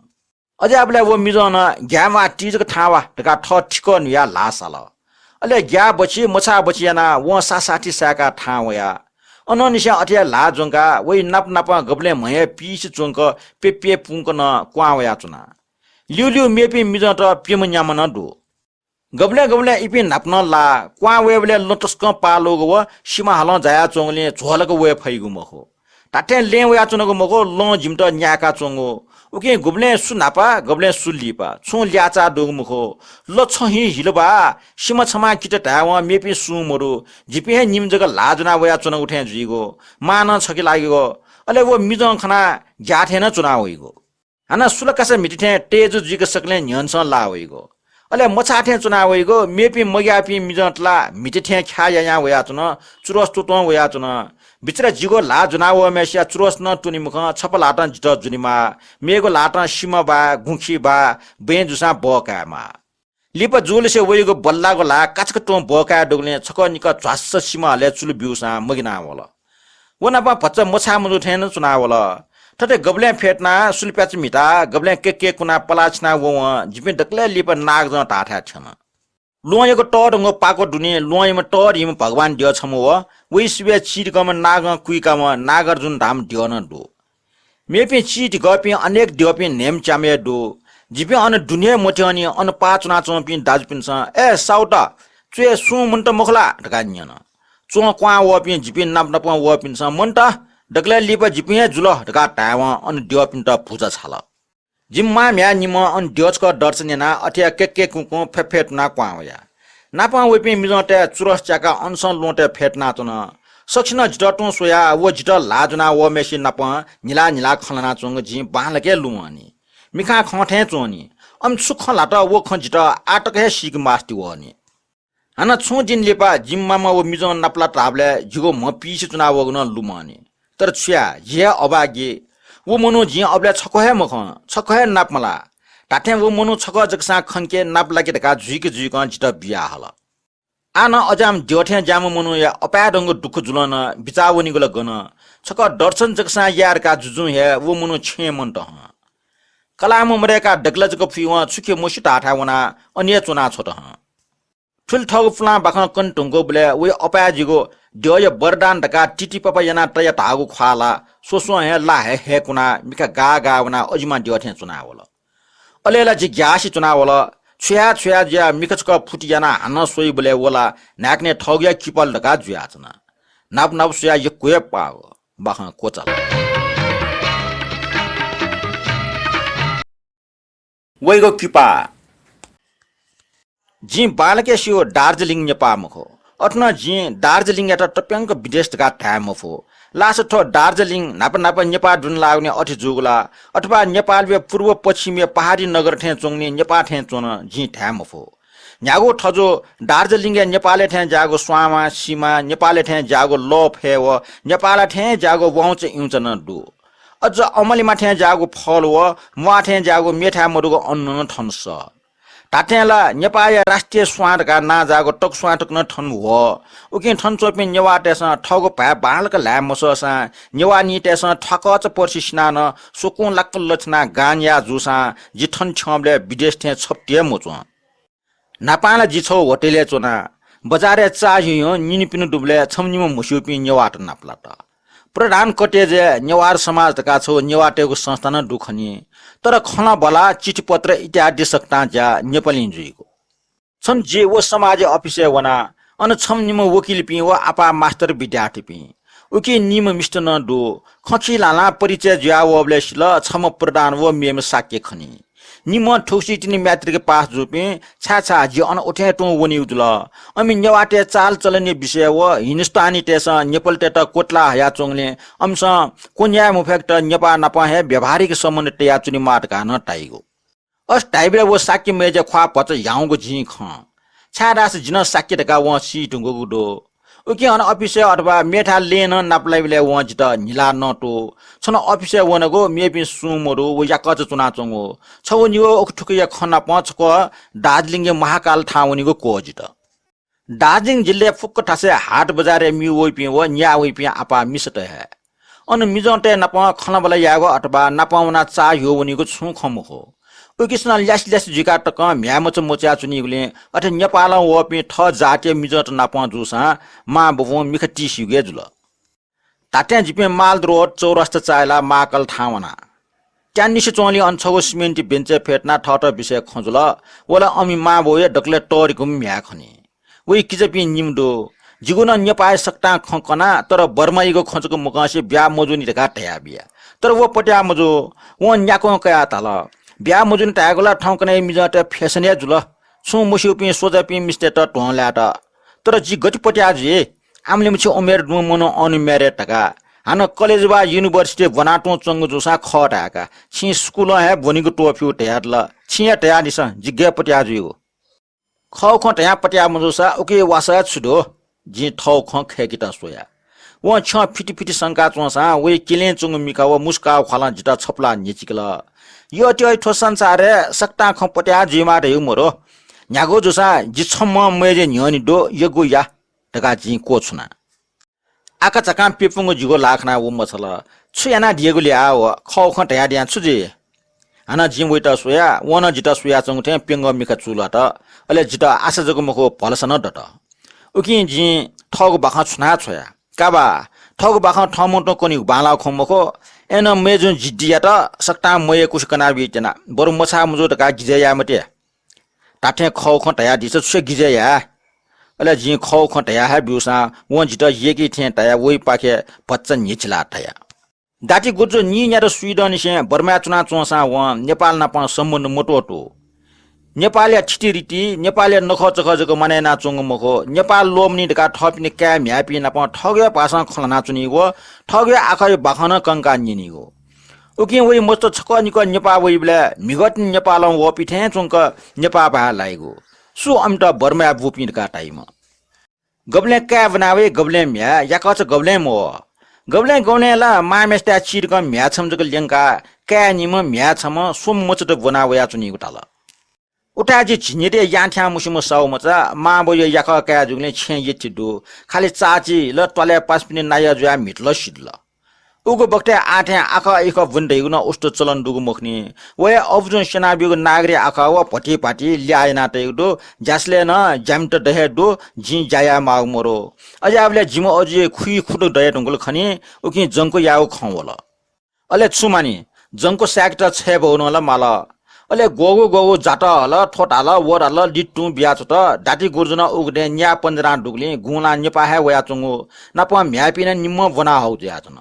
अज्याःबलय् व मिजं नं ग्याय्‌माः ति जक थाहां वा धकाः थः थिकः न्हुयाः ल्हाः साल। अले ग्याः बछि मछाः बछि यानाः वं सासाथि साय्‌काः थाहां वया। अनंनिसें अथे हे ल्हाः ज्वंकाः वइ नाप नापं गबलें म्हय् पिइसे च्वंक प्यप्यपुंक नं क्वहां वयाच्वना। ल्यूल्यू मेपिं मिजंत प्यम्ह न्याम्ह नं दु। गबलें गबलें इपिं न्हापा नं लाः। क्वहां वयेबलय् लँ तसकं पाः ल्वःगु व सिमा हालं जायाच्वंगुलिं झ्वलक वये फइगु मखु। धात्थें लँय् वयाच्वनागु मखु, लँ जिमित न्याय्काच्वंगु। उकिं गुबलें सु न्हापा, गबलें सु लिपा, छुं ल्याःचाः दुगु मखु। लँ छहिं हिल बा, सिमा छमां कित धायेवं मेपिं सुं मदु। जिपिं हे निम्ह जक ल्हाः ज्वना वयाच्वनागु थें जुइगु। मां नं छखे लागिगु। अले व मिजं खनाः ग्याः थें नं च्वना वइगु। हानं सुलाकासा म्हिते थें तेजु जुइक सकलें न्ह्यःनेसं लाः वइगु। अले मछाः थें च्वना वइगु। मेपिं मग्याःपिं मिजंत ला म्हिते थें ख्याः यायां वयाच्वन, चुरस त्वत्वं वयाच्वन। बिचरा जिगु ल्हाः ज्वना वःम्हय्सिया चुरस नं त्वने मखं, छपा ल्हातं जितः ज्वनेमाः, मेगु ल्हातं सिमा बाय्, गुँखि बाय्, बँय् जूसां बः कायेमाः। लिपा जूलिसे वइगु बल्लाःगु ल्हाः काचाक्क तुं बः काये दुगुलिं छकः निकः झ्वास्स सिमा हलय् चुलु ब्यूसां मगिना वल। व नाप भचा मछाः मजू थें नं च्वना वल। थथे गबलें फ्यतुनाः सुलुप्याचा म्हिताः गबलें कय्कय्कुनाः पलाः छिना ववं जिपिं दकलय् लिपा नागजं धाःथाय् थ्यन। ल्वहंयागु तःधंगु पाको दुने ल्वहंयाम्ह तःधिम्ह भगवान द्यः छम्ह व वइ सिबय् चिधिकःम्ह नागं कुइकाम्ह नागार्जुन धाःम्ह द्यः नं दु। मेपिं चिधिकःपिं अनेक द्यःपिं न्हय्म्ह च्याम्ह हे दु। जिपिं अन दुने हे मथ्यंनि। अन पाः च्वनाच्वंपिं दाजुपिन्सं, "ए साउत, च्वय् सुं मन्त मखु ला?" धकाः न्यन। च्वं क्वहां वःपिं जिपिं नाप नापं वःपिन्सं, "मन्त, दकलय् लिपा जिपिं हे जुल" धकाः धायेवं अन द्यःपिन्त भुजा छाल। जिमि मां म्ह्याय् निम्हं अन द्यः छकः दर्शन यानाः अथे हे कय्कय्कुकुं फ्यफ्यतुनाः क्वहां वया। नापं वइपिं मिजंतय् चुरस च्याकाः अनसं ल्वहंतय् फ्यतुनाच्वन। सकसिनं जितः तुं स्वयाः व जितः ल्हाः ज्वना वःम्हय्सित नापं न्हिला न्हिला खँ ल्हानाच्वंगु जिं बांलाक हे लुमंनि। मिखां खं थें च्वंनि। अन छु खँ ल्हात व खँ जितः आः तक हे सीके मास्ति वःनि। हानं छुं दिं लिपा जिमि मामा व मिजं नापलात धाःबलय् जिगु म्ह पिइसे च्वना वःगु नं लुमंनि। तर छु याये, जि हे अभागी। व मनू जिं अबलय् छक्वः हे मखं, छक्वः हे नाप मलाः। धात्थें व मनू छक्वः जकसां खंके नापलाके धकाः जुइक जुइकं जितः बिया हल। आः नं अज्याःम्ह द्यः थें ज्याःम्ह मनूया अपाय्धंगु दुःख जुलं नं बिचाः वनीगु ला गन? छक्वः दर्शन जकसां याये धकाः जुजुं हे व मनू छेँय् मन्त हं। कलाःम्ह मदय्काः दकलय् जक फुइवं छुखे मस्यू धाःथाय् वनाः अन हे च्वना छ्वत हं। थुलि थःगु पुलां बाखं कने धुंकूबलय् वइ अपाय् जिगु द्यःया वरदान धकाः तितिपापा यानाः तया धाःगु ख्वाः ला स्वस्वं हे ला हे हय्कुनाः मिखा गाः गाः वनाः अजिमा द्यः थें च्वनावल। अले ला जि ग्यासे च्वनावल। छु याये छु याये जुयाः मिखा छकः फुति यानाः हानं स्वइबलय् व ला न्हाय्कनय् थःगुया किपालु धकाः जुयाच्वन। न्हापा न्हापा स्वयाः यक्व हे पाः बाखं क्वचाल। वइगु किपा। जिं बांलाक स्यू, दार्जिलिङ नेपाः मखु। अथे नं जिं दार्जिलिङयात तप्यंक विदेश धकाः धाये मफु। लास थ्व दार्जिलिङ न्हापा न्हापा नेपाः दुने लाःगुलिं अथे जूगु ला, अथवा नेपालया पूर्व पश्चिमया पहाडी नगर थें च्वंगुलिं नेपाः थें च्वन, जिं धाये मफु। न्ह्यागु थजु दार्जिलिङय् नेपालय् थें ज्याःगु स्वांमा सिमा, नेपालय् थें ज्याःगु लः फय् व नेपालय् थें ज्याःगु वाउँचा इउँचा नं दु। अझ अमलिमा थें ज्याःगु फल व म्वाः थें ज्याःगु मेथाय् मदुगु अन्न नं थन सः। धात्थें ला नेपाःया राष्ट्रिय स्वां धकाः नां जाःगु तकस्वां तक नं थन ह्वः। उकिं थन च्वंपिं नेवाःतय्सं थःगु भाय् बांलाक ल्हाये मसःसां नेवाः निंतय्सं थ्वाकःचा पर्सि सिनाः नं स्वकुं लाक्क लछिनाः गां न्याः जूसां जि थन थ्यंबलय् विदेश थें छप्ति हे मच्वं। न्हापां ला जि छगू होटलय् च्वना। बजारय् चाः ह्यू ह्यूं निनिपिनि दुबलय् छम्ह निम्ह म्हस्यूपिं नेवाःत नापलात। प्रधान कटेजय् नेवार समाज धकाः छगू नेवाःतय्गु संस्था नं दु खनी। तर खँल्हाबल्हा, चिठीपत्र इत्यादि सकतां ज्या नेपालीं जुइगु। छन्हु जि व समाजया अफिसय् वना। अन छम्ह निम्ह वकिलपिं व आपाः मास्टर विद्यार्थीपिं। उकी निम्ह मिस्त नं दु। खँ खिलालां परिचय जुया वःबलय् सिल, छम्ह प्रधान व मेम्ह शाक्य खनी। निम्हं थुगुसी तिनि म्याट्रिक पास जूपिं, छाय् छाय् जि अन उथें तुं वनीगु जुल। अमि नेवाःतय् चालचलनया विषय व हिन्दुस्तानीतय्सं नेपालीतय्त क्वतला हयाच्वंगुलिं अमिसं क्वन्याये मफय्केत नेपाः नाप हे व्यावहारिक सम्बन्ध तयाच्वनेमाः धकाः नं धाइगु। अथे धाइबलय् व शाक्य मय्ज्या ख्वाः भचा ह्याउँगु जिं खं। छाय्धाःसा जि नं शाक्य धकाः वं सी धुंकूगु दु। उकिं अन अफिसय् अथवा मेथाय् लँय् नं नापलाइबलय् वं जितः न्हिला नतू। छन्हु अफिसय् वनागु मेपिं सुं मदु व याकःचा च्वनाच्वंगु। छगू निगू उखुथुखुया खँ नापं छक्वः दार्जिलिङया महाकाल थाहां वनीगु क्वः जितः। दार्जिलिङ जिल्लाय् फुक्क थासय् हाट बजारय् म्ये वइपिं व न्याः वइपिं आपाः मिसात हे। अन मिजंतय् नाप खँल्हाबल्हा यायेगु अथवा नापं वनाः चाः ह्यू वनीगु छुं खँ मखु। उकिसं ल्यासे ल्यासे जुइकाः तकं म्ह्याय्मचा मचायाच्वनीगुलिं अथे नेपालं वःपिं थः जातया मिजंत नाप जूसां मां बबुं मिखा तिसिगु हे जुल। धात्थें जिपिं माल रोड चौरास्ता चाःहिलाः महाकाल थाहां वना। त्यानिसे च्वंलि अन छगू सिमेन्टि बेन्चय् फ्यतुनाः थःत विषय खँ जुल। व ला अमि मांबौया दकलय् तःधिकःम्ह म्ह्याय् खनी। वइ किजापिं निम्ह दु। जिगु नं नेपाःया सकतां खँ कना, तर बर्मायागु खँ जक मकंसे ब्याहा मजूनि धकाः धयाबिया। तर व पत्याः मजू। वं न्याक्वं कयाः धाल, ब्याहा मजूनि धयागु ला थौंकन्हय् मिजंतय् fashion हे जुल। छुं मस्यूपिं स्वजापिं मिस्तय्त ध्वं लायेत। तर जि गथे पत्याः जुइ? आमले मछि उमेर दुम्ह मनू अन married धकाः। हानं college वा university ब्वनातुं च्वंगु जूसां खः धाय्का। छिं स्कूलं हे ब्वनीगु त्वःफ्यू धयादिल। छिं हे धयादिसँ, जि गय् पत्याः जुइगु? खः खँ धयाः पत्याः मजूसा उकिया वासः छु दु? जिं थःगु खँ खय्केत स्वया। वं छ्यं फिति फिति संका च्वंसां वइ किलें च्वंगु मिखा व मुस्काः ख्वालं जितः छपलाः न्ह्यचिकल। यःत्यः थ्व संसारय् सकतां खँ पत्याः जुइमाः धइगु मदु। न्ह्यागु जूसां जि छम्हं मय्जुया न्ह्यःने दु, यक्व या धकाः जिं क्वछुना। आकाझाकां प्यपुंगु जिगु ल्हाः खनाः व मछाल। छु यानादियागु ले आः व? खः खँ धयादियां छु जुइ? हानं जिं वइत स्वया, वं नं जितः स्वयाच्वंगु थें प्यंगः मिखा चूलात। अले जितः आशा जक मखु, भलसा नं दत। उकिं जिं थःगु बाखं छुनाः छ्वया। का बा, थःगु बाखं थःम्हं तुं कनीगु बांलाःगु खँ मखु। अय्नं मय्जुं जिद्दियात सकतां मयय्कुसे कनाबी त्यना। बरु मछाः मजू धकाः गिजय् याये मते। धात्थें खः खँ धयादिसँ, छु हे गिजय् याये? अले जिं खः खँ धया हे ब्यूसां वं जितः यय्की थें धयाः वइपाखे भचा न्ह्यचिलाः धया। दाति गुर्जु नीन्यादँ स्वीदँनिसें बर्माय् च्वनाच्वंसां वं नेपाल नाप सम्बन्ध मत्वःतू। नेपालया थितिरिति, नेपालया नखःचखः जक मानय् यानाच्वंगु मखु। नेपाल ल्वःमनी धकाः थःपिनि काय् म्ह्याय्‌पिं नाप थःगु हे भाषां खँ ल्हानाच्वनीगु, थःगु हे आखःया बाखं नं कंकाः न्यनीगु। उकिं वइ मस्त छकः निकः नेपाः वइबलय् म्हिगःतिनि नेपालं वःपिं थें च्वंक नेपाः भाय् लाइगु। सु अमित बर्माय् बूपिं धकाः धाइम्ह? गबलें काय् ब्वना वइ, गबलें म्ह्याय्, याकःचा गबलें मवः। गबलें गबलें ला मांम्हेसिथाय् चिधिकःम्ह म्ह्याय् छम्ह जक ल्यंकाः काय् निम्ह, म्ह्याय् छम्ह, स्वम्ह मचात ब्वना वयाच्वनीगु धाल। उताय् जि झिंनिदँय् यां थ्यां मुसिम्ह साहु मचा, मांबौया याकः काय् जूगुलिं छेँय् यःथें दु। खालि चाःचि ला त्वालय् पासापिनि नायः जुयाः म्हितल सिधल। उगु बखतय् आः थें आखः इखः ब्वने धइगु नं उस्ता चलन दुगु मखुनि। व हे अबुजुं स्यनाब्यूगु नागरी आखः व भतिभति ल्याः यानातयागु दु। ज्यासलय् नं ज्यामित द हे दु, जिं ज्या याये माःगु मदु। अज्याःबलय् जिम्ह अजुया खुइ खुदँ दये धुंकल खनी, उकिं जंक्व यायेगु खँ वल। अले छु मानि, जंक्व साय्केत छय्‌बौ नं ला माल। अले ग्वःगु ग्वःगु जातः हल, थ्व धाल, व धाल, लित तुं बियाच्वत। दाति गुर्जु नं उगु दँय् न्याय पञ्जरां दुगुलिं गुंलां नेपाः हे वयाच्वंगु नाप म्ह्याय्‌पिं नं निम्हं ब्वना हःगु जुयाच्वन।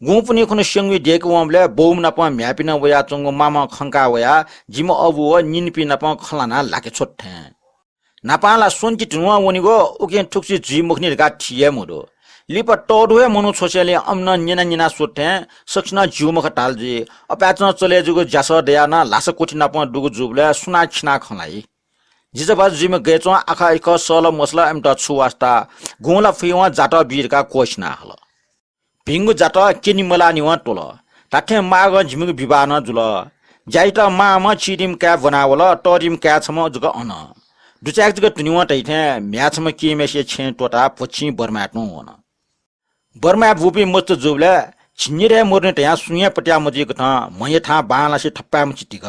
गुंपुन्हि खुन्हु स्यंगुइ दय्‌के वंबलय् बौम्ह नाप म्ह्याय्‌पिं नं वयाच्वंगु मामं खंका वयाः जिम्ह अबु व निनिपिं नाप खँ ल्हानाः ल्हाके छ्वत थें। न्हापां ला स्वन्ति धुनुवं वनीगु, उकिं थुगुसी जुइ मखुनि धकाः थी हे मदु। लिपा तःधु हे मनू छ्वसेंलि अमिनं न्यना न्यना स्वत थें सकसिनं ज्यू मखा धाल जुइ। अपाय्‌चं चले जूगु ज्यासः दयाः नं ल्हासा क्वथि नाप दुगु जूबलय् सुनां खिनाः खँ ल्हाइ। जिजाभाजु जुइम्ह गय् च्वं आखः इखः सःल मसःल अमित छु वास्ता, गुंला फुइवं जातः बी धकाः क्वःछिना हल। भिंगु जातः क्यने मलाःनिवं त्वल। धात्थें माःगं जिमिगु विवाह नं जुल। ज्याइत मांम्ह चिधिम्ह काय् ब्वनावल, तःधिम्ह काय् छम्ह जक अन। दुचाय्‌क जक धुनेवं धइथें म्ह्याय् छम्ह किम्हेसिया छेँय् त्वःताः भ्वछिं बर्माय् तुं वन। बर्माय् बूपिं मस्त जूबलय् झिंनिदँय् मरुनि धयाः सुं हे पत्याः मजुइकथं म्हया थां बांलासे थपाय्‌मछि तिग।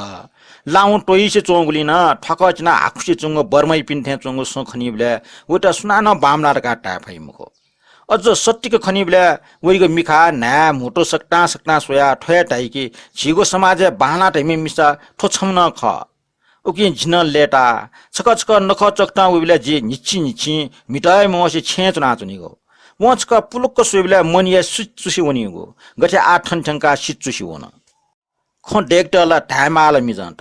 लाहुं त्वइसे च्वंगुलिं नं थ्वाकः चिनाः हाकुसे च्वंगु बर्माइपिं थें च्वंगु सँ खनीबलय् वइत सुनानं बांमलाः धकाः धाये फइ मखु। अझ सत्तिक खनीबलय् वइगु मिखा, न्हाय्, म्हुतु सकतां सकतां स्वयाः थ्व हे धाइ कि झीगु समाजय् बांलाः धइम्ह मिसा थ्व छम्ह नं खः। उकिं जि नं लय्‌ताः छकः छकः नखः चकतं वइबलय् जि न्हिच्छि न्हिच्छि म्हितः हे मवसे छेँय् च्वनाच्वनीगु। वं छकः पुलुक्क स्वइबलय् मनया सित चुसि वनीगु, गथे आः थन थ्यंकाः सित चुसि वन। खँ दय्‌केत ला धायेमाल मिजंत।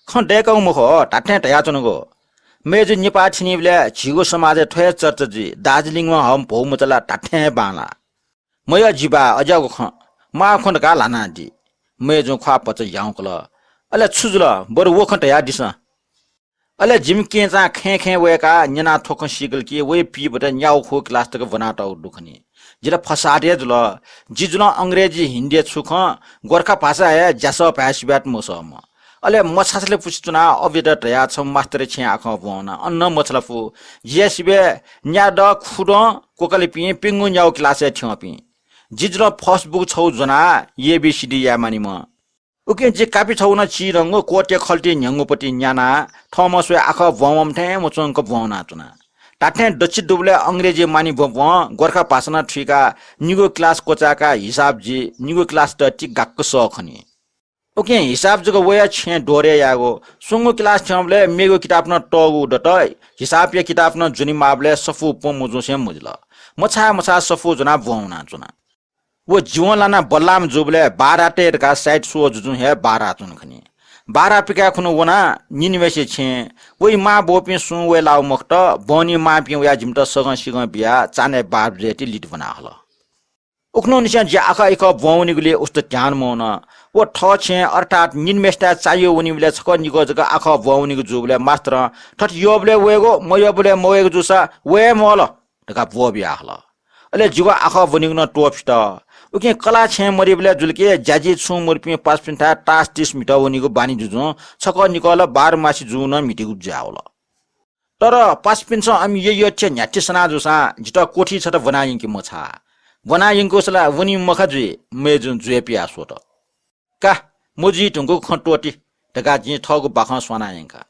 खँ दय्‌कं मखु, धात्थें धयाच्वनागु। मय्‌जु नेपाः थ्यनीबलय् झीगु समाजय् थ्व हे चर्चा जुइ, दार्जिलिङं हःम्ह भौमचा ला धात्थें हे बांलाः। मयः जि बाः, अज्याःगु खँ, माःगु खँ धकाः ल्हानादी। मय्‌जुं ख्वाः भचा याउँकल। अले छु जुल, बरु व खँ धयादिसँ। अले जिमि केहेँचां खँय् खँय् वय्‌काः न्यनाः थ्व खँ सीकल कि वइ पीबत न्यागू खुगू class तक ब्वनातःगु दु खनी। जि ला फसाद हे जुल। जि जुलं अंग्रेजी, हिन्दी छु खँ, गोर्खा भाषा हे ज्यासः भाय् सिबय् मसःम्ह। अले मछासले पुसे च्वनाः अबुयात धयाः छम्ह मास्तर छेँय् आखः ब्वं वना। अन नं मछाला फु। जि हे सिबय् न्यादँ, खुदँ क्वकलिपिं प्यंगू न्यागू class-य् थ्यंपिं। जि जुलं first book छगू ज्वनाः A B C D याये मानिम्ह। उकिं जि कापि छगू नं चिधंगु क्वःतय् खल्तिइ न्ह्यंगुपति न्यानाः थःम्हं स्वयाः आखः ब्वं वंम्ह थें मच्वंक ब्वं वनाच्वना। धात्थें दच्छि दुबलय् अंग्रेजी मानि भ्वं भ्वं गोर्खा भाषा नं थुइकाः निगू class क्वचाय्काः हिसाब जी, निगू class दति गाक्क सः खनी। उकिं हिसाब जक वया छेँ दोहरे यायेगु। स्वंगू class थ्यंबलय् मेगु किताब नं तःगु दत, हिसाबया किताब नं ज्वनेमाःबलय् सफू प्वँ मजुसें मजिल। मछाय् मछाय् सफू ज्वनाः भ्वं वनाच्वना। व जीवन लानाः बल्लाःम्ह जूबलय् बारातय् धकाः side show जुजुं हे बाराच्वन खनी। बारा पिकाय् खुन्हु वनाः निनिम्हय्सिया छेँ वइ मां बौपिं सुं वये लाःगु मखुत, बहनी मांपिं वयाः जिमित सगं सिगं बियाः चान्हय् बाह्र बजेति लित ब्वना हल। उखुन्हुनिसें जि आखः इखः भ्वं वनीगुलिइ उस्त ध्यान मवन। व थः छेँ अर्थात् निनिम्हय्सिथाय् चाय् यः वनीबलय् छकः निकः जक आखः भ्वं वनीगु जूबलय् मास्तरं थथे यःबलय् वयेगु, मयःबलय् मवयेगु जूसा वये हे मवल धकाः ब्वः बियाहल। अले जिगु आखः ब्वनीगु नं त्वःफित। उकिं कलाः छेँ मदीबलय् जुल कि ज्याझी छुं मदुपिं पासापिन्थाय् तास तिस म्हितः वनीगु बानी जुजुं छकः निकः ला बारमासी जूगु नं म्हितीगु जुयावल। तर पासापिन्सं अमि यःयःथें न्ह्याथे सना जूसां जितः कोठी छता ब्वना यंके मछाः। ब्वना यंकूसा ला वनी मखा जुइ, मय्जुं ज्वय् पियाः स्वत। का, मजुइ धुंकूगु खँ त्वःति धकाः जिं थःगु बाखं स्वाना यंका।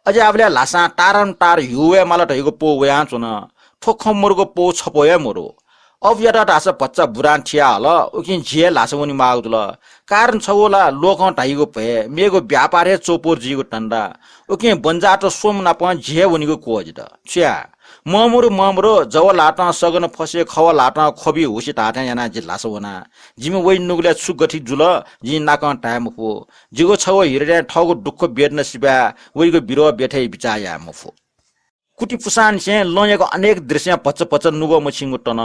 अज्याःबलय् ल्हासां तारं तार ह्यू वये माल धइगु पौ वयाच्वन। थ्व खँ मरुगु पौ छपौ हे मरु। अबुयात धाःसा भचा बुरां थियाहल, उकिं जि हे ल्हासा वनेमाःगु जुल। कारण छगू ला लोकं धाइगु भय, मेगु व्यापार हे चौपौर जुइगु धन्दा। उकिं बन्जाःत स्वम्ह नापं जि हे वनेगु क्वःजित। छु याये? ममरु ममरु, जव ल्हातं सगन फसे, खव ल्हातं ख्वबि हुसे धाःथें यानाः जि ल्हासा वना। जिमि वइ नुगलय् छु गथे जुल, जिं नाकं धाये मफु। जिगु छगू हृदयं थःगु दुःख वेदना सिबाय् वइगु बिरोह ब्यथय् बिचाः याये मफु। कुति पुसांनिसें लँयागु अनेक दृश्यं भचा भचा नुगः मछिंगु तन।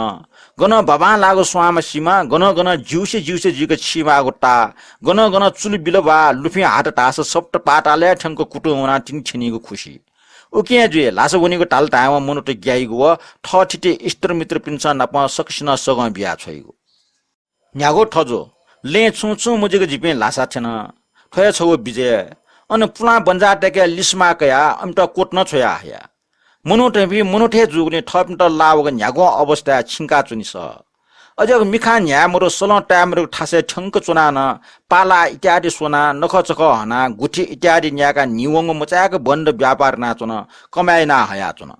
गनं बाबांलाःगु स्वांमा सिमा, गनं गनं ज्यूसे ज्यूसे जुइक छिमाःगु ताः, गनं गनं चुलु बिल वा लुफिं हात धाःसा सप्त पातालय् थ्यंक कुतुं वनाः तिनि थ्यनीगु खुसि। उकिं जुइ, ल्हासा वनीगु धाल धायेवं मनूत ग्याइगु व थःथिति इष्टमित्रपिन्सं नाप सकसिनं सगं बिया छ्वइगु। न्ह्यागु थजु, लँय् छुं छुं मजुइक जिपिं ल्हासा थ्यन। थ्व हे छगू विजय। अन पुलां बन्जाःतय्के लिसमा कयाः अमित कोट नं छ्वया हया। मनूत हे, मनूत हे जूगुलिं थःपिन्त लाः वःगु न्ह्यागुं अवस्थाय् छिंका च्वने सः। अज्याःगु मिखां न्ह्याये मरु, सलं ताये मरुगु थासय् थ्यंक च्वनाः नं पाला इत्यादि स्वनाः, नखःचखः हनाः, गुथि इत्यादि न्यायेकाः न्हिवंगु मचाय्क बन्द व्यापार यानाच्वन, कमाय् याना हयाच्वन।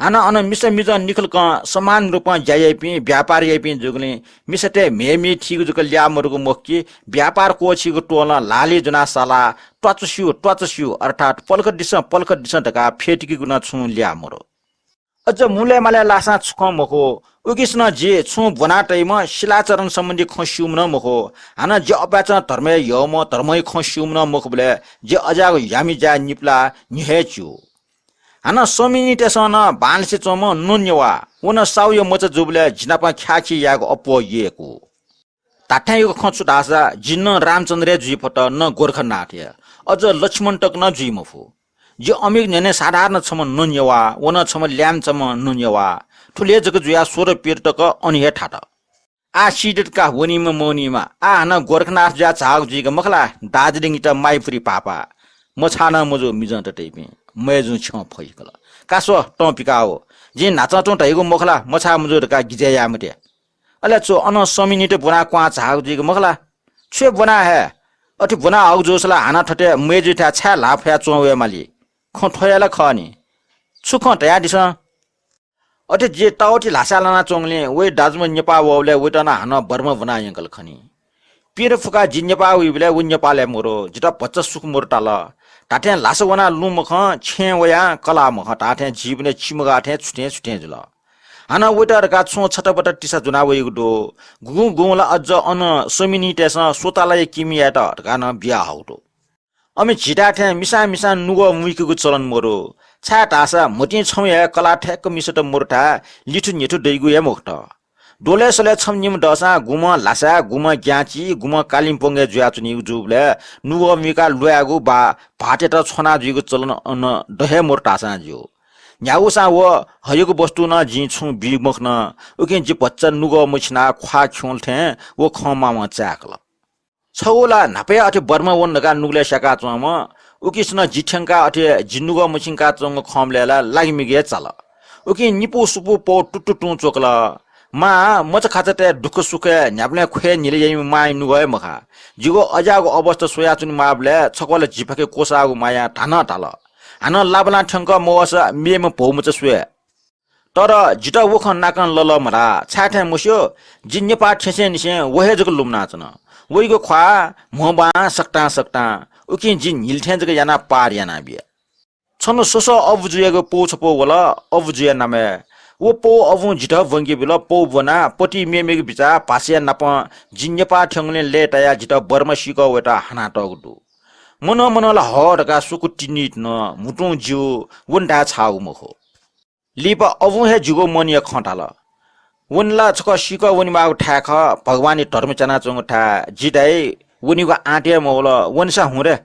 हानं अन मिसा मिजं निखलकं समान रूपं ज्या याइपिं, व्यापार याइपिं जूगुलिं मिसातय् म्हेमे थीगु जक ल्याः मरुगु मखु कि, व्यापार क्वःछीगु त्वलं ल्हालय् ज्वनाः सालाः त्वाचस्यू, त्वाचस्यू, अर्थात् पलख दिसँ, पलख दिसँ धकाः फ्यतुकीगु नं छुं ल्याः मरु। अझ मुलय् मालय् लाःसां छु खँ मखु। उकिसनं जि छुं ब्वना तइम्ह शिलाचरण सम्बन्धी खँ स्यूम्ह नं मखु। हानं जि अपाय्चं धर्मय् यःम्ह, धर्मया खँ स्यूम्ह नं मखुबलय् जि अज्याःगु ह्यामि ज्याय् निपलाः न्ह्यः हे च्यू। हानं स्वामिनीतय्सं नं बांलासे च्वंम्ह नं नेवाः, व नं साहुया मचा जूबलय् जि नाप ख्याःखी यायेगु अप्वः यय्कू। धात्थें यक्व खँ छु धाःसा, जि नं रामचन्द्र हे जुइ फत, नं गोरखनाथ हे। अझ लक्ष्मण तक नं जुइ मफु। जि अमिगु न्ह्यःने साधारण छम्ह नं नेवाः, व नं छम्ह ल्याय्म्ह च्वंम्ह नं नेवाः। थुलि हे जक जुयाः सोह्र पीर तक अन हे थात। आः सीदत का, वनीम्ह मवनीम्ह। आः हानं गोरखनाथ जुयाः झाःगु जुइक मखु ला, दार्जिलिङयात माइपुरी पापा। मछाः नं मजू मिजंत तइपिं। मय्जुं छ्यं फैकल। का स्व, तं पिकाः व। जिं न्हाचः तुं धइगु मखु ला, मछाः मजू धकाः गिजय् याये मते। अले छु, अनं स्वामिनीत ब्वनाः क्वहां झाःगु जुइक मखु ला? छु हे ब्वना हये? अथे ब्वना हःगु जूसा ला हानं थथे मय्जुयाथाय् छाय् ल्हाः फयाः च्वं वये माली? खँ थ्व हे ला खः नि। छु खँ धयादिसँ? अथे जि तावथि ल्हासाय् लानाच्वंगुलिं वइ दाजुम्ह नेपाः वःबलय् वइत नं हानं बर्मा ब्वना यंकल खनी। पिर फुकाः जि नेपाः वइबलय् व नेपालय् मरु, जितः भचा सुख मरु ताल। धात्थें ल्हासा वनाः लुँ मखं, छेँय् वयाः कलाः मखं धात्थें जीवनय् चिमगाः थें छुथें छुथें जुल। हानं वइत धकाः छुं छताबता तिसा ज्वना वइगु दु। गुगुं गुगुं ला अझ अन स्वामिनीतय्सं स्वतालाया किमि यायेत धकाः नं बिया हःगु दु। अमे झीथाय् थें मिसां मिसां नुगः मुइकेगु चलन मरु। छाय्धाःसा म्हतिं छम्ह हे कलाः थय्क मिसात मरुथाय् लिथु न्हिथु दइगु हे मखुत। द्वलय् सलय् छम्ह निम्ह दःसां गुम्हं ल्हासाय्, गुम्हं ग्याँचि, गुम्हं कालिम्पोङय् जुयाच्वनीगु जूबलय् नुगः मुइकाः ल्वायेगु वा भाःतयात छ्वना जुइगु चलन अन द हे मरु धाःसां ज्यू। न्ह्यागुसां व हयागु वस्तु नं जिं छुं बी मखन। उकिं जि भचा नुगः मछिनाः ख्वाः खिउँल थें व खँ मामं चाय्कल। छगू ला न्हापा हे अथे बर्मा वन धकाः नुगलय् स्याकाच्वंम्ह, उकिसनं जि थ्यंकाः अथे जि नुगः मछिंकाच्वंगु खंबलय् ला लागिमिगु हे चाल। उकिं निपु सुपु पौ तुतुतुं च्वकल। मां, मचाखाचातय् दुःख सुखय् न्ह्याबलें ख्वय् न्हिले याइम्ह मांया नुगः हे मखा। जिगु अज्याःगु अवस्था स्वयाच्वनेमाःबलय् छकः ला जिपाखे क्वसाःगु मायां धानं धाल, हानं लाबलां थ्यंक मवःसा मेम्ह भौमचा स्वये। तर जितः व खँ नाकं लल मला, छाय् थें मस्यू, जि नेपाः थ्यंसेंनिसें व हे जक लुमनाच्वन। वइगु ख्वाः म्ह बां सकतां सकतां, उकिं जिं न्हिल थें जक यानाः पार यानाबिया। छन्हु स्वसः अबु जुयागु पौ छपौ वल, अबु जुया नामय्। व पौ अबुं जितः ब्वंके बिल, पौ ब्वनाः पति मेमेगु बिचाः भाषाया नापं जि नेपाः थ्यंगुलिं लय्तायाः जितः बर्मा सीकः वयेत हानातःगु दु। मनं मनं ला हः धकाः सुकु तिनित नं म्हुतुं ज्यू, व नं धाये छाःगु मखु। लिपा अबुं हे जिगु मनया खँ धाल। वने ला छकः सीकः वनेमाःगु थाय् खः, भगवानया धर्म च्यानाच्वंगु थाय्। जि धाइ, वनेगु आँट हे मवल, वनेसा हुँ रे।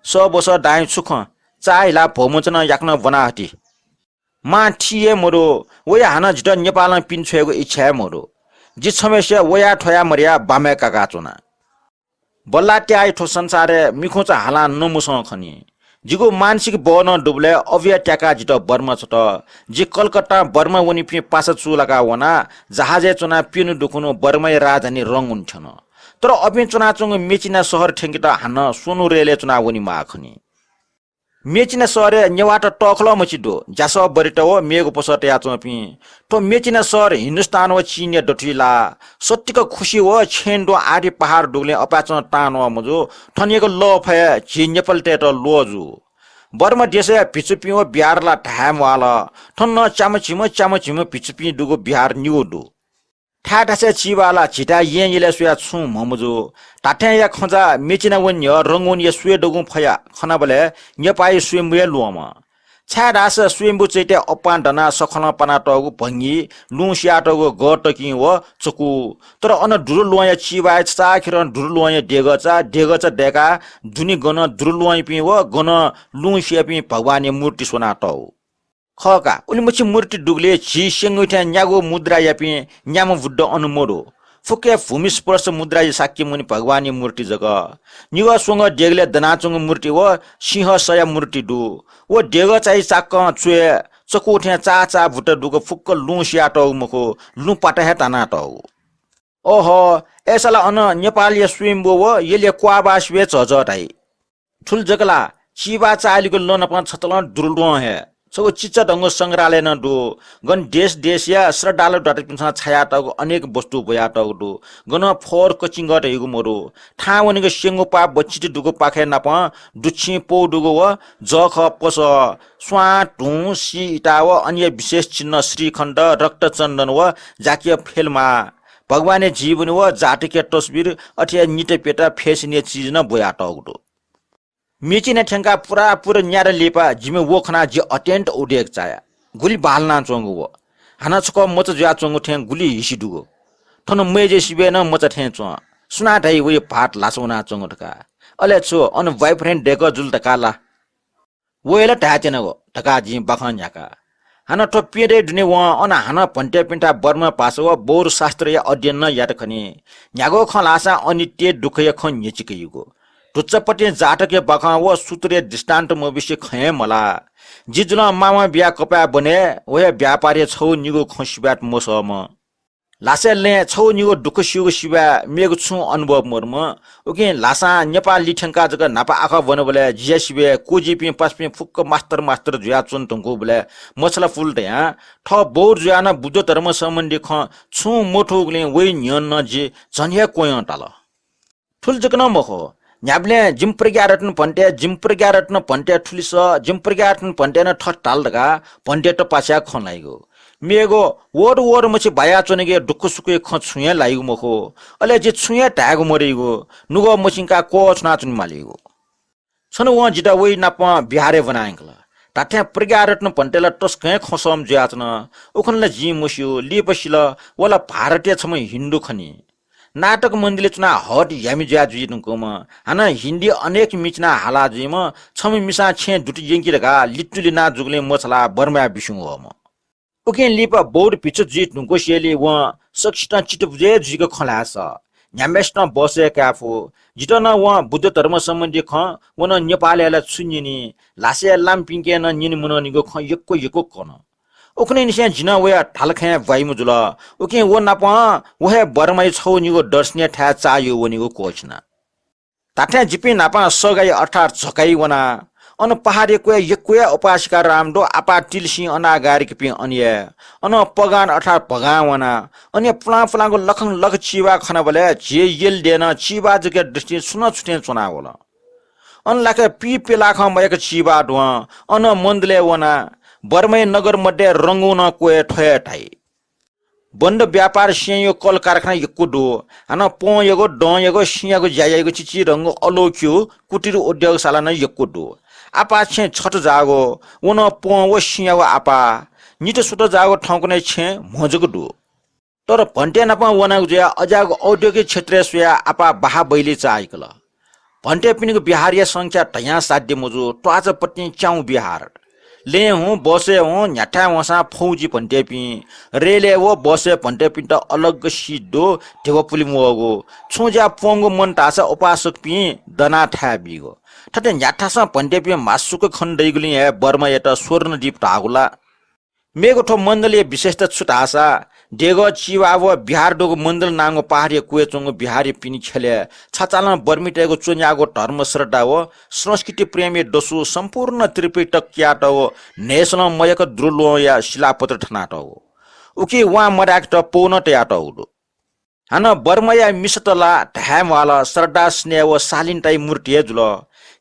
सः बसः दाइँ छु खँ, चाः हिलाः भ्वमंचनं याकनं ब्वना हति। मां थी हे मदु, वया हानं जितः नेपालं पिने छ्वयेगु इच्छा हे मदु। जि छम्हय्सिया वया थ्वया मदया बामय् काकाच्वना। बल्लात्याःया थ्व संसारय् मिखुंचा हालां नमुसं खनी। जिगु मानसिक बः नं दुबलय् अबुया त्याकाः जितः बर्मा छ्वत। जि कलकत्तां बर्मा वनीपिं पासा चूलाकाः वनाः जहाजय् च्वनाः प्यन्हु दुखुन्हु बर्माया राजधानी रंगुन थ्यन। तर अपिं च्वनाच्वंगु मेचिना शहर थ्यंकेत हानं स्वन्हु रेलय् च्वनाः वनेमाः खनी। मेचिना शहरय् नेवाःत तःखलं मछि दु, ज्यासः बरित व मेगु पसः तयाच्वंपिं। थ्व मेचिना शहर हिन्दुस्तान व चीनया दथुइ लाः। सत्तिक खुसि व छेँय् दुं आदि पहाड दुगुलिं अपाय्चं तांन्वः मजू। थनयागु लःफय् झी नेपालीतय्त ल्वः जू। बर्मा देशया भिक्षुपिं व बिहार ला धाये म्वाःल। थन नं च्याम्ह झिम्ह, च्याम्ह झिम्ह भिक्षुपिं दुगु बिहार निगू दु। थाय् थासय् चिबाः ला झीथाय् येँ यलय् स्वयाः छुं म्हमजू। धात्थें या खँजा मेचिना वने न्ह्यः रंगूनया स्वये दगुं फया खनाबलय् नेपाःया स्वयम्भू हे ल्वःमं। छाय्धाःसा स्वयम्भू चैत्य अप्पां दनाः सखलं पानातःगु भंगी, लुँ सियातःगु गः तकिं व चकु। तर अन दुरुल्वहंया चिबाःया चाखेरं दुरुल्वहंया देगःचा, देगःचा दय्काः दुने गनं दुरुल्वहंयापिं व गनं लुँ सियापिं भगवानया मूर्ति स्वनातःगु। खः का, उलिमछि मूर्ति दुगुलिं झी स्यंगु थें न्यागू मुद्रायापिं न्याम्ह बुद्ध अन मदु। फुक्क हे भूमि स्पर्श मुद्राया शाक्यमुनि भगवानया मूर्ति जक। निगः स्वंगः देगलय् दनाच्वंगु मूर्ति व सिंहस्सया मूर्ति दु। व देगःचाया चाकं च्वय् चकु थें चाःचाः बुट दुगु फुक्क लुँ सियातःगु मखु, लुँ पाता हे तानातःगु। ओहो, अय्सा ला अन नेपालया स्वयम्भू व यलया क्वाःबाः सिबय् झःझः धाइ। थुलि जक ला, चिबाः चाःहिलेगु लँ नाप छतलं दुरुल्वहं हे। छगू चिचाधंगु संग्रहालय नं दु। गन देश देशया श्रद्धालु दाजुपिन्सं छायातःगु अनेक वस्तु ब्वयातःगु दु। गन फोहोर कचिंगः धइगु मदु। थाहां वनेगु स्यंगू पाः बच्चित दुगु पाखय् नाप दुच्छिं पौ दुगु व जःखः पसः, स्वां, धुं, सी, इता व अनया विशेष चिन्ह श्रीखण्ड, रक्तचन्दन व जाकिया फेलमाः, भगवानया जीवनी व जातकया तस्वीर, अथे हे नित प्यता fashion-या चिज नं ब्वयातःगु दु। मेचिना थ्यंकाः पुरापुर न्यादँ लिपा जिमि व खनाः जि अत्यन्त उदेक चाया। गुलि बांलानाच्वंगु व। हानं छकः मचा जुयाच्वंगु थें गुलि हिसि दुगु। थन मय्जुया सिबय् नं मचा थें च्वं। सुनां धाइ वया भाःत ल्हासा वनाच्वंगु धकाः। अले छु, अन boyfriend दय्कः जुल धकाः ला? व हे ला धायेत्यनागु धकाः जिं बाखं न्ह्याका। हानं थ्व प्यदँया दुने वं अन हानं भन्तेपिन्थाय् बर्मा भाषा व बौद्ध शास्त्रया अध्ययन नं यात खनी। न्ह्यागु खँ ल्हाःसां अनित्य दुःखया खँ न्ह्यचिकयागु। धुच्चापतिं जातकया बाखं व सूत्रया दृष्टान्त मबिसे खँ हे मल्हाः। जि जुलं मामं बियाः कपाय् ब्वने, व हे व्यापारया छगू निगू खँ सिबय् मसःम्ह। ल्हासय् लँय् छगू निगू दुःख स्यूगु सिबय् मेगु छुं अनुभव मदुम्ह। उकिं ल्हासां नेपाः लिथ्यंकाः जक न्हापा आखः ब्वनाबलय् जिया सिबय् क्वजिपिं पासापिं फुक्क मास्तर मास्तर जुयाच्वन धुंकूबलय् मछालापुल धयां थः बौद्ध जुयाः नं बुद्ध धर्म सम्बन्धी खँ छुं मथूगुलिं वइ न्ह्यःने नं जि झन हे क्वयं ताल। थुलि जक नं मखु, न्ह्याबलें जिमि प्रज्ञारत्न भन्ते, जिमि प्रज्ञारत्न भन्ते थुलिसः, जिमि प्रज्ञारत्न भन्ते नं थथे धाल धकाः भन्तेत पाछ्याः खँ ल्हाइगु। मेगु वःत वःत मछि बायाच्वनेगु दुःख सुखया खँ छुं हे ल्हाइगु मखु। अले जि छुं हे धायेगु मदइगु, नुगः मछिंकाः क्वःछुनाच्वने मालीगु। छन्हु वं जितः वइ नाप बिहारय् ब्वना यंकल। धात्थें प्रज्ञारत्न भन्ते ला तसकं हे खँसःम्ह जुयाच्वन। उखुन्हु ला जिं मस्यू, लिपा सिल, व ला भारतया छम्ह हिन्दू खनी। नाटक मण्डलीइ च्वनाः हट ह्यामि जुया जुइ धुंकूम्ह, हानं हिन्दी अनेक मिचिनाः हाला जुइम्ह, छम्ह मिसां छेँय् दुति यंकि धकाः लित्तुलिना जूगुलिं मछालाः बर्माय् बिस्युं वःम्ह। उकिं लिपा बौद्ध भिक्षु जुइ धुंकूसेंलि वं सकसितं चित्तबुझे जुइक खँ ल्हाये सः। न्ह्याम्हय्सितं बसय् काये फु। जितः नं वं बुद्ध धर्म सम्बन्धी खँ, व नं नेपालय् ला छु न्यनी, ल्हासय् लाःम्हपिन्के नं न्यने मनंनिगु खँ यक्व यक्व कन। उखुन्हुनिसें जिं नं वया धालखँय् ब्वाइम्ह जुल। उकिं व नाप व हे बर्माया छगू निगू दर्शनीय थाय् चाःह्यू वनेगु क्वःछिना। धात्थें जिपिं न्हापां सगाइ अर्थात् झकाइ वना। अन पहाडया क्वय् यक्व हे उपासिका राम दु, आपाः तिलिसिं अनागारिकपिं अन हे। अन पगान अर्थात् भगां वना। अन हे पुलां पुलांगु लखं लख चिबाः खनाबलय् झी यल देनं चिबाः जकया दृष्टिं छुं नं छुथें च्वनावल। अन लाखे पीप्यलाखं मयाक चिबाः दुहां अन मन्दलय् वना। बर्माया नगर मध्ये रंगूनं क्वय् थ्व हे धाइ। बन्द व्यापार स्यंयागु कल कारखाना यक्व दु। हानं पँयागु, दँयागु, सिँयागु ज्या याइगु चिचिधंगु अलोक्यु कुटीर उद्योगशाला नं यक्व दु। आपाः छेँ छत जाःगु, व नं पँ व सिँयागु आपाः। नित सुत जाःगु थौंकन्हय् छेँ म्ह जक दु। तर भन्ते नाप वनागु जुयाः अज्याःगु औद्योगिक क्षेत्रय् स्वयाः आपाः बाहाबैली चाःहिकल। भन्तेपिनिगु बिहारया संख्या धयां साध्य मजू, त्वाःचापतिं च्याउ बिहार। लँय् हुँ, बसय् हुँ, न्ह्याथाय् वंसां फौजी भन्तेपिं। रेलय् व बसय् भन्तेपिन्त अलग seat दु, ध्यबा पुले म्वःगु। छुं ज्या प्वंगु मन धाःसा उपासकपिं दनाः थाय् बीगु। थथे न्ह्याथासं भन्तेपिं म्हासुक खने दइगुलिं हे बर्मायात स्वर्णदीप धाःगु ला। मेगु थ्व मण्डलया विशेषता छु धाःसा, देगः चिबाः व बिहार दुगु मण्डल नांगु पहाडया क्वय् च्वंगु बिहारया पिने ख्यलय् छचालं बर्मीतय्गु च्वन्याःगु धर्म श्रद्धा व संस्कृति प्रेमया दसु सम्पूर्ण त्रिपिटक कियातःगु न्हय्सलं मयक दुर्लुहंया शिलापत्र थनातःगु। उकी वां मदाय्केत पौ नं तयातःगु दु। हानं बर्माया मिसात ला धाये म्वाःल, श्रद्धा, स्नेह व शालीनताया मूर्ति हे जुल।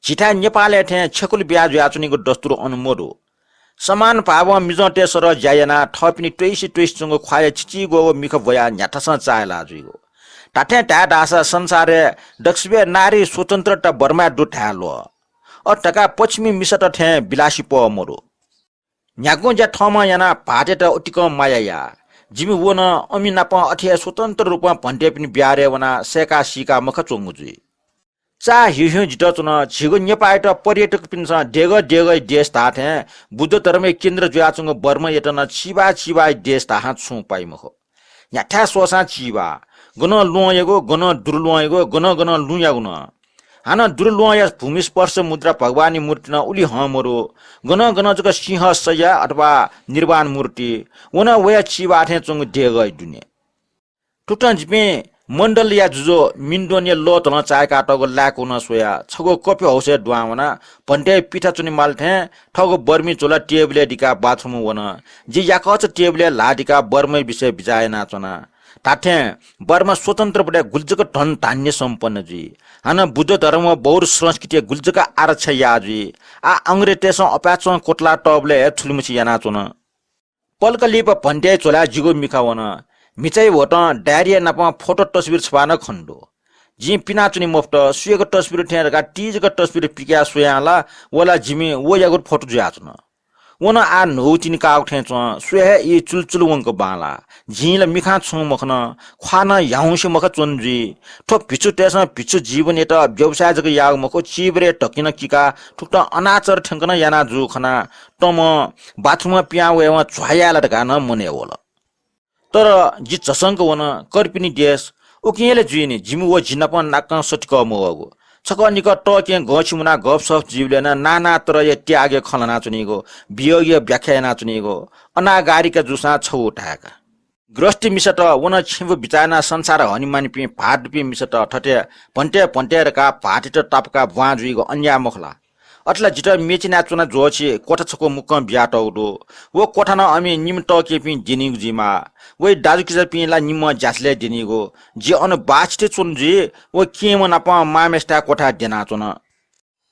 झीथाय् नेपालय् थें छेकुल बिया जुयाच्वनीगु दस्तुर अन मदु। समान भावं मिजंतय् सरह ज्या यानाः थःपिनि त्वइसे त्वइसे च्वंगु ख्वाःया चिचिग्वःगु मिखा ब्वयाः न्ह्याथासं चाःहिला जुइगु। धात्थें धाये धाःसा संसारय् दक्वसिबय् नारी स्वतन्त्रता बर्माय् दु धाये ल्वः। अथे धकाः पश्चिमी मिसात थें विलासीपह मदु। न्ह्यागुं ज्या थःम्हं यानाः भाःतयात उतिकं माया याः। जिमि व नं अमि नाप अथे हे स्वतन्त्र रूपं भन्तेपिनि बिहारय् वनाः सय्काः सीकाः मखा च्वंगु जुइ। चाः ह्यूह्यूं जितः च्वन, झीगु नेपाःयात पर्यटकपिन्सं देगः देगःया देश धाःथें बुद्ध धर्मया केन्द्र जुयाच्वंगु बर्मायात नं चिबाः चिबाःया देश धाःसां छुं पाइ मखु। न्ह्याथाय् स्वःसां चिबाः। गनं ल्वहंयागु, गनं दुर्लुहंयागु, गनं गनं लुँयागु नं। हानं दुर्लुहंया भूमि स्पर्श मुद्रा भगवानया मूर्ति नं उलि हं मदु। गनं गनं जक सिंह शय्या अथवा निर्वाण मूर्ति। व नं वया चिबाः थें च्वंगु देगःया दुने। थुकथं जिपिं मण्डलया जुजु मिन्दोनया लःधलं चाय्कातःगु लाय्कूनं स्वयाः छगू कफि हौसय् दुहां वनाः भन्तेया पिथा च्वनेमाल थें थःगु बर्मी झोला टेबलय् दिकाः बाथरुमय् वन। जि याकःचा टेबलय् ल्हाः दिकाः बर्माया विषय बिचाः यानाच्वना। धात्थें बर्मा स्वतन्त्र बलय् गुलि जक धन धान्य सम्पन्न जुइ। हानं बुद्ध धर्म व बौद्ध संस्कृतिया गुलि जक आरक्षा याः जुइ। आः अंग्रेजतय्सं अपाय्चं क्वतलातःबलय् हे थुलिमछि यानाच्वन। पलख लिपा भन्तेया झोलाय् जिगु मिखा वन। म्हिचाया ह्वतं डायरीया नापं फोटो तस्बिर छपाः नं खने दु। जिं पिनाच्वने मफुत, सुयागु तस्बिर थें धकाः तिजक तस्बिर पिकयाः स्वयां ला व ला जिमि वयागु फोटो जुयाच्वन। व नं आः न्हूगु तिनि काःगु थें च्वं, स्वये हे ई चुलचुल वंक बांलाः। जिं ला मिखां छुं मखन, ख्वाः नं ह्याउँसे मखा च्वन जुइ। थ्व भिक्षुतय्सं भिक्षु जीवनयात व्यवसाय जक याःगु मखु, चिबरय् धकिं नं किकाः थुकथं अनाचार थ्यंक नं याना जूगु खनाः तमं बाथरुमं पिहां वयेवं झ्वाः याये ला धकाः नं मनय् वल। तर जि झसंक वन, कर्पिनि देश। उकिं हे ला जुइ नि, जिमि व जि नाप नाकं सतिकः मवःगु। छकः निकः तःकें गंछि मुनाः गपसप जुइबलय् नं नाना तरहया त्यागया खँ ल्हानाच्वनीगु, वियोगया व्याख्या यानाच्वनीगु, अनागारिका जूसां छगू धाय्का। गृहस्थी मिसात व नं छेँबुँ बिचाः यानाः संसार हनेमानिपिं भाःत दुपिं मिसात थथे भन्ते भन्ते धकाः भाःतयात तापाकाः ब्वां जुइगु अन्याय मखु ला? अथे ला जितः मेचीनाय् च्वना ज्वःछि क्वथा छकू मुक्कं बियातःगु दु। व क्वथा नं अमि निम्ह तःकेपिं द्यनीगु जुइमाः। वइ दाजुकिजापिं ला निम्हं ज्याझ्वलय् द्यनीगु। जि अन बाःछितय् च्वने जुइ, व केहेँम्ह नाप मांम्हेसिथाय् क्वथाय् द्यनाच्वन।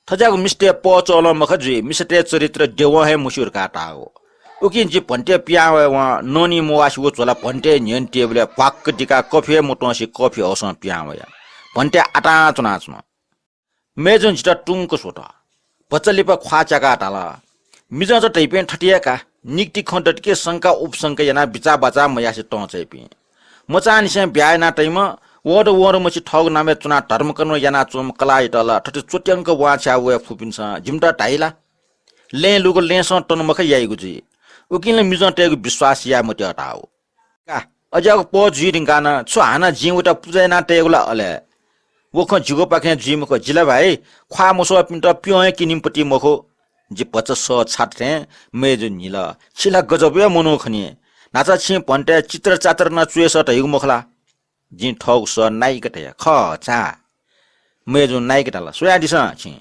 थज्याःगु मिस्तय् पःचलं मखा जुइ, मिसातय् चरित्र द्यवं हे मस्यू धकाः धाःगु। उकिं जि भन्ते पिहां वयेवं ननी मवासे व झोला भन्ते न्ह्यःने टेबलय् भ्वाक्क दिकाः कफि हे मत्वंसे कफि हौसं पिहां वया। भन्ते आतां च्वनाच्वन। मय्जुं जितः तुंक स्वत। भचा लिपा ख्वाः च्याकाः धाल, मिजंचा धइपिं थथे हे का, निकति खँ दत कि शंका उपशंका यानाः बिचाः बाचाः मयासे तं च्वइपिं। मचांनिसें ब्याहा याना तइम्ह, वहत वहत मछि थःगु नामय् च्वनाः धर्मकर्म यानाच्वंम्ह कलाःयात ला थथे च्वत्यांक वांछ्वया वये फुपिन्सं जिमित धाइ ला? लँय् लुगु लँय्सं तन मखा याइगु जुइ। उकिं ला मिजंतय्गु विश्वास याये मत्यः धाःगु। का, अज्याःगु पः जुइ धुंकाः नं छु हानं जिं वयात पुजा याना तयेगु ला अले? व खँ जिगुपाखें जुइ मखु, जि ला भाइ ख्वाः मस्वःपिन्त प्यं हे क्यनीम्ह पति मखु। जि भचा सः छात थें मय्जु न्हिल, छि ला गजब हे मनू खनी। न्हाचा छिं भन्ते चित्र चात्र नं च्वय् सः धइगु मखु ला? जिं थःगु सः नाइक धया, खः छाय्? मय्जुं नाइक धाल, स्वयादिसँ छिं।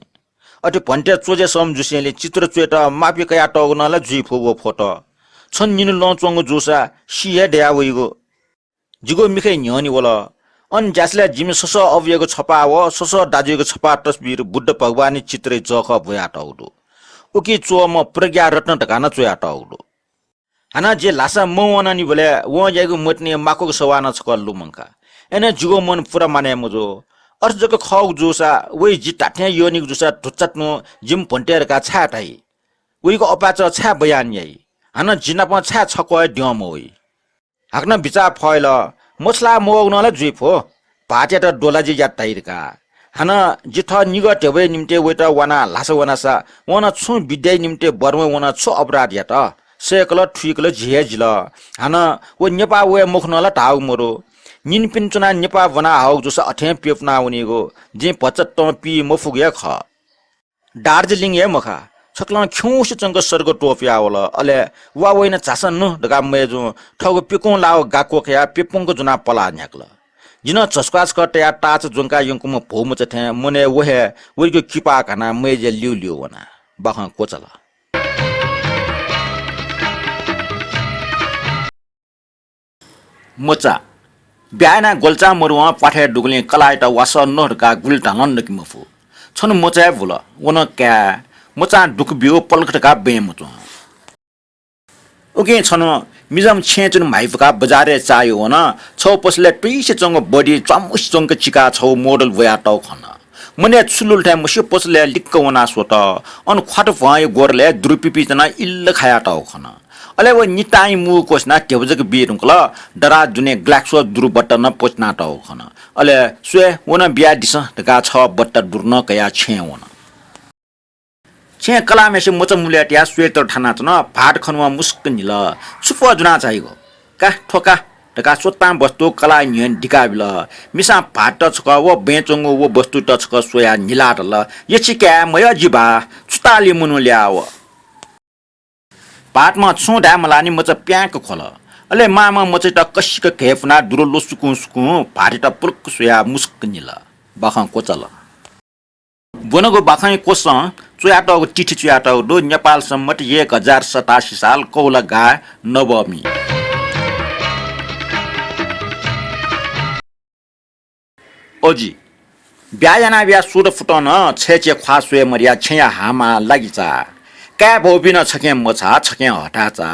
अथे भन्ते च्वजेसं जुसेंलि चित्र च्वयेत माफी कयातःगु नं ला जुइ फु व फोटो। छन निन्हु लं च्वंगु जूसा सी हे दया वइगु। जिगु मिखय् न्ह्यःने वल। अन ज्यासलय् जिमि ससः अबुयागु छपाः व ससः दाजुयागु छपाः तस्वीर बुद्ध भगवानया चित्रय् जःखः ब्वयातःगु दु। उकी च्वःम्ह प्रज्ञा रत्न धकाः नं च्वयातःगु दु। हानं जि ल्हासा मवनानिबलय् वं याइगु मतिनि माकुगु सवाः नं छकः लुमंका। अय्नं जिगु मन पूरा मानय् मजू। अथे जक खःगु जूसा वइ जि धात्थें यःनिगु जूसा धुच्चा तुं जिमि भन्ते धकाः छाय् धाइ? वइगु अपाय्‌चः छाय् बयान याइ? हानं जि नाप छाय् छकः हे द्यं मवइ? हाकनं बिचाः फयल, मछाला मवःगु नं ला जुइ फु, भाःतयात द्वलाजि यात धाइ धकाः। हानं जि थः निगः ध्यबाया निम्तिं वइत वानाः ल्हासा वनासा वं नं छुं विद्याया निम्तिं बर्मा वनाः छु अपराध यात? सय्‌कल थुइकल झी हे जिल। हानं व नेपाः वये मखु नं ला धाःगु मदु। निनिपिं च्वनाः नेपाः ब्वना हःगु जूसा अथें प्यपुना वनीगु। जिं भचा तं पी मफुगु हे खः। दार्जिलिङ हे मखा, छकलं खिउँसे च्वंक सर्ग त्वपुया वल। अले वा वइन झासँ नु धकाः मय्‌जुं थःगु प्यकुं लाःगु गा क्वकयाः प्यपुंक ज्वनाः पलाः न्ह्याकल। जि नं झस्क्वाः छकः तयाः ताःचा ज्वंका यंकूम्ह भौमचा थें मनय् व हे वइगु किपाः घानाः मय्‌जुया ल्यूल्यू वना। बाखं क्वचाल। मचा। ब्याहा यानाः ग्वल्चा मरुवं प्वाथय् दुगुलिं कलाःयात वासः नः धकाः गुलि धालं नके मफु। छन्हु मचा हे बुल, व नं काय्। मचां दुःख ब्यू पलख धकाः बँय् मच्वं। उकिं छन्हु मिजंम्ह छेँय् च्वने म्हाइपुकाः बजारय् चाःह्यू वन। छगू पसलय् तुइसे च्वंगु बडी च्वामुसे च्वंक चिकाः छगू मोडल ब्वयातःगु खन। मनय् छु लुल थें मस्यू पसलय् लिक्क वनाः स्वत। अन ख्वात भ्वंया ग्वरलय् दुरुपिपिं च्वनाः इल्ल खायातःगु खन। अले व नितां मू क्वछिनाः ध्यबा जक बी धुंकल। दराज दुने ग्लाक्सो दुरु बट्टा नं प्वछिनातःगु खन। अले स्वये, व नं बियादिसँ धकाः छगः बट्टा दुरु नं कयाः छेँय् वन। छेँय् कलाःम्हेसित मचा मुलय् तयाः स्वेटर थानाच्वन। भाःत खनावं मुसुक्क न्हिल। छु प्वः ज्वनाः झाइगु? का, थ्व का धकाः स्वतां वस्तु कलाःया न्ह्यःने दिकाबिल। मिसां भाःतयात छकः व बँय् च्वंगु व वस्तुत छकः स्वयाः न्हिलाः धाल, यछि काय्, मयः जि बाः, छु तालया मनू ल्याः व। भाःतम्हं छुं धाये मलाःनि मचा प्याँक ख्वल। अले मांम्हं मचायात कसिक घय्पुनाः दुरु ल्वसुकुं सुकुं भाःतयात पुलुक्क स्वयाः मुसुक्क न्हिल। बाखं क्वचाल। ब्वनागु बाखंया क्वसं च्वयातःगु तिथि च्वयातःगु दु, नेपाल सम्बत एक हजार सतासी साल कौला गाः नवमी। अजि ब्याहा यानाबिया सुथ फुतं नं छय्‌चे ख्वाः स्वये मदयाः छेँया हामा लागिचा। काय्‌भौपिं नं छखें मछाः, छखें हथाचा।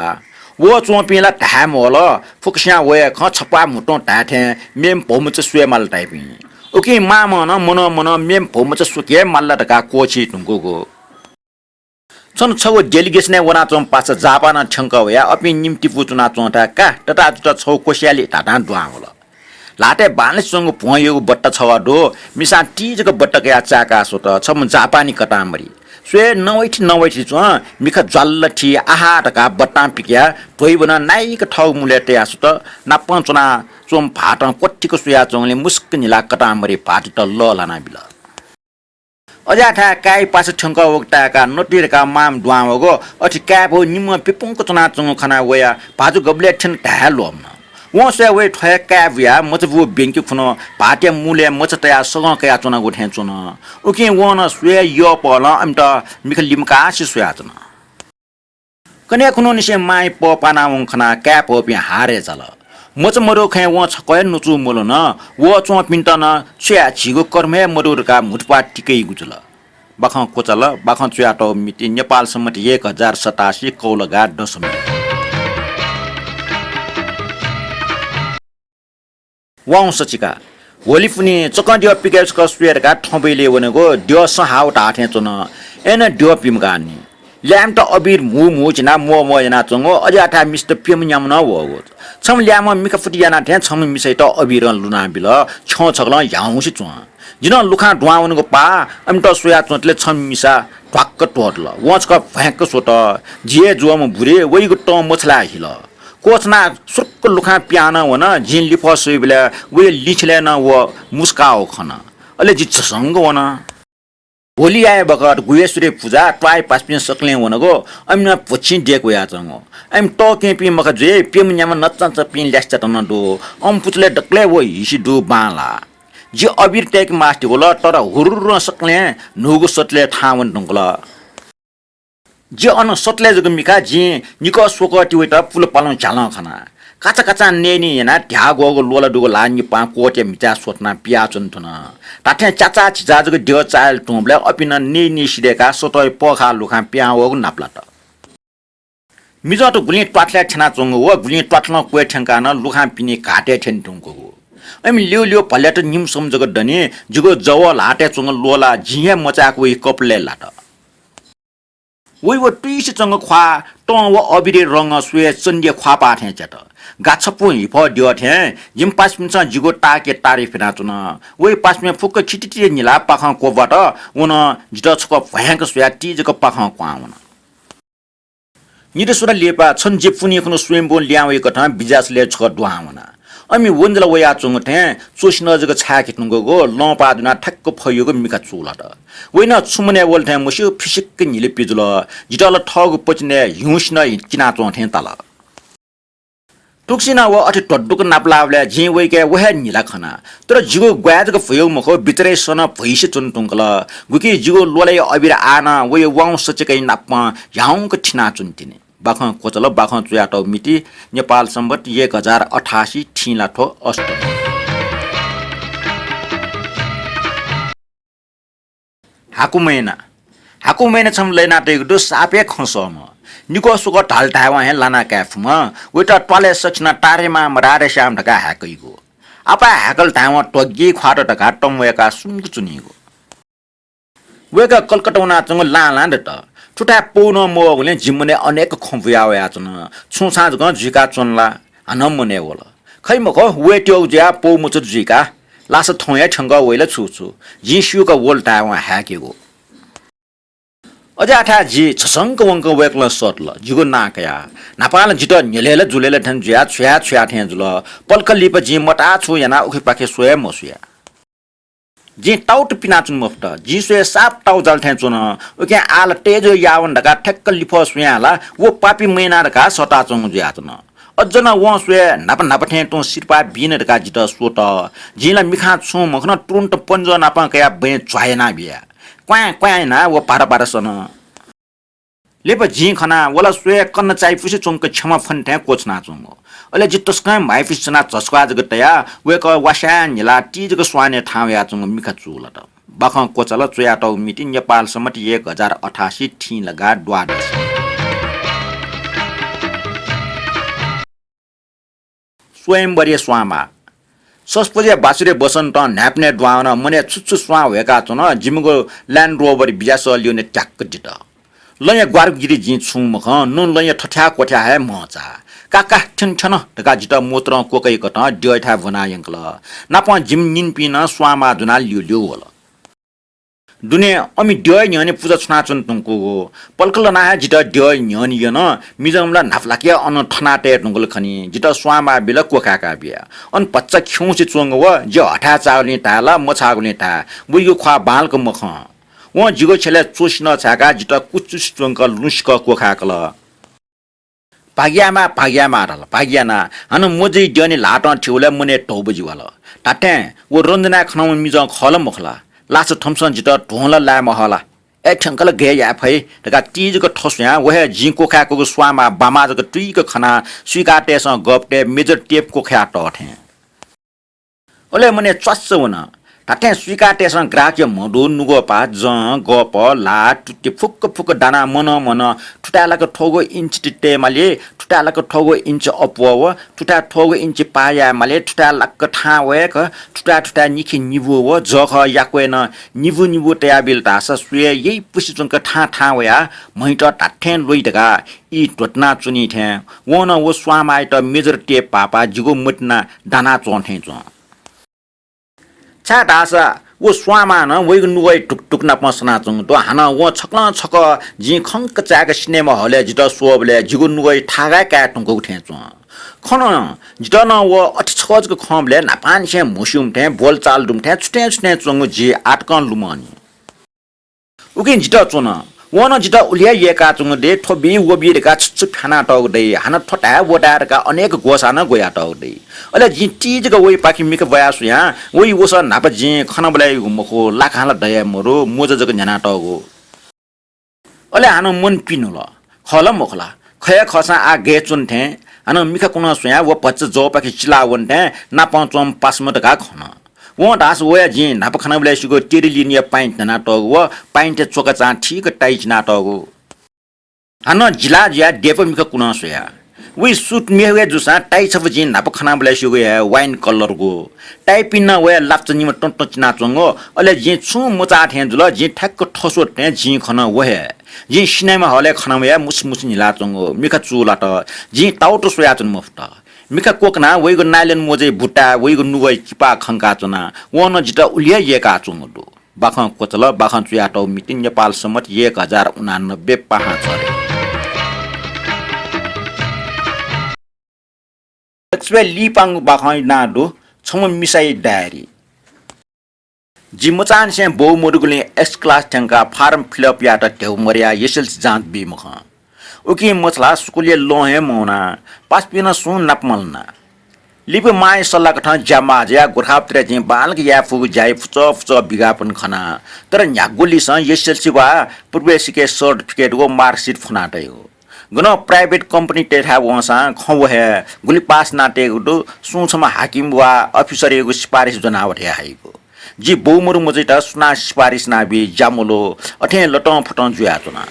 व च्वंपिं ला धाये म्वल, फुक्कसियां वये खँ छप्वाः म्हुतुं धाये थें मेम्ह भौमचा स्वये माल धाइपिं। उकिं मांम्हं नं मनं मनं मेम्ह भौमचा स्वके हे माल ला धकाः क्वःछी धुंकूगु। छन्हु छगू delegation-य् वनाच्वंम्ह पासा जापानं थ्यंकः वयाः अपिं निम्ह तिपू च्वनाच्वंथाय् का ततातुत छगू क्वस्यालि धाधां दुहां वल। ल्हातय् बांलासे च्वंगु भ्वंयागु बट्टा छगः दु, मिसां ति जक बट्टा कयाः चाय्‌का स्वत, छम्ह जापानी कतांमरि। स्वये नवइथि नवइथि च्वं, मिखा ज्वाल्ल थी, आहा धकाः बट्टां पिकयाः ध्वइबनं नाइक थःगु मुलय् तयाः स्वत। नापं च्वनाच्वंम्ह भाःतं क्वथिक स्वयाच्वंगुलिं मुसुक्क न्हिलाः कतांमरि भाःतयात लःल्हानाबिल। अज्याःथाय् काय् पासा थ्यंकः वःगु ताय्‌काः नतुइ धकाः मांम्ह दुहां वःगु, अथे काय्‌भौ निम्हं पिपुंक च्वनाच्वंगु खनाः वयाः भाजु गबलय् थ्यन धाये हे ल्वःमन। वं स्वये वइ थ्व हे काय् बुयाः मचाबू ब्यंके खुन्हु भाःतया मुलय् मचा तयाः सगं कयाच्वनागु थें च्वन। उकिं वं नं स्वये यःपलं अमित मिखा लिमकासे स्वयाच्वन। कन्हय् खुन्हुनिसें मांया पः पानावंगु खनाः काय्‌भौपिं हारय् जाल। मचा मदुगु खँय् वं छकः हे नुचू मल्हुन। व च्वंपिन्त नं छु याये, झीगु कर्म हे मदु धकाः म्हुतुप्वाः तिकइगु जुल। बाखं क्वचाल। बाखं च्वयातःगु मिति नेपाल सम्बत एक हजार सतासी कौला गाः दशमी। वाउँस चिका। होली पुन्हि चकं द्यः पिकय् छकः स्वये धकाः थौंबलय् वनेगु द्यः सँ हाःगु धाःथें च्वन। अय्‌नं द्यः पिमकाःनि। ल्याय्‌म्हत अबिर म्हू म्हू झिनाः म्वः म्वः यानाच्वंगु, अज्याःथाय् मिसात प्यम्ह न्याम्ह नं वःगु। छम्ह ल्याय्‌म्हं मिखा फुति याना थें छम्ह मिसायात अबिरं लुनाबिल, छ्यं छकलं ह्याउँसे च्वं। जि नं लुखां दुहां वनेगु पाः, अमित स्वयाच्वंतले छम्ह मिसा ध्वाक्क त्वःतल। वं छकः भ्वाँय्‌क स्वत। जि हे जुवःम्ह बुरे वइगु तं मछालाः हिल। क्वछनाः सुरुक्क लुखां पिहां नं वन। जिं लिफः स्वइबलय् वया लिंछिलय् नं व मुस्काःगु खन। अले जि झसंक वन। होली याये बखत गुह्येश्वरी पुजा त्वाःया पासापिं सकलें वनागु, अमिनं भ्वछिं देय्‌क वयाच्वंगु। अमि तःकेहेँपिं मखा जुइ, प्यम्ह न्याम्ह नचांचापिं ल्यासेत नं दु। अम्मु पुचलय् दकलय् व हिसि दु बांलाः। जि अबिर तय्के मास्ति वल, तर हुरुरुं सकलें न्हूगु सतलय् थाहां वने धुंकल। जि अन सतलय् जक मिखा, जिं निकः स्वकः तिवय्त पुलपालं झ्यालं खना। काचाकाचां नयेनी यानाः ध्याः ग्वःगु ल्वला दुगु ल्हाः निपां क्वःतय् म्हिचाय् स्वथनाः पियाच्वन धुन। धात्थें च्याचाः झिचाः जक द्यः चाःहिला तुंबलय् अपिं नं नयेनी सिधय्काः सतःया पःखाः लुखां पिहां वःगु नापलात। मिजंत गुलिं त्वाथलय् थ्यनाच्वंगु व गुलिं त्वाथलं क्वय् थ्यंकाः नं लुखां पिने घातय् थ्यने धुंकूगु। अमि ल्यू ल्यू भलय्त निम्हसम्ह जक दनि, जिगु जवः ल्हातय् च्वंगु ल्वला जिं हे मचाय्क वइ कपालय् लात। वइ व तुइसे च्वंगु ख्वाः तं व अबिरया रंगं स्वये चण्डिया ख्वाःपाः थें च्यात। गाछपुं हिफः द्यः थें जिमि पासापिन्सं जिगु ताःके तारिफ यानाच्वन। वइ पासापिं फुक्क खितिति न्हिलाः पाखं क्वब्वात। व नं जितः छकः भ्वाँय्क स्वयाः ति जक पाखं क्वहां वन। निदँ स्वन्हु लिपा छन्हु जि पुन्हि खुन्हु स्वयम्भूं लिहां वइकथं बिज्यासलय् छकः दुहां वना। अमि वंजल वयाच्वंगु थें च्वसिनं जक छाय्के धुंकूगु लंपाः दुनाः ठ्याक्क फयुगु मिखा चूलात। वइ नं छु मनय् वल थें मस्यू, फिसिक्क न्हिले पिजुल। जितः ला थःगु पतिनय् ह्युंसिनं हितिनाच्वं थें ताल। थुगुसिनं व अथे ध्वदुक नापलाःबलय् जिं वइके व हे न्हिला खना। तर जिगु ग्वाये जक भ्वयु मखु, बिचरय् सनं भ्वइसे च्वने धुंकल। गुकी जिगु ल्वलाया अबिर आः नं वइ वाउँ सचिकया नापं ह्याउँक थिनाच्वनी तिनि। बाखं क्वचाल, बाखं च्वयातःगु मिति नेपाल संवत् एक हजार अठासी, थिंलाथ्व अष्टमी। हाकुमैना। हाकुमैना छम्ह लय्नातइगु दु, साप हे खँ सःम्ह। निकः स्वकः धाल धायेवं हे लाना काये फुम्ह। वइत त्वालय् सछिनं तारेमाम राधेश्याम धकाः हाय्कइगु। आपाः हाय्कल धायेवं ध्वग्गी ख्वाःत धकाः तंम्वय्काः सुम्क च्वनीगु। वय्कः कलकत्ता वनाच्वंगु लां लां दत। थुथाय् पौ नं मवःगुलिं जि मनय् अनेक खँ बुया वयाच्वन। छुं छां जकं जुइका च्वन ला? हानं मनय् वल। खइ मखु, वयेत्यःगु जुयाः पौ मछुत जुइका लासा थौं हे थ्यंक वइ ला छु छु। जिं स्यूक वल धायेवं हाय्केगु। अज्याःथाय् जि छसंक वंक वय्कलं सःतल, जिगु नां कयाः। न्हापां ला जितः न्ह्यलय् ला जुलय् ला थें जुयाः छुया छुया थें जुल। पलख लिपा जिं मताः छु यानाः उखेपाखे स्वये मसुया। जिं ताउत पिनाच्वने मफुत। जिं स्वये साप ताउ जाल थें च्वन। उकिं आः ला तय्जु यावन धकाः ठ्याक्क लिफः स्वयां ला व पापी मैना धकाः सःताच्वंगु जुयाच्वन। अज्ज नं वं स्वये न्हापा न्हापा थें तुं सिरपाः बीन धकाः जितः स्वत। जिं ला मिखां छुं मखन, तुरुन्त पन्जं नापं कयाः बँय् झ्वाः याना बिया। क्वाँय् क्वाँय् यानाः व भारा भारा सन। लिपा जिं खना, व ला स्वये कन्ना चाइपुसे च्वंक क्षमा फने थें क्वछुनाच्वंगु। अले जि तसकं म्हाइपुसे च्वनाः झस्क्वाः जक तयाः वय्कः वासाय् न्हिलाः ति जक स्वानय् थाहां वयाच्वंगु मिखा चूलात। बाखं क्वचाल, च्वयातःगु मिति नेपाल संवत् एक हजार अठासी, थिंलागा द्वादश। स्वयम्वरया स्वांमाः। ससपोजया बासुरे बसन्तं न्हाय्पनय् दुहां वन। मनय् छु छु स्वां ह्वय्काच्वन। जिमिगु Land Rover बिज्यासः लिउने त्याक्क दित। लँया ग्वारुगिरी जिं छुं मखं, नुं लँया थथ्याः क्वथ्याः हे म्हंचा। का का, थ्यन थ्यन धकाः जितः मोतरं क्वकय्कथं द्यःथाय् ब्वना यंकल। नापं जिमि निंपिं नं स्वांमाः ज्वनाः ल्यूल्यू वल। दुने अमि द्यःया न्ह्यःने पुजा छुनाच्वने धुंकूगु। पलख लनाः हे जितः द्यःया न्ह्यःने यन। मिजंम्ह ला न्हापालाक हे अन थना तये धुंकल खनी। जितः स्वांमाः बिल, क्वखाय्का बिया। अन भचा खिउँसे च्वंगु व जि हथाय् चाःगुलिं धाये ला मछाःगुलिं धाये, वइगु ख्वाः बांलाक मखं। वं जिगु छ्यलय् च्वसिनं छाय्काः जितः कुचुसे च्वंक लुँसिक क्वखाय्कल। भाग्यामा, भाग्यामा धाल, भाग्याना। हानं मजुइ द्यःने ल्हातं थिउलय् मनय् धौबजि वाल। धात्थें व रञ्जनाया खनाम्ह मिजं खः ला मखु ला? लासा थम्सं जितः ध्वं ला लाये महः ला? ए, थ्यंक ला गय् याये फइ धकाः ति जक थस्वयां व हे जिं क्वखाय्कूगु स्वांमाः बांमाः जक तुइक खनाः स्वीकारतय्सं गःपतय् मेजर टेप क्वखाया तः थें। अले मनय् च्वास्स वन। धात्थें स्वीकारतय्सं ग्राहकया म्ह दु, नुगः पाः, जं, गःपः, ल्हाः, तुति फुक्क फुक्क दानाः मनं मनं थुथाय् लाक थ्वगु इन्च ति तये माली, थुथाय् लाक थ्वगु इन्च अप्वः व, थुथाय् थ्वगु इन्च पाः याये माली, थुथाय् लाक थाहां वय्क, थुथाय् थुथाय् निखि निबू व, जःखः याक्वय् नं निबू निबू तयाबिल धाःसा स्वये यइपुसे च्वंक थाहां थाहां वयाः म्हइत धात्थें ल्वइ धकाः ई ध्वतुना च्वनी थें, वं नं व स्वांमाःयात मेजर टेप पाःपाः जिगु मतिना दाना च्वं थें च्वं। छाय्धाःसा व स्वांमाः नं वइगु नुगःया धुकधुक नाप सनाच्वंगु दु। हानं वं छकलं छकः जिं खंक चाय्क सिनेमा हलय् जितः स्वःबलय् जिगु नुगः थाय् काये धुंकूगु थें च्वं। खन, जितः नं व अथे छकः जक खंबलय् न्हापांनिसें म्हस्यूम्ह थें, बोलचाल दुम्ह थें, छुथें छुथें च्वंगु जि आः तकं लुमंनि। उकिं जितः च्वन। वं नं जितः उलि हे यय्काच्वंगु दइ, थ्व बी व बी धकाः छु छु फ्यानातःगु दइ, हानं थ्व धाये व धाये धकाः अनेक ग्वसाः नं ग्वयातःगु दइ। अले जिं ति जक वइपाखे मिखा ब्वयाः स्वयां वइ वसः न्हापा जिं खनाबलय् याइगु मखु, लाकां ला दये मरु, मोजा जक न्ह्यानातःगु। अले हानं मन पिन्हुल, खः ला मखु ला? खः हे खःसां आः गय् च्वन थें, हानं मिखा कुनं स्वयां व भचा जवपाखे चिलाः वन थें नापं च्वंम्ह पासाम्ह धकाः खन। वं धाःसा वया जिं न्हापा खनाबलय् सिगु टेरिलिनया पाइन्ट न्ह्यानातःगु व पाइन्टय् च्वकाचां ठीक टाइ चिनातःगु। हानं जिलाः जुयाः देपा मिखा कुनं स्वया। वइ सुट म्येगु हे जूसां टाइ छपु जिं न्हापा खनाबलय् सिगु हे वाइन कलरगु। टाइपिं नं वया लापचा निम्ह तं तं चिनाच्वंगु। अले जिं छुं मचाः थें जुल, जिं ठ्याक्क थस्वत थें जिं खन व हे। जिं सिनेमा हलय् खनावया मुसु मुसु न्हिलाच्वंगु मिखा चूलात। जिं ताउत स्वयाच्वने मफुत। मिखा क्वकनाः वइगु नाइलन मोजय् बुताय् वइगु नुगः किपाः खंकाच्वना। वं नं जितः उलि हे यय्काच्वंगु दु। बाखं क्वचाल, बाखं च्वयातःगु मिति नेपाल सम्बत एक हजार उनानब्बे पाहां झरे। अले लिपांगु बाखं नां दु छम्ह मिसाया डायरी। जि मचांनिसें बौ मदुगुलिं S class थ्यंकाः form fill up यायेत ध्यबा मदयाः SLC जाँच बी मखं। उकिं मछालाः स्कूलय् लं हे मवना। पासापिं नं सुं नाप मल्हुना। लिपा मांया सल्लाकथं ज्या माः जुयाः गोरखापत्रय् जिं बांलाक याये फुगु ज्याया फुचः फुचः विज्ञापन खना। तर न्ह्यागुलिसं SLC वा प्रवेशिका certificate व marksheet फ्वना तयेगु। गनं private company तय्थाय् वंसां खँ व हे गुलि पास यानातयेगु दु, सुं छम्ह हाकिम वा अफिसरयागु सिफारिस ज्वनाः व धयाः हइगु। जि बौ मदु मचाइत सुनां सिफारिस यानाबी, ज्या मल्हू, अथें लतं फतं जुयाच्वना।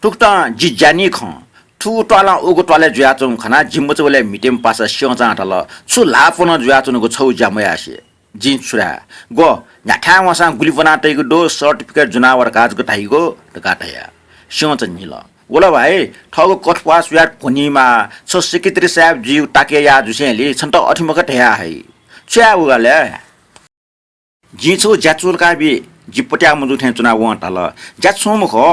थुकथं जि ज्यानि खं, थुगु त्वालं उगु त्वालय् जुयाच्वंगु खनाः जि मचाबलय् म्हितेम्ह पासा स्यंचां धाल, छु ल्हाः पनं जुयाच्वनागु छगू ज्या मयासें? जिं छु धाये? ग्व, न्ह्याथाय् वंसां गुलि ब्वना तइगु दु, certificate ज्वना व धकाः जक धाइगु धकाः धया। स्यंचा न्हिल। व ला भाइ, थःगु कथप्वाः स्वयाः क्वनीमाः, छ secretary साहेब जुइगु ताकय् याः जुसेंलि छन्त अथे मखु धयाः हइ। छु याये उगु ले? जिं छगू ज्या चूलाकाबी। जि पत्याः मजू थें च्वनाः वं धाल, ज्या छुं मखु,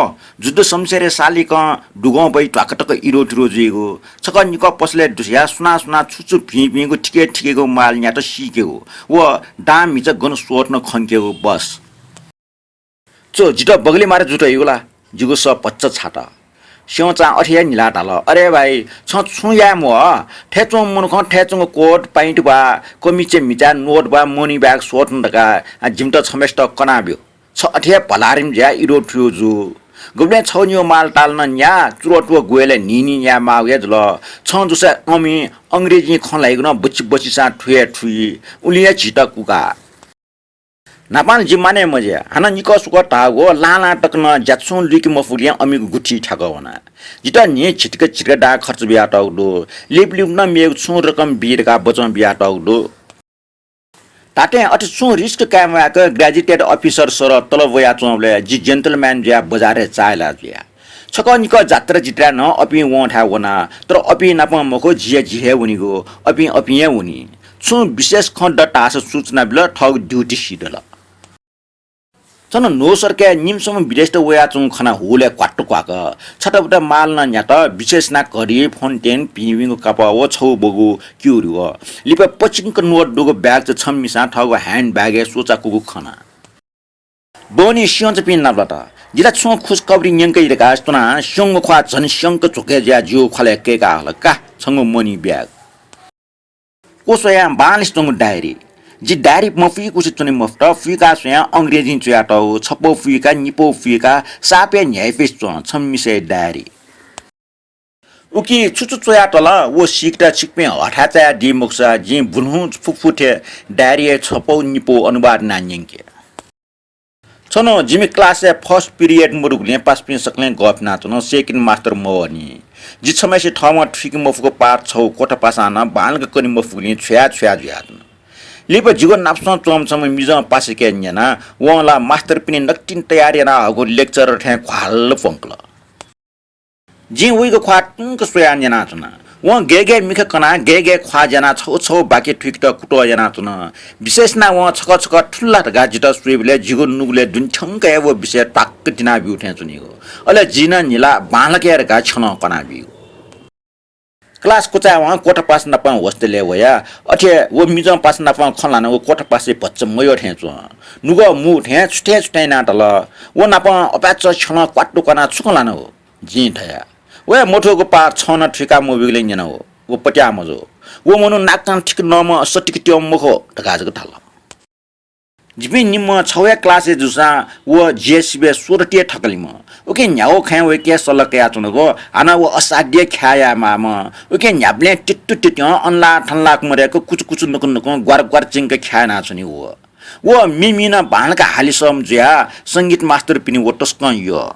जुद्ध शमशेरया सालिकं दुगं बइ ध्वाखा तक इरो तिरो जुइगु। छकः निकः पसलय् दुस्याः सुनां सुनां छु छु भिं भिंगु थिके थिकेगु माल न्यात सीकेगु व दां म्हिचा गन स्वःथन खंकेगु बस। च्व, जितः बगलय् मारे जुइत हइगु ला? जिगु सः भचा छात। स्यंचां अथे हे न्हिलाः धाल, अरे भाइ, छं छुं याये म्वाः। थय् च्वंम्ह मनुखं थय् च्वंगु कोट, पाइन्ट वा कमिचय् म्हिचाय् नोट वा money bag स्वःथन धकाः जिमित छम्हय्सित कनाब्यु। छ अथे हे भलारिम जुयाः इरो तिरो जू। गुबलें छगू निगू माल ताल नं न्याः, चुरोट व ग्वय्लय् न्हिं न्हिं याये माःगु हे जुल। छं दुसा अमि, अंग्रेजीं खँ ल्हाइगु नं बच्छि बच्छिसां थुइ हे थुइ। उलिं हे झीत कुका। न्हापां जि मानय् मजुया। हानं निकः सुकः धाःगु लां लां तक नं ज्या छुं लुइके मफुगुलिं अमिगु गुथि थ्याकः वना। जितः न्हिं झितिक झितिक दां खर्च बियातःगु दु। लिपा लिपा नं मेगु छुं रकम बी धकाः बचं बियातःगु दु। धात्थें अथे छुं risk काये म्वायेक gazetted officer सरह तलब वयाच्वंबलय् जि gentleman जुयाः बजारय् चाःहिला जुया। छकः निकः जात्रा जित्राय् नं अपिं वंथाय् वना, तर अपिं नाप मखु, जि हे जि हे वनीगु, अपिं अपिं हे वनी। छुं विशेष खँ दत धाःसा सूचना बिल, थःगु duty सिधल। थन न्हूसर्कय् निम्हसम्ह विदेशीत वयाच्वंगु खनाः हुलय् क्वात्तु क्वाक। छताबुता माल नं न्यात, विशेष यानाः घडी, फोन, टेन, भिंभिंगु कापः व छगू बगू क्यु रिगः। लिपा पचिंक नोट दुगु bag च छम्ह मिसां थःगु hand bag य् स्वचाकूगु खना। बहनी स्यंचापिं नापलात। जि ला छुं खुसखबरी न्यंकइ धकाः च्वनाः स्यंगु ख्वाः झन स्यंक झ्वकय् जुयाः जिगु ख्वालय् कय्काः हल, का, छंगु money bag। क्वस्वयां बांलासे च्वंगु डायरी। जि डायरी मफुइकुसे च्वने मफुत, फुइकाः स्वयां अंग्रेजीं च्वयातःगु, छपौ फुइकाः, निपौ फुइकाः, सापय् न्ह्याइपुसे च्वं, छम्ह मिसाया डायरी। उकी छु छु च्वयातल व सीकेत छिकपिं हथाय् चायादी मखुसा, जिं बुन्हु फुफु थें डायरीया छपौ निपौ अनुवाद यानाः न्यंके। छन्हु जिमि class-य् first period मदुगुलिं पासापिं सकलें गःफिनाच्वन, second मास्टर मवःनि। जि छम्हय्सित थःम्हं थुइके मफुगु पाठ छगू क्वथापासां नं बांलाक कने मफुगुलिं छ्वया छ्वया जुयाच्वन। लिपा जिगु नापसं च्वंम्ह छम्ह मिजं पासाके न्यना, वं ला मास्टरपिनि नकतिनि तयार यानाहःगु lecturer थें घ्वाल प्वंकल। जिं वइगु ख्वाः तुंक स्वयाः न्यनाच्वना। वं गय् गय् मिखा कनाः गय् गय् ख्वाः ज्यानाः छगू छगू वाक्य थुइकेत कुतः यानाच्वन। विशेष यानाः वं छकः छकः थुल ला धकाः जितः स्वइबलय् जिगु नुगलय् दुने थ्यंक हे व विषय त्वाक्क तिनाब्यू थें च्वनीगु। अले जिं नं न्हिलाः बांलाक हे धकाः छ्यलं कनाबीगु। क्लास क्वचाय्वं क्वथापास नाप hostel-य् वया। अथे व मिजंपास नाप खँ ल्हानागु क्वथापासय् भचा मयः थें च्वं। नुगः मू थें छुथें छुथें यानातल। व नाप अपाय्च छ्यलं क्वातुक्वानाः छु खँ ल्हानागु? जिं धया। वया मथूगु पाः छं नं थुइका मवइगुलिं न्यनागु। व पत्याः मजू। व मनू नाकं थिक नःम्ह सतिक त्यंम्ह मखु धकाः जक धाल। जिपिं निम्ह छगू हे क्लासय् जूसां व JCB-य् सोरठीया थकालिम्ह। उकिं न्ह्यागु खँय् वय्कः सल्लाह कयाच्वनागु, हानं व असाध्य ख्याः यायेमाःम्ह। उकिं न्ह्याबलें तित्तु तित्यं अनला थनला मदय्क कुचु कुचु नुकु नुकुं ग्वार ग्वार चिंक ख्याः यानाच्वनीगु। व मिमि नं बांलाक हालिसःम्ह जुयाः संगीत मास्टरपिनि व तसकं यः।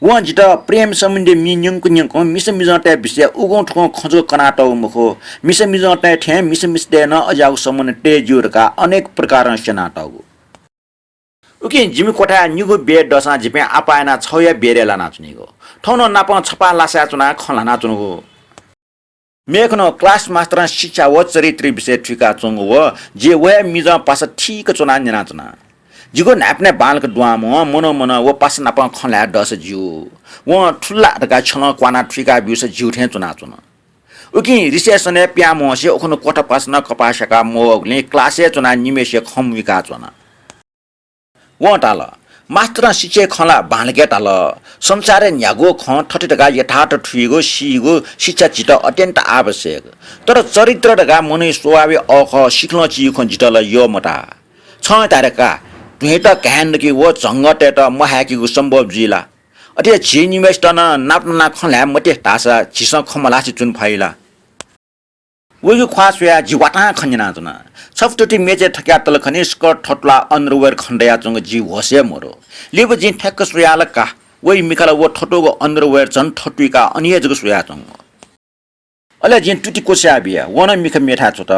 वं जितः प्रेम सम्बन्धी मि न्यंकु न्यंकुं मिसा मिजंतय् विषयय् उगुं थुगुं खँ जक कनातःगु मखु, मिसा मिजंतय् थें मिसा मिस्तय् नं अज्याःगु सम्बन्ध तये ज्यू धकाः अनेक प्रकारं स्यनातःगु। उकिं जिमि क्वथाय् निगू bed दःसां जिपिं आपाः यानाः छगूया bed-य् लानाच्वनीगु। थौं नं नाप छपाः लासाय् च्वनाः खँ ल्हानाच्वनागु। मेखुन्हु क्लास मास्टरं शिक्षा व चरित्र विषय थुइकाच्वंगु व जि व हे मिजंपासा थीक च्वनाः न्यनाच्वना। जिगु न्हाय्पनय् बांलाक दुहां मुहां मनं मनं व पासा नाप खँ ल्हाये दःसा ज्यू। वं थुल ला धकाः छ्यलं क्वानाः थुइका ब्यूसा ज्यू थें च्वनाच्वन। उकिं reception-य् पिहां म्हसे उखुन्हु क्वथापासा नं कपाः स्याकाः मवःगुलिं class-य् च्वनाः निम्हय्सिया खँ मुइकाच्वन। वं धाल, मास्टरं शिक्षाया खँ ला बांलाक हे धाल। संसारय् न्ह्यागु खँ थथे धकाः यथार्थ थुइगु, सीगु शिक्षा झीत अत्यन्त आवश्यक। तर चरित्र धकाः मनूया स्वभावया अःखः सिखलं चीगु खँ जितः ला यः मताः। छं धाय्‌धकाः धुँयात घाये नकी व झंगःतय्‌त महाय्‌केगु सम्भव जुइ ला? अथे झी निम्हय्‌सित नं नाप नानाः खँ ल्हाये मते धाःसा झीसं खँ मल्हासे च्वने फइ ला? वइगु ख्वाः स्वयाः जि वातां खँ न्यनाच्वना। छपु तुति मेचय् थकयातल खनी, skirt थत्वलाः underwear खनेदयाच्वंगु जि होशय् मदु। लिपा जिं ठ्याक्क स्वयाः ला का, वइ मिखाल व थत्वःगु underwear झन थत्वइकाः अन हे जक स्वयाच्वंगु। अले जिं तुति क्वचाय् बिया, व नं मिखा मेथाय् छ्वत।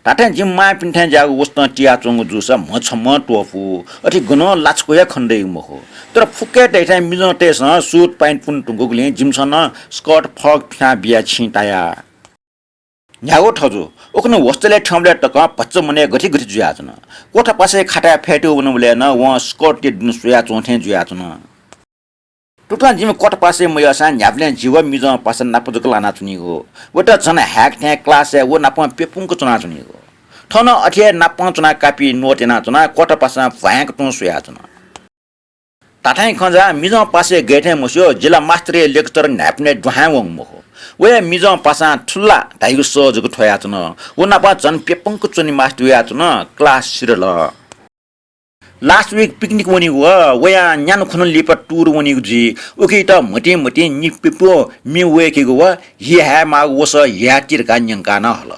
धात्थें जिमि मांपिन्थाय् ज्याःगु वसतं तियाच्वंगु जूसा म्ह छम्हं त्वःफु, अथे गनं लाछ्वः हे खनेदइगु मखु। तर फुक्कय् दइथाय् मिजंतय्‌सं suit pant पुने धुंकूगुलिं जिमिसं नं skirt फरक फिनाः बिया छिं ताया। न्ह्यागु थजु, उखुन्हु hostel-य् थ्यंबलय् तकं भचा मनय् गथे गथे जुयाच्वन। क्वथापासय् खाताय् फ्यतुइ वनाबलय् नं वं skirt-या दुने स्वयाच्वं थें जुयाच्वन। तुतं जिमि क्वथापासय् मयःसां न्ह्याबलें जि व मिजंपासा नाप जक लानाच्वनीगु। वयात झन हाय्‌क थें class-य् व नापं प्यपुंक च्वनाच्वनीगु। थन अथे हे नापं च्वनाः कापि note यानाच्वनाः क्वथापासां भ्वाँय्‌क तुं स्वयाच्वन। धात्थें खँ जा, मिजंपासय् गय् थें मस्यू, जि ला मास्टरया lecture न्हाय्‌पनय् दुहां वंगु मखु। व हे मिजंपासां थुल ला धाइगु सः जक थ्वयाच्वन। व नाप झन प्यपुंक च्वने मास्ति वयाच्वन, class सिधल। Last week picnic वनीगु व, वयां न्यान्हु खुन्हु लिपा tour वनीगु जुइ। उकियात म्हतिं म्हतिं निप्यपु म्ये वय्‌केगु व हि हायेमाःगु वसः हि हायेति धकाः न्यंकाः नं हल।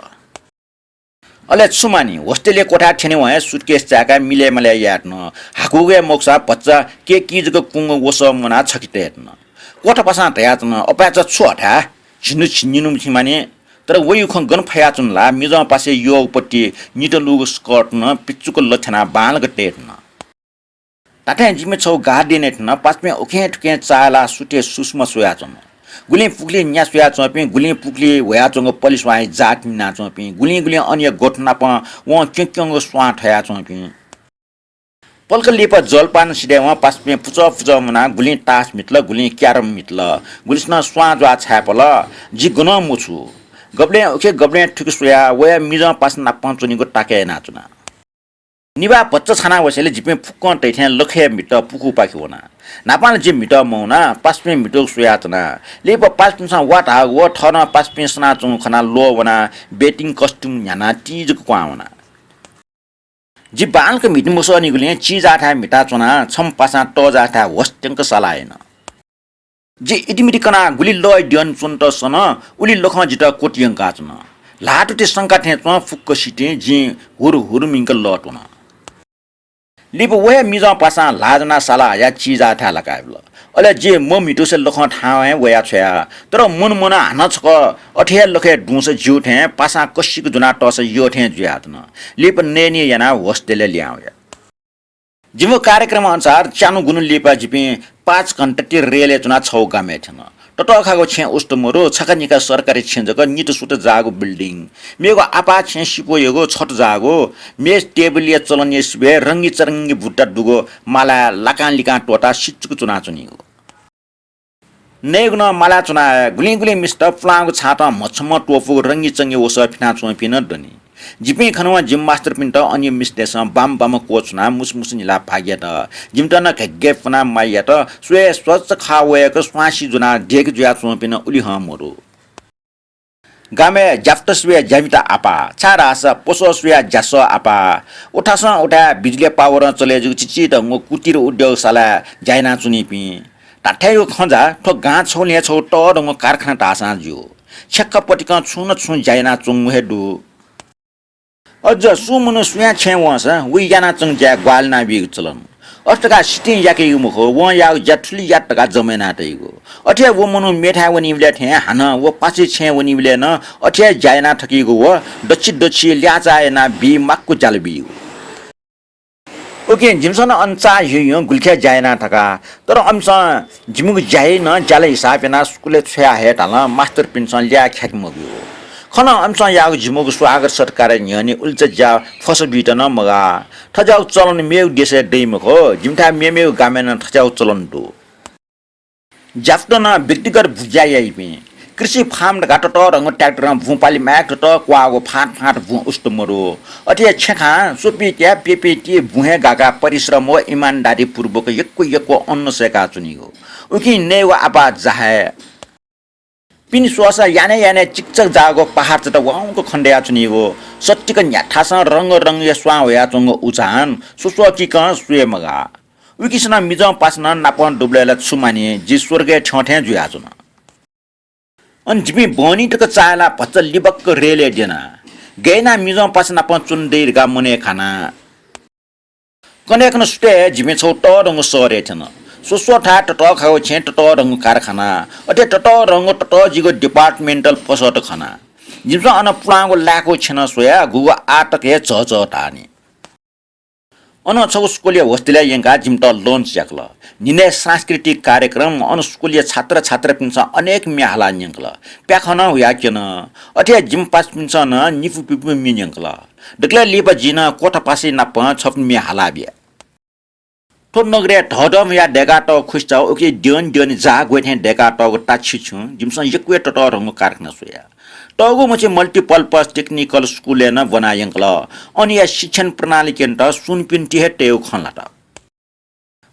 अले छु मानि, hostel-या क्वथाय् थ्यनेवं हे suitcase चाय्‌काः मिलय् मालय् यायेत नं हाकुगु हे मखुसा भचा केकी जक कुंगु वसः मुनाः छखे तयेत नं। क्वथापासां धयाच्वन, अपाय्‌चा छु हथाय्? झिन्हु झिंनिन्हु मछि मानि। तर वइगु खँ गन फयाच्वन ला, मिजंपासय् यःगु पट्टि नितलूगु skirt नं पिचुक लथ्यानाः बांलाक तयेत नं। धात्थें जिमि छगू garden-य् थन पासापिं उखें थुखें चाःहिलाः सुथय् सुसमा स्वयाच्वन। गुलिं पुखुलिइ न्या स्वयाच्वंपिं, गुलिं पुखुलिइ ह्वयाच्वंगु पलिस्वांया जात निनाच्वंपिं, गुलिं गुलिं अनया ग्वथु नाप वं क्यंक्यंगु स्वां थयाच्वंपिं। पलख लिपा जलपान सिधयेवं पासापिं पुचः पुचः मुनाः गुलिं तास म्हितल, गुलिं carrom म्हितल, गुलिसिनं स्वां ज्वाः छाय्‌पल। जि गनं मछू। गबलें उखे गबलें थुखे स्वयाः वया मिजंपासा नाप च्वनीगु ताकय् यानाच्वना। निभाः भचा छाना वसेंलि जिपिं फुक्कं तइथें लखय् म्हितः पुखूपाखे वना। न्हापां ला जि म्हितः मवना, पासापिं म्हितःगु स्वयाच्वना। लिपा पासापिन्सं वा धाःगु व थः नं पासापिं सनाच्वंगु खनाः ल्वः वनाः bathing costume न्ह्यानाः ति जक क्वहां वना। जि बांलाक म्हिते मसःनिगुलिं चिजाःथाय् म्हिताच्वनाः छम्ह पासां तःजाःथाय् होश त्यंक सालाः याना। जि इतिमिति कनाः गुलि लः द्यने च्वनेत सन, उलि लखं जितः कोति यंकाच्वन। ल्हातुति संका थें च्वं फुक्क सितिं जिं हुरु हुरु मिंक लः त्वन। लिपा व हे मिजंपासां ल्हाः ज्वनाः सालाः हयाः चिजाःथाय् लाकाबिल। अले जि मम्हितुसे लखं थाहां हे वया छ्वया। तर मन मनं हानं छकः अथे हे लखय् दुंसा ज्यू थें पासां कसिक ज्वनाः तःसा यः थें जुयाच्वन। लिपा नयेनी यानाः hostel-य् लिहां वया। जिमिगु कार्यक्रम अनुसार च्यान्हु गुन्हु लिपा जिपिं पाँच घण्टा ति रेलय् च्वनाः छगू गामय् थ्यन। ततःखाःगु छेँ उस्त मदु, छखा निखा सरकारी छेँ जक, नित सुत जाःगु building। मेगु आपाः छेँ सिपु यःगु छत जाःगु, मेज टेबलया चलनया सिबय् रंगीचरंगी बुट्टा दुगु मालाय् लाकां लिकां त्वःताः सिचुक च्वनाच्वनीगु। नयेगु नं माला च्वना। गुलिं गुलिं मिस्त पुलांगु छातं म्हछम्ह त्वपुगु रंगी चंगी वसः फिनाच्वंपिं नं दनि। जिपिं खनवं जिमि मास्टरपिन्त अन मिस्तय्सं बाम बाम क्वछुनाः मुसु मुसु निलाः भाग्यात। जिमित नं घ्यग्घे पुनाः मायात। स्वये स्वच्छ खा वय्क स्वांसी ज्वनाः देगि जुयाच्वंपिं नं उलि हं मदु। गामय् ज्याप्त स्वया ज्यामिता आपाः, छाय्धाःसा पसः स्वया ज्यासः आपाः। उथासं उथाय् बिजुली पावरं चले जूगु चिचिधंगु कुटीर उद्योगशालाय् ज्या यानाच्वनीपिं। धात्थेंगु खँ जा, थ्व गां छगुलिं छगू तःधंगु कारखाना धाःसां ज्यू। छेँखा पतिकं छुं न छुं ज्या यानाच्वंगु हे दु। अझ सुं मनू सुयां छेँय् वंसा वइ यानाच्वंगु ज्याय् ग्वाहालि यानाबीगु चलन। अथे धकाः सितिं याकेगु मखु, वं याःगु ज्या थुलि यात धकाः जमा याना तइगु। अथे हे व मनू मेथाय् वनीबलय् थें हानं व पासाया छेँय् वनीबलय् नं अथे हे ज्या याना थकीगु व दछि दछि ल्याःचाः यानाः बी माक्व ज्याला बीगु। उकिं जिमिसं नं अन चाःहिउहिउं गुलिखय् ज्या याना थका। तर अमिसं जिमिगु ज्या हे नं ज्याला हिसाब यानाः स्कुलय् छ्वया हये धालं मास्टरपिन्सं ल्याः ख्याके मब्यू। खनं अमिसं याःगु जिमिगु स्वागत सत्कारया न्ह्यःने उलिचा ज्या फसा बीत नं मगाः। थज्याःगु चलन मेगु देशय् दइ मखु, जिमिथाय् मेमेगु गामय् नं थज्याःगु चलन दु। ज्याप्त नं व्यक्तिगत बुँज्या याइपिं। कृषि फार्म धकाः ततःधंगु ट्र्याक्टरं बुँ पालि माय्क ततः क्वाःगु फाँट फाँट बुँ उस्त मदु। अथे हे छेँखां स्वपित्या प्यपिति बुँ हे गाकाः परिश्रम व इमानदारीपूर्वक यक्व यक्व अन्न सय्काच्वनीगु। उकिं नयेगु आपाः जाहाय्। पिने स्वःसा यानय् यानय् चिकचक जाःगु पहाडचात वाउँक खनेदयाच्वनीगु। सत्तिक न्ह्याथासं रंग रंगया स्वां ह्वयाच्वंगु उजान स्वस्वकीकं स्वये मगाः। उकिसनं मिजं पासानं नापं दुबलय् ला छु मानि, जि स्वर्गय् थ्यं थें जुयाच्वना। अन जिपिं बहनी तक चाःहिलाः भचा लिबक्क रेलय् द्यना। गय् यानाः मिजं पासा नाप च्वने दइ धकाः मनय् खाना। कन्हय्कन्हय् सुथय् हे जिपिं छगू तःधंगु शहरय् थ्यन। स्वस्वथाय् ततःखागु छेँय् ततःधंगु कारखाना, अथे ततःधंगु ततःजिगु departmental पसःत खना। जिमिसं अन पुलांगु लाय्कू छेँ नं स्वयाः गुगु आः तक हे झःझः धाःनि। अन छगू स्कुलया hostel-य् यंकाः जिमित lunch याकल। न्हिनय् सांस्कृतिक कार्यक्रम, अन स्कुलया छात्र छात्रापिन्सं अनेक म्ये हालाः न्यंकल। प्याखं नं हुयाः क्यन। अथे हे जिमि पासापिन्सं नं निपु पिपु म्ये न्यंकल। दकलय् लिपा जिं नं क्वथा पासाया नाप छपु म्ये हालाः बिया। थ्व नगरय् धःधःम्ह हुयाः दय्कातःगु खुसिचाः उकी द्यःने द्यःने जाः ग्वय् थें दय्कातःगु ताछि छुं जिमिसं यक्व हे ततःधंगु कारखाना स्वया। तःगु मछि multipurpose technical school-य् नं ब्वना यंकल। अनया शिक्षण प्रणाली क्यनेत सुनपिन्ति हे तयेगु खँ ल्हात।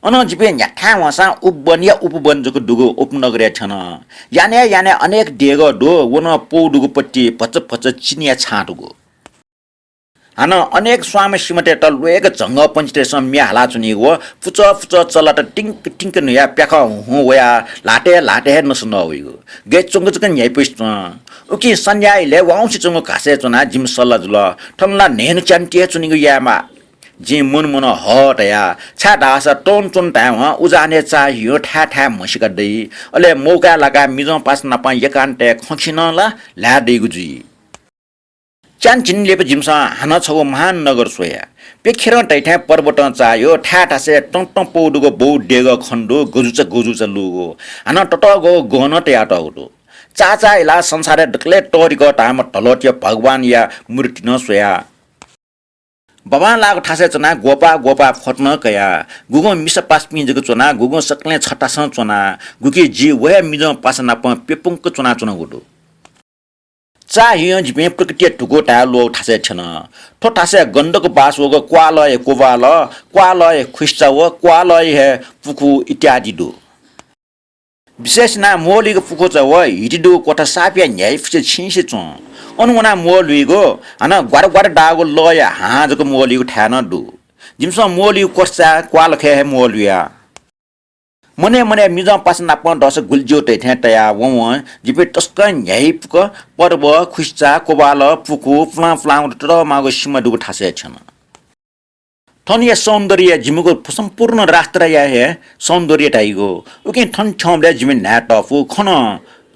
अनं जिपिं न्ह्याथाय् वंसां उपवन या उपवन जक दुगु उपनगरय् थ्यन। यानय् यानय् अनेक देगः दु, व नं पौ दुगु पट्टि भचा भचा चिनिया छां दुगु। हानं अनेक स्वांम्ह सिमातय्त ल्वय्क झंगःपंक्षीतय्सं म्ये हालाच्वनीगु व पुचः पुचः चल्लात तिंक तिंक न्हुयाः प्याखं हुँ हुँ वयाः ल्हातय् ल्हातय् हे नसा नः वइगु। गय् च्वंक जक न्ह्याइपुसे च्वं। उकिं सन्ध्या इलय् वाउँसे च्वंगु घासय् च्वनाः जिमि सल्लाह जुल, थन ला न्हय्न्हु च्यान्हु ति हे च्वनीगु यायेमाः। जिं मन मनं हः तया, छाय्धाःसा तःन्हु च्वने धायेवं उजानय् चाःहिउं थाय् थाय् म्हसीका दइ। अले मौकाय् लाकाः मिजं पासा नाप एकान्तय् खँ खिं नं ला ल्हाये दइगु जुइ। च्यान्हु चिने लिपा जिमिसं हानं छगू महान नगर स्वया। प्यखेरं धइथें पर्वतं चाःहिउ, थाय् थासय् तं तं पौ दुगु बौ देगः खने दु, गजुचा गजुचा लूगु। हानं ततःगःगु गहं नं तयातःगु दु। चाःचाःहिलाः संसारय् दकलय् तःधिकः धाःम्ह धलःतिया भगवानया मूर्ति नं स्वया। बाबांलाःगु थासय् च्वनाः ग्वपाः ग्वपाः फोटो नं कया। गुगुं मिसा पासापिं जक च्वनाः गुगुं सकलें छतासं च्वनाः, गुकी जि व हे मिजं पासा नाप प्यपुंक च्वनाच्वनागु दु। चाःहिउं जिपिं प्रकृतिया धुकू धाये ल्वःगु थासय् थ्यन। थ्व थासय् गन्धक बास वःगु क्वालया क्वबाल, क्वालया खुसिचा व क्वालया हे पुखू इत्यादि दु। विशेष यानाः म्वःल्हुइगु पुखूचा व हिति दुगु क्वथा सापया न्ह्याइपुसे छिंसे च्वं। अन वनाः म्वःल्हुइगु, हानं ग्वार ग्वार दाःगु लःया हां जक म्वःल्हुइगु थाय् नं दु। जिमिसं म्वःल्हुइगु क्वथाचाय् क्वालखय् हे म्वःल्हुया। मनय् मनय् मिजं पासा नाप दःसा गुलि ज्यू धइथें तयाः वं वं जिपिं तसकं न्ह्याइपुक पर्व, खुसिचा, क्वबाल, पुखू, पुलां पुलांगु ततःमाःगु सिमा दुगु थासय् थ्यन। थनया सौन्दर्य जिमिगु सम्पूर्ण राष्ट्रया हे सौन्दर्य धाइगु। उकिं थन थ्यंबलय् जिमि न्हाय् तःपु। खन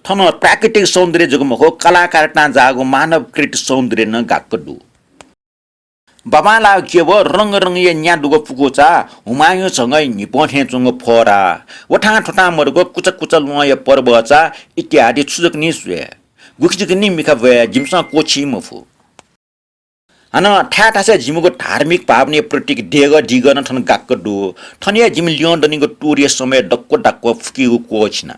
थन प्राकृतिक सौन्दर्य जक मखु, कलाकारतां जाःगु मानवकृत सौन्दर्य नं गाक्क दु। बाबांलाःगु क्यब रंग रंगया न्या दुगु पुखूचा, हुमायूं झंगःया न्हिपं थें च्वंगु फोहरा, वथां थुथां मदुगु कुचा कुचा ल्वहंया पर्वचा इत्यादि छु जक नि स्वये, गुखि जक नि मिखा ब्वये जिमिसं क्वःछी मफु। हानं थाय् थासय् जिमिगु धार्मिक भावनाया प्रतीक देगः दिगः नं थन गाक्क दु। थन हे जिमि ल्यं दनिगु tour-या समय दक्व दक्व फुकीगु क्वःछिना।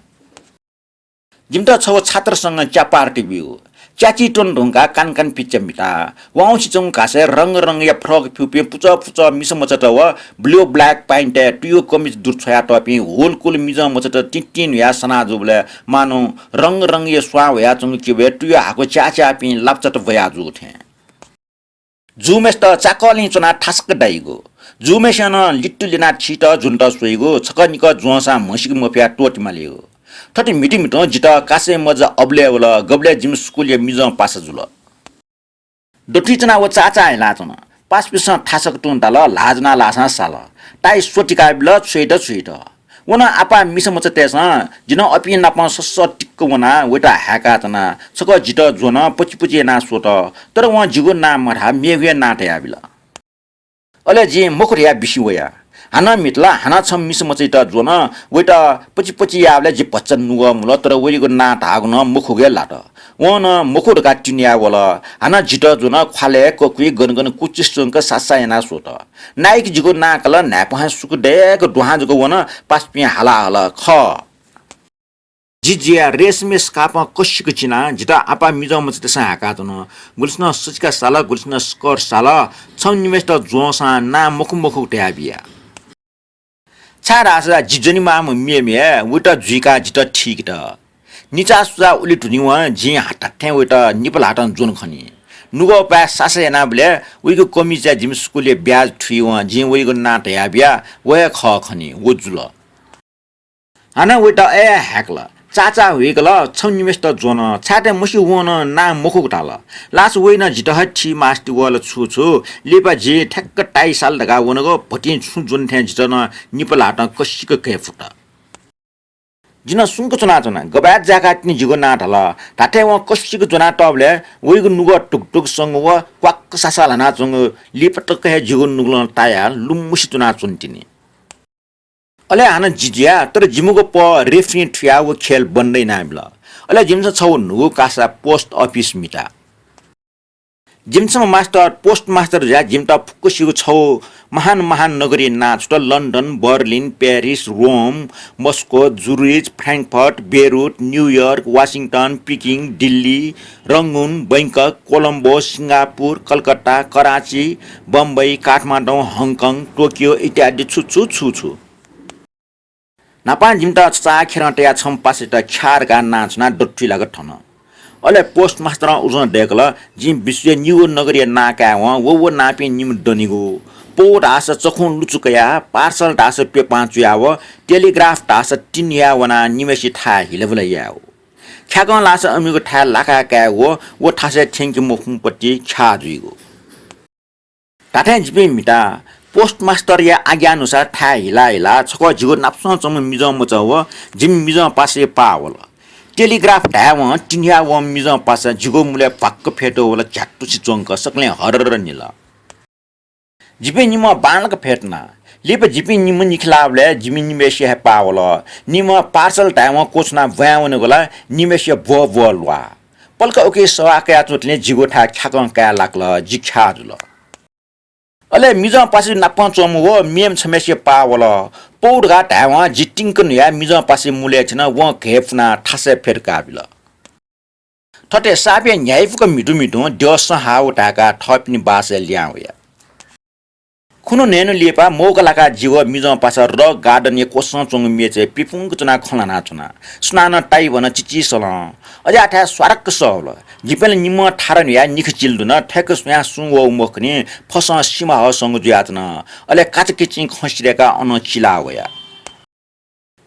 जिमित छगू छात्र संघं च्या पार्टी ब्यू। च्याची त्वने धुंकाः कान कान पिच्चा मिता। वाउँछि च्वंगु घासय् रंग रंगया फ्रक फ्यूपिं पुचः पुचः मिसा मचात व blue black pant-य् तुयु कमिज दुरु छ्वयातःपिं हुलकुल मिजं मचात तिंतिं न्हुयाः सना जूबलय् मानौं रंग रंगया स्वां ह्वयाच्वंगु किबय् तुयु हाकु च्याःच्याःपिं लापचात ब्वया जूगु थें। जूम्हय्सित चाकःलिं च्वनाः थासक्क दाइगु। जूम्हय्सिनं लित्तु ल्यनाः थीत ज्वनेत स्वइगु, छकः निकः ज्वंसां म्हसीके मफयाः त्वःते मालीगु। थथे म्हितु म्हितुं जितः कासय् मज्जा अबलय् वल, गबलय् जिमि स्कुलया मिजं पासा जुल। दथुइ च्वनाः व चाःचाः हिलाच्वन। पासापिन्सं थासक तुं दाल, ल्हाः ज्वनाः लाःसां साल। ताइ स्वतिकाबिल, छुइत छुइत। व नं आपाः मिसा मचातय्सं जि नं अपिं नाप ससः टिक्क वनाः वइत हाय्काच्वना। छकः जितः ज्वन, पचिपचि यानाः स्वत। तर वं जिगु नां मधाः, मेगु हे नां तयाबिल। अले जिं मखु धयाः बिसिं वया। हानं म्हितल, हानं छम्ह मिसा मचाइत ज्वन, वइत पचिपचि याःबलय् जि भचा नुगः मुल, तर वयागु नां धाःगु नं मखुगु हे लात। वं नं मखु धकाः तिनाः वल। हानं जितः ज्वन, ख्वालय् ककुइ गन गन कुचिस च्वंक सासा यानाः स्वत। नाइके जिगु नां काल, न्हाय्पं हे सुकुदय्क दुहां जक वन, पासापिं हाला हल, खः। जि जुयाः रेशमया स्कार्फं कसिक चिनाः जितः आपाः मिजं मचातय्सं हाय्काच्वन। गुलिसिनं सचिका साल, गुलिसिनं स्कर्ट साल, छम्ह निम्हय्सित ज्वंसां नां मखु मखु धयाबिया। छाय्धाःसा जि ज्वनेमाःम्ह मेम्ह हे, वइत जुइकाः जितः थीकेत। निचाः सुचाः उलि धुनिवं जिं धात्थें वइत निपा ल्हातं ज्वन खनी। नुगःपाय् सासा यानाबलय् वइगु कमिजया जिमि स्कुलया ब्याज थुइवं जिं वइगु नां धयाबिया, व हे खः खनी, व जुल। हानं वइत अय् हाय्कल। चाःचाः हुइकल, छम्ह निम्हय्सित ज्वन, छाय्धाःसा मस्यू वं नं नां मखुगु धाल। लासा वइनं जितः हे थी मास्ति वल छु छु, लिपा जि ठ्याक्क ताइ साल धकाः वनगु भतिं छुं ज्वन थें जितः नं निपा ल्हातं कसिक घय्पुत। जि नं सुंक च्वनाच्वना, गबलय् जाय्काः तिनि जिगु नां धाल। धात्थें वं कसिक ज्वनातःबलय् वइगु नुगः टुक टुक संगु व क्वाक्क सासा ल्हानाच्वंगु लिपा तक हे जिगु नुगलं तायाः लुमसि च्वनाच्वन तिनि। अले हानं जि जुया, तर जिमिगु पः रेफ्रिं थुयाः व खेल बन्द यानाबिल। अले जिमिसं छगू न्हूगु कासा पोस्ट अफिस मिता। जिमिसं मास्टर, पोस्ट मास्टर जुयाः जिमित फुक्कसिगु छगू महान महान नगरया नां छुत, लन्डन, बर्लिन, प्यारिस, रोम, मस्को, जुरिच, फ्र्याङ्कफर्ट, बेरुट, न्युयोर्क, वासिङटन, पिकिङ, दिल्ली, रंगुन, बैंकक, कोलम्बो, सिंगापुर, कलकत्ता, कराची, बम्बई, काठमाडौँ, हङकङ, टोकियो इत्यादि छु छु छु छु। न्हापां जिमित छचाःखेरं तयाः छम्ह पासायात ख्याः धकाः नां छ्वनाः दथुइ लाक थन। अले पोस्ट मास्टरं उजं दय्कल, जिं विश्वया निगू नगरया नां कायेवं व व नांपिं निम्ह दनिगु। पौ धाःसा चखुं लुचु कयाः, पार्सल धाःसा प्यपां चुयाव, टेलिग्राफ धाःसा तिन्हुयाः वनाः निम्हय्सित थाय् हिलाबिला यायेगु। ख्याकं लाःसा अमिगु थाय् लाकाः कायेगु, व थासय् थ्यंके मफुम्ह पति ख्याः जुइगु। धात्थें जिपिं म्हिता पोस्ट मास्टरया आज्ञानुसार थाय् हिला हिला छकः जिगु नापसं च्वंम्ह मिजं मचा व जिमि मिजं पासाया पाः वल। टेलिग्राफ धायेवं तिन्हुयाः वंम्ह मिजं पासा जिगु मुलय् भ्वाक्क फ्यतुवल, झ्यात्तुसे च्वंक सकलें हर्र निल। जिपिं निम्हं बांलाक फ्यतुना। लिपा जिपिं निम्ह निखे लाःबलय् जिमि निम्हय्सिया हे पाः वल। निम्हं पार्सल धायेवं क्वछुनाः ब्वाँय् वनेगु ला निम्हय्सिया ब्वः ब्वः ल्वाः। पलख उकी सवाः कयाच्वंतिनि जिगु थाय् ख्याकं काये लाकल, जि ख्याः जुल। अले मिजं पासा नापं च्वंम्ह व मेम्ह छम्हय्सिया पाः वल। पौ धकाः धायेवं जि तिंक न्हुयाः मिजं पासाया मुलय् थ्यन, वं घय्पुनाः थासय् फ्यतुकाबिल। थथे सापय् न्ह्याइपुक म्हितु म्हितुं द्यःसं हाः व धाय्काः थःपिनि बासय् लिहां वया। खुन्हु न्हय्न्हु लिपा मौका लाकाः जि व मिजं पासा रक गार्डनया क्वसं च्वंगु मेचय् पिपुंक च्वनाः खँ ल्हानाच्वना। सुनानं ताइ वन चिचिसलं। अज्याःथाय् स्वारक्क सः वल। जिपिं ला निम्हं थारा न्हुयाः निखे चिल धुन, थ्याक्क स्वयां सुं वःगु मखुनि, फसं सिमा हःसंगु जुयाच्वन। अले काचाकिचिं खँ सिधय्काः अनं चिला वया।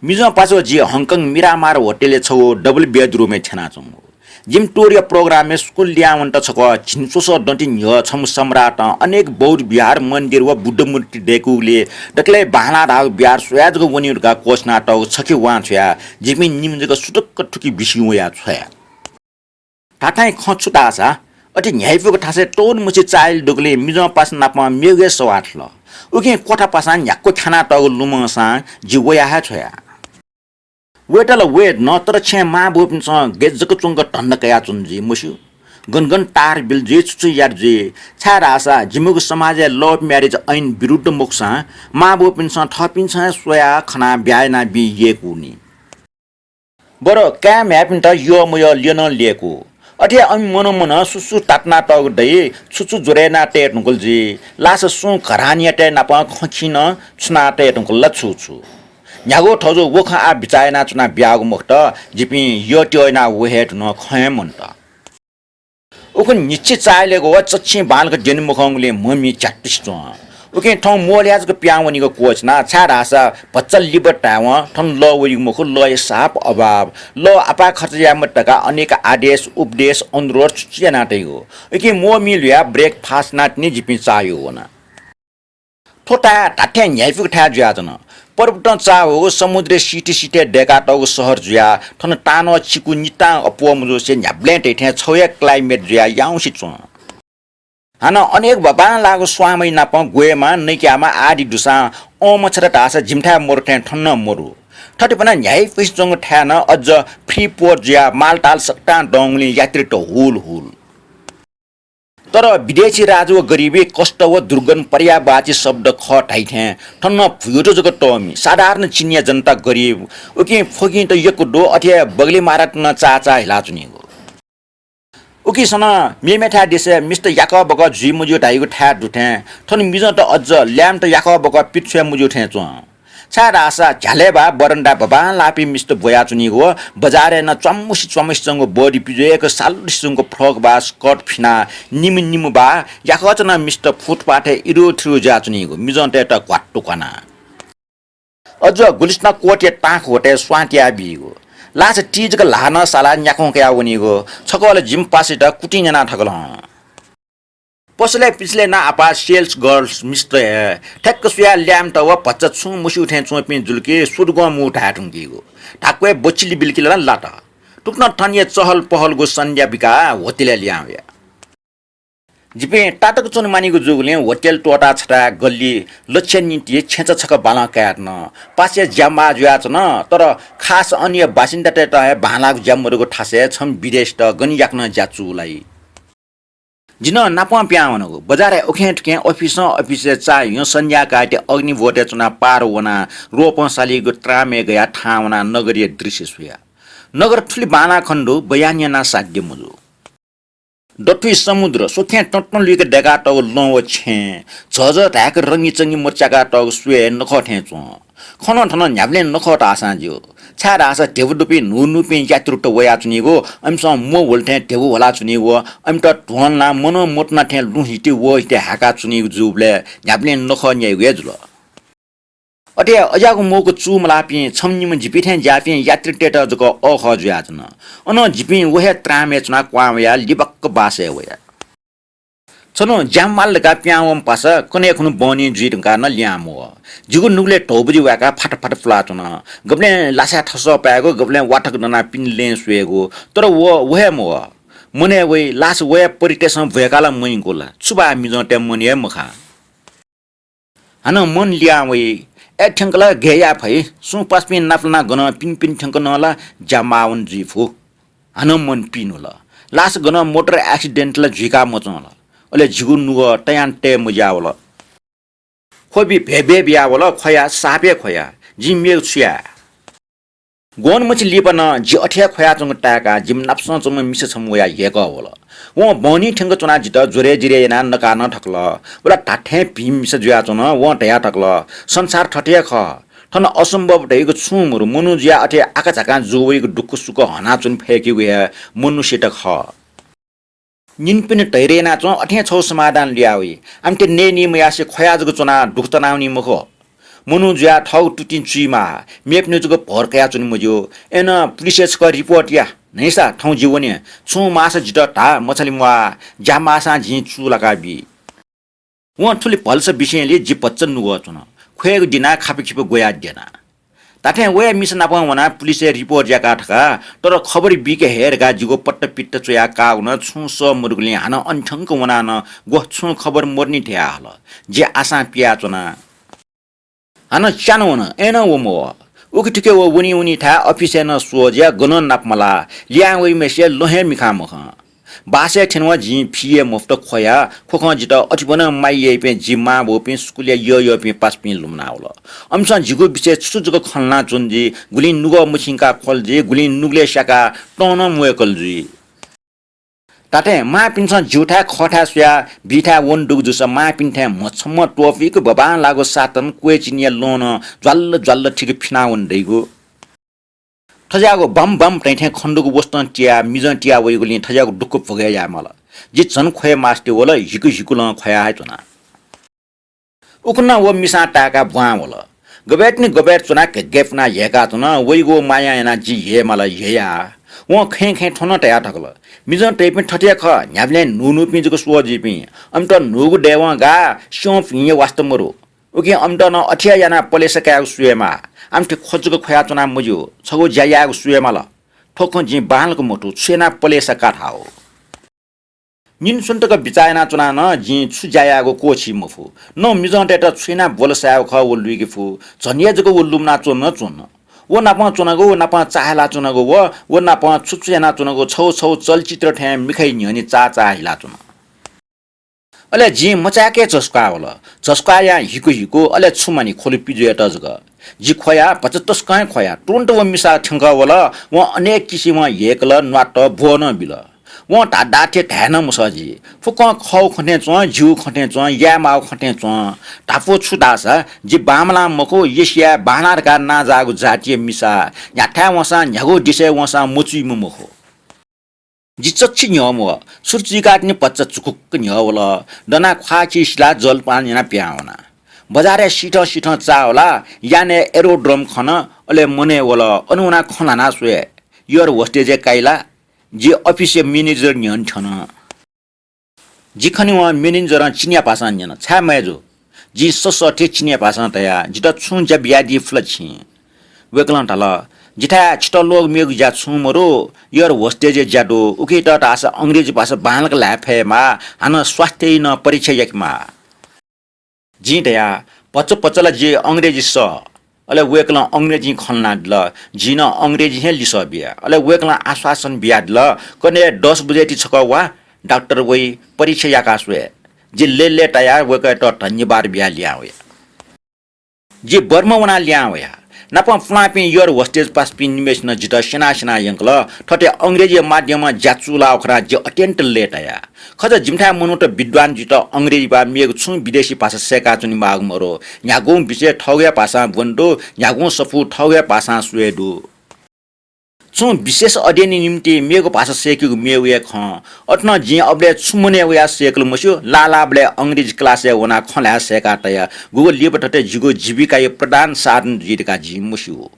मिजं पासा व जि हङकङ मिरामार होटलय् छगू डबल बेडरुमय् थ्यनाच्वंगु। जिमि टुरया प्रोग्रामय् स्कुल लिहां वनेत छकः झिंस्वसः दँति न्ह्यः छम्ह सम्राटं अनेक बौद्ध विहार, मन्दिर व बुद्ध मूर्ति दय्कूगुलिं दकलय् बांलाः धाःगु विहार स्वयाः जक वनेगु धकाः क्वछुनातःगु छखे वां छ्वयाः जिपिं निम्ह जक सुतुक्क थुकी बिसिं वया छ्वया। धात्थें खँ छु धाःसा, अथे न्ह्याइपुक थासय् तःधंम्हसिया चाःहिला दुगुलिं मिजं पासा नाप मेगु हे सवाः थल। उकिं क्वथा पासां न्ह्याक्व ख्यानातःगु लुमंसां जि वया हे छ्वया। वयेत ला वये धुन, तर छेँय् मांबौपिन्सं गय् जक च्वंक धन्दा कयाच्वन जुइ मस्यू। गन गन तार बिल जुइ, छु छु यात जुइ, छाय्धाःसा जिमिगु समाजय् love marriage ऐन विरुद्ध मखुसां मांबौपिन्सं थःपिन्सं हे स्वयाः खनाः ब्याहा यानाबी यय्कूनि। बरु काय् म्ह्याय्‌पिन्त यःमयः ल्यनं ल्यय्‌कू। अथे अन मन मन सु सु तातुनातःगु दइ, छु छु ज्वरय् याना तये धुंकल जुइ, लासा सुं घरानियातय् नाप खँखिं नं छुना तये धुंकल ला छु छु। न्ह्यागु थजु व खँ आः बिचाः यानाच्वना बियागु मखुत, जिपिं यःत्यः याना व हे धुन खँ हे मन्त। उखुन्हु न्हिच्छि चाःहिलेगु व चच्छि बांलाक द्यने मखंगुलिं म्ह मि झ्यातुसे च्वं। उकिं थौं मोहलया जक पिहां वनीगु क्वःछिना, छाय्धाःसा भचा लिबा धायेवं थन लः वइगु मखु, लःया साप अभाव। लः आपाः खर्च याये मते धकाः अनेक आदेश, उपदेश, अनुरोध छु छु याना तइगु। उकिं मोह मि ल्हुयाः breakfast यानातिनि जिपिं चाःह्यू वना। थ्व ताय् धात्थें न्ह्याइपुक थाय् जुयाच्वन। पर्वतं चाःह्वःगु समुद्रय् सिथय् सिथय् दय्कातःगु शहर जुयाः थन तानं चिकु नितां अप्वः मजूसे न्ह्याबलें धइथें छगू हे climate जुयाः याउँसे च्वं। हानं अनेक बांलाःगु स्वांमय् नाप ग्वयेमा, नइक्यामा आदि दुसां अःमछात धाःसा जिमिथाय् मरु थें थन नं मरु। थथे पना न्ह्याइपुसे च्वंगु थाय् नं अझ free port जुयाः मालताल सकतां दंगुलिं यात्रीत हुल हुल। तर विदेशी राज व गरिबी, कष्ट व दुर्गन्ध पर्यायवाची शब्द खः धाइथें थन नं भुइँत जक तःमि, साधारण चिनियाँ जनता गरिब। उकिं फ्वगिंत यक्व दु, अथे हे बगलि मारात नं चाःचाः हिलाच्वनीगु। उकिसनं मेमेथाय् देशय् मिस्त याकःबकः जुइ मज्यू धाइगु थाय् दुथें थन मिजंत अझ ल्याय्म्हत याकःबकः पित छ्वये मज्यू थें च्वं। छाय्धाःसा झ्यालय् बा बरन्डाय् बांलाःपिं मिस्त ब्वयाच्वनीगु व बजारय् नं च्वाम्मुसे च्वाम्मुसे च्वंगु body पिज्वय्क सालुसे च्वंगु frock बा skirt फिनाः निम्ह निम्ह बा याकःचा नं मिस्त footpath-य् इरुथिरु जुयाच्वनीगु मिजंतय्त घ्वात्तु क्वानाः। अझ गुलिस्तां कोटया तांख ह्वतय् स्वां तयाबीगु। लासा ति जक ल्हाः नं सालाः न्याखुं कयाः वनीगु। छकः ला जिमि पासायात कुतिं न्याना थकल हं। पसलय् पिसलय् नं आपाः sales girls मिस्त हे। ठ्याक्क स्वयाः ल्याय्म्हत व भचा छुं मस्यू थें च्वंपिं जुल कि सुदुगं मू धाये धुंकीगु। धाक्वय् बच्चिलि बिलकिल नं लात। थुकथं थनया चहल पहलगु सन्ध्या बिकाः होटलय् लिहां वया। जिपिं तातक च्वने मानिगु जूगुलिं होटल त्वःताः छथाय् गल्ली लछ्या निंतिं छेँचा छकः बालं कायेधुन। पासाया ज्यामाः जुयाच्वन, तर खास अनया बासिन्दातय्त हे बांलाःगु ज्या मदुगु थासय् छम्ह विदेशीत गन याकनं ज्या चूलाइ। जि नं नापं पिहां वनागु। बजारय् उखें थुखें अफिसं अफिसय् चाःह्यू सन्ध्याकाःति अग्निवोटय् च्वनाः पार वनाः रोपं सालीगु त्रामय् गयाः थाहां वनाः नगरया दृश्य स्वया। नगर थुलि बांलाः खने दु, बयान यानाः साध्य मजू। दथुइ समुद्र, स्वखें तँतँ लुइक दय्कातःगु लं व छेँ, झःझः धाय्क रंगीचंगी मचाय्कातःगु स्वये नखः थें च्वं। खनं थनं न्ह्याबलें नखः धाःसां ज्यू। छाय्धाःसा ध्यबा दुपिं न्हून्हूपिं यात्रुत वयाच्वनीगु, अमिसं म्वःह्वल थें ध्यबा ह्वलाच्वनीगु, अमित ध्वंलां मनं मतुना थें लुँ हिति वः हिति हाय्काच्वनीगु जूबलय् न्ह्याबलें नखः न्याइगु हे जुल। अथे अज्याःगु मौका चूमलाःपिं छम्ह निम्ह जिपिं थें ज्याःपिं यात्रीतय्त जक अःखः जुयाच्वन। अनं जिपिं व हे त्रामय् च्वनाः क्वहां वयाः लिबाक्क बासय् वया। छन्हु ज्या माल धकाः पिहां वंम्ह पासा कन्हय् खुन्हु बहनी जुइ धुंकाः नं लिहां मवः। जिगु नुगलय् धौबजि वाय्काः फात फात पुलाच्वन। गबलें लासाय् थसः पायेगु, गबलें वाथक दनाः पिने लँय् स्वयेगु, तर व, व हे मवः। मनय् वइ, लासा वया परितय्सं ब्वय्काः ला मयंकू ला? छु बा मिजंतय् मन हे मखाः। हानं मन लिहां वइ। अय् थ्यंक ला गय् याये फइ? सुं पासापिं नापलानाः गनं पिने पिने थ्यंक नं ला ज्या माः वने जुइ फु। हानं मन पिन्हुल। लासा गनं मोटर accident ला जुइका मच्वं ला? अले जिगु नुगः तयां तये मज्यावल। ख्वबि भ्यभ्य बियावल, ख्वया, साप हे ख्वया। जिं मेगु छु याये? ग्वन्हु मछि लिपा नं जि अथे हे ख्वयाच्वंगु ताय्काः जिमि नापसं च्वंम्ह मिसा छम्ह वयाः ह्यय्कः वल। वं बहनी थ्यंक च्वनाः जितः ज्वरय् जिरय् यानाः नका नं थकल। व ला धात्थें भिंम्ह मिसा जुयाच्वन। वं धया थकल, संसार थथे हे खः। थन असम्भव धइगु छुं मरु। मनू जुयाः अथे आकाझाकां जू वइगु दुःख सुख हनाच्वने फय्केगु हे मनुष्यत खः। निन्पिं धैर्य यानाच्वँ, अथें छगू समाधान लुया वइ। आमित नयेनी मयासे ख्वया जक च्वनाः दुःख तनावनी मखु। मनू जुयाः थःगु तुतिं चुइमाः, मेपिनि जक भर कयाच्वने मज्यू। अय्नं पुलिसय् छकः रिपोर्ट या, न्हैसा थौं जि वने। छुं माःसा जितः धा, मछाले म्वाः, ज्या माःसां जिं चूलाका बी। वं थुलि भलसा बिसेंलि जि भचा नुगः च्वन। ख्वयेगु दिनाः खापाखिपा ग्वयाः द्यना। धात्थें वया मिसा नाप वनाः पुलिसय् रिपोर्ट याका धकाः, तर खबर बीके हे धकाः जिगु पत्ता पित्ता च्वयाः काःगु नं छुं सः मदुगुलिं हानं अन थ्यंक वनाः नं ग्वः छुं खबर मदुनि धयाहल। जि आशां पियाच्वना। हानं च्यान वन, अय्नं व मवः। उखेथुखे व वनी वनी थाय् अफिसय् नं स्वः जुयाः गनं नाप मलाः। लिहां वइम्हय्सिया लं हे मिखां मखं। बासय् थ्यनेवं जिं फि हे मफुत ख्वया। ख्वखं जितः अथे भनं माया याइपिं जि मांबौपिं, स्कुलया यःयःपिं पासापिं लुमनावल। अमिसं जिगु विषयय् छु छु जक खँ ल्हानाच्वन जुइ, गुलिं नुगः मछिंकाः ख्वल जुइ, गुलिं नुगलय् स्याकाः तं नं म्वय्कल जुइ। धात्थें मांपिन्सं ज्यूथाय् खःथाय् स्वयाः बिथाय् वन दुगु जूसा मांपिन्थाय् म्हछम्ह त्वपुइक बबांलाःगु सातन क्वय्चिनिया लं नं ज्वाल्ल ज्वाल्ल थिक फिनावन दइगु। थज्याःगु बाम बाम तइथें खनेदुगु वसतं तियाः मिजं तिया वइगुलिं थज्याःगु दुःख भोगय् यायेमाल। जि झन ख्वये मास्ति वल, हिकु हिकुलं ख्वया हे च्वना। उखुन्हु व मिसां ताय्काः ब्वां वल। गबय्तिनि गबय् च्वनाः घेग्गय्पुनाः ह्यय्काच्वन। वइगु मायां यानाः जि ह्यय्माल ह्यया। वं खँय् खँय् थ्व नं धया थकल। मिजं तइपिं थथे हे खः, न्ह्याबलें न्हून्हूपिं जक स्वः जुइपिं। अमित न्हूगु दयेवं गाः, स्यंपिं हे वास्ता मरु। उकिं अमित नं अथे हे यानाः पलेसा कायेगु स्वयेमाः। आमि थथे ख्व जक ख्वयाच्वना मज्यू, छगू ज्या यायेगु स्वयेमाल। थ्व खँ जिं बांलाक मथू, छु यानाः पलेसा का धाःगु। निन्हु स्वन्हु तक बिचाः यानाच्वनाः नं जिं छु ज्या यायेगु क्वःछी मफु। न मिजंतय्त छु यानाः ब्वलसायेगु खः व लुइके फु। झन हे जक व लुमनाच्वन नं च्वन। व नापं च्वनागु, व नापं चाःहिलाच्वनागु, व, व नापं छु छु यानाच्वनागु छगू छगू चलचित्र थें मिखाया न्ह्यःने चाःचाः हिलाच्वन। अले जिं मचाय्के झसुकाः वल। झसुकायां हिकु हिकु, अले छु मानि ख्वलु पिज्वयेत जक। जि ख्वया, भचा तसकं हे ख्वया। तुरुन्त व मिसा थ्यंकः वल। वं अनेक किसिमं ह्यय्कल, न्वात, ब्वः नं बिल। वं धाधाथें धाये नं मसः जि। फुक्कं खःगु खँ थें च्वं, ज्यूगु खँ थें च्वं, यायेमाःगु खँ थें च्वं। धापू छु धाःसा, जि बांमलाः मखु, येँय् सियाः बांला धकाः नांजाःगु जातिया मिसा न्ह्याथाय् वंसां, न्ह्यागु देशय् वंसां मचुइम्ह मखु। जि चच्छि न्ह्यः मवः। छुर चुइकाः तिनि भचा झुकुक्क न्ह्यः वल। दनाः ख्वाः खिइ सिलाः जलपान यानाः पिहां वना। बजारय् सिथं सिथं चाः वलाः, यानय् aerodrome खन, अले मनय् वल, अन वनाः खँ ल्हानाः स्वये। Air hostage-य् काइला, जि अफिसया manager न्ह्यःने थ्यन। जि खनेवं manager-ं चिनिया भाषां न्यन, छाय् मय्जु? जिं ससःथें चिनिया भाषां धया, जितः छुं ज्या बियादी फु ला छिं? वय्कलं धाल, जिथाय् छितः ल्वःगु मेगु ज्या छुं मदु, air hostage-या ज्या दु, उकियात धाःसा अंग्रेजी भाषा बांलाक ल्हाये फयेमाः, हानं स्वास्थ्यया नं परीक्षा याकेमाः। जिं धया, भचा भचा ला जि अंग्रेजी सः। अले वय्कलं अंग्रेजीं खँ ल्हानादिल। जिं नं अंग्रेजीं हे लिसः बिया। अले वय्कलं आश्वासन बियादिल, कन्हय् दस बजे ति छकः वा, डाक्टर वइ, परीक्षा याकाः स्वये। जि लय्लय्तायाः वय्कःयात धन्यवाद बियाः लिहां वया। जि बर्मा वनाः लिहां वया। नापं पुलांपिं air hostage पासापिं निम्हय्सिनं जितः स्यना स्यना यंकल। थथे अंग्रेजी माध्यमं ज्या चूलाःगु खनाः जि अत्यन्त लय्ताया। खः, जिमिथाय् मनूत विद्वान जुइत अंग्रेजी बाहेक मेगु छुं विदेशी भाषा सय्काच्वनेमाःगु मदु। न्ह्यागुं विषय थःगु हे भाषां ब्वने दु, न्ह्यागुं सफू थःगु हे भाषां स्वये दु। छुं विशेष अध्ययनया निंतिं मेगु भाषा सय्केगु मेगु हे खँ। अथे नं जिं अबलय् छु मनय् वयाः सय्कल मस्यू, लाःलाःबलय् अंग्रेजी class-य् वनाः खँ ल्हाये सय्का तया। गुगु लिपा थथे जिगु जीविकाया प्रधान साधन जुइ धकाः जिं मस्यू।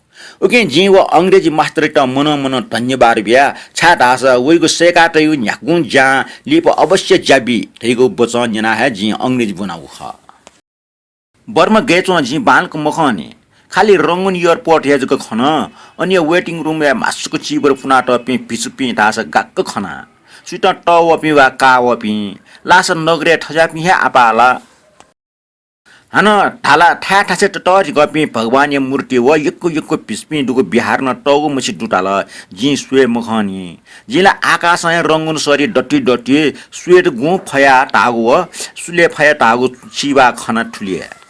उकिं जिं व अंग्रेजी मास्टरयात मनं मनं धन्यवाद बिया, छाय्धाःसा वइगु सय्का तइगु न्ह्यागुं ज्यां लिपा अवश्य ज्या बी धइगु वचं न्यनाः हे जिं अंग्रेजी ब्वनागु खः। बर्मा गय् च्वं जिं बांलाक मखंनि। खालि रंगुन airport हे जक खन। अन waiting room-य् म्हासुक चिबर पुनातःपिं भिक्षुपिं धाःसा गाक्क खना। सुइतं तःवःपिं वा काःवःपिं, लासा नगरय् थज्याःपिं हे आपाः ला। हानं धाला थाय् थासय् ततःधिकःपिं भगवानया मूर्ति व यक्व यक्व भिक्षुपिं दुगु विहार नं तःगु मछि दु धाल। जिं स्वये मखंनि। जिं ला आकाशं हे रंगुन सरी दति दति, स्वयेत गुं फया धाःगु व सुले फया धाःगु चिबाः खना थुलि हे।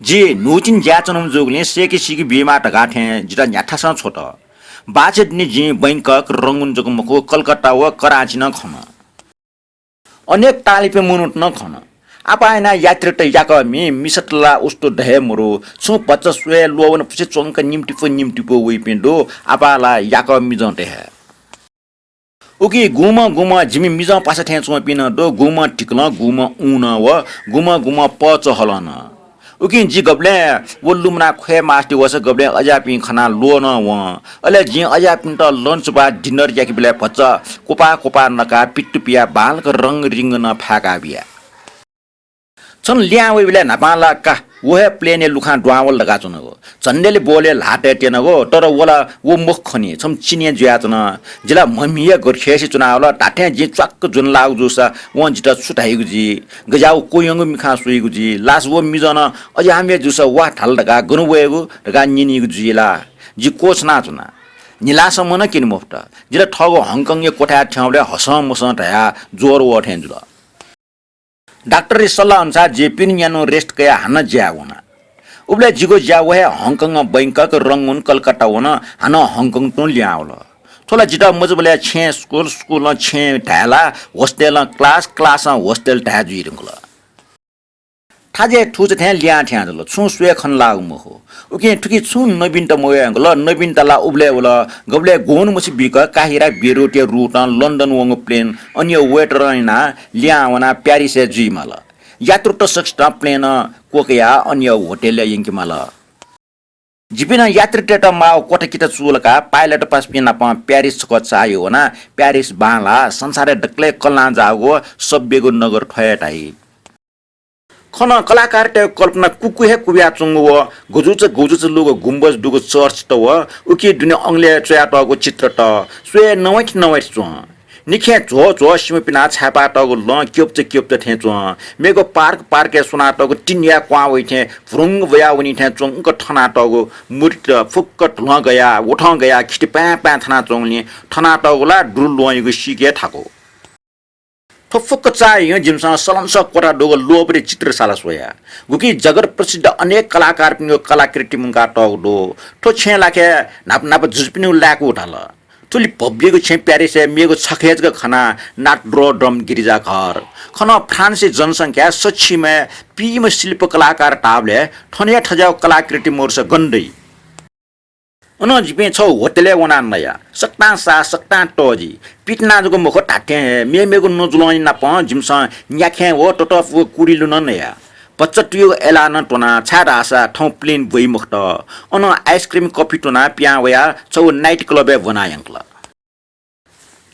जि न्हूतिनि ज्याय् च्वनाम्ह जूगुलिं सय्के सीके बीमाः धकाः थें जितः न्ह्याथासं छ्वत। बाःच्या दुने जिं बैंकक, रंगुन जक मखु, कलकत्ता व कराची नं खन। अनेक ताःलाःपिं मनूत नं खन। आपाः यानाः यात्रीत याकःमि, मिसात ला उस्तु द हे मरु। छुं भचा स्वये ल्वःवन फुसे च्वंक निम्तिपु निम्तिपु वइपिं दु। आपाः ला याकः मिजंत हे। उकिं गुम्हं गुम्हं जिमि मिजं पासा थें च्वंपिं नं दु, गुम्हं धिकलं, गुम्हं ऊनं व गुम्हं गुम्हं पचहलं नं। उकिं जि गबलें व लुमनाः ख्वये मास्ति वःसा गबलें अज्याःपिं खनाः ल्वः नं वं। अले जिं अज्याःपिन्त lunch वा dinner याकेबलय् भचा क्वपाः क्वपाः नकाः पित्तु पियाः बांलाक रंग रिंग नं फाय्का बिया। छन्त लिहां वइबलय् न्हापां ला का, व हे plane-य् लुखां दुहां वल धकाः च्वनागु। झन्डेली बोलय् ल्हातय् त्यनागु, तर व ला व मखु खनी, छम्ह चिनियाँ जुयाच्वन। जि ला म्हमिया गथे खय्से च्वनावल, धात्थें जिं च्वाक्क ज्वनालाःगु जूसा वं जितः छु धाइगु जुइ, गज्याःगु क्वह्यंगु मिखां स्वइगु जुइ, लास व मिजं नं अज्याःम्ह जूसा वा धाल धकाः गन वयेगु धकाः न्यनीगु जुइ ला? जि क्वछुनाच्वना। निलासम्म नं क्यने मफुत। जितः थःगु हङकङया क्वथाय् थ्यंबलय् हसं मसं धयाः ज्वर वः थें जुल। डाक्टरया सल्लाह अनुसार जि पिने न्यान्हु rest कयाः हानं ज्याय् वना। उबलय् जिगु ज्या व हे हङकङ, बैंकक, रंगुन, कलकत्ता वन, हानं हङकङ तुं लिहां वल। थ्व ला जितः मजुबलय् छेँय् स्कुल, स्कुलं छेँय् धाय् ला, hostel-ं class, class-ं hostel धाय् जुइ धुंकल। थाजय् थुचा थें लिहां थें जुल, छुं स्वये खने लाःगु मखु। उकिं थुकी छुं नवीनता मवये धुंकल, नवीनता ला उबलय् वल, गबलय् ग्वन्हु मछि बीक काहिरा बेरुटया route-ं लन्डन वंगु plane अन्य waiter-ं यानाः लिहां वनाः प्यारिसय् जुइमाल। यात्रुत सकसितं plane-ं क्वकयाः अन्य hotel-य् यंकेमाल। जिपिं नं यात्रुतय्त माःगु क्वथा किता चूलाकाः pilot पासापिं नाप प्यारिस छकः चाःहिउ वनाः प्यारिस बांलाः संसारय् दकलय् कल्लां जाःगु व सभ्यगु नगर थ्व हे धाइ। खन कलाकारतय्गु कल्पना कुकु हे कुबियाच्वंगु व गुजुचा गुजुचा लूगु गुम्बज दुगु church-त व उकी दुने अंगलय् च्वयातःगु चित्रत स्वये नवाइथि नवाइथि च्वं। निखें झ्वः झ्वः सिमा पिनाः छाय्पातःगु लं क्यब्च क्यब्च थें च्वं। मेगु park park-य् स्वनातःगु टिनया क्वां वइ थें भ्रुंग वयावनी थें च्वंक थनातःगु मूर्तित फुक्क धुलं गयाः, वथं गयाः खिति पाँय् पाँय् थनाच्वंगुलिं थनातःगु ला दुरु ल्वहंयागु सीके थाकु। थ्व फुक्क चाःहिउं जिमिसं सलंसः क्वथा दुगु लोभरी चित्रशाला स्वया। गुकी जगत प्रसिद्ध अनेक कलाकारपिनिगु कलाकृति मुंकातःगु दु। थ्व छेँय् लाखे न्हापा न्हापा जुजुपिनिगु लाय्कू धाल। थुलि भव्यगु छेँ प्यारिसय् मेगु छखे जक खना, Notre-Dame गिरिजाघर। खन फ्रान्सया जनसंख्या सछिमय् पीम्ह शिल्प कलाकार धाःबलय् थन हे थज्याःगु कलाकृति मरुसा गन दइ? अनं जिपिं छगू hotel-य् वनाः नया। सकतां साः, सकतां तःजि। पितिना जक मखु, धात्थें हे मेमेगु नजुलंया नाप जिमिसं न्याखें व ततःपुगु कुरिलु नं नया। भचा तुयुगु एलानं त्वना, छाय्धाःसा थौं plane ब्वइ मखुत। अनं ice cream coffee त्वनाः पिहां वयाः छगू night club-य् ब्वना यंकल।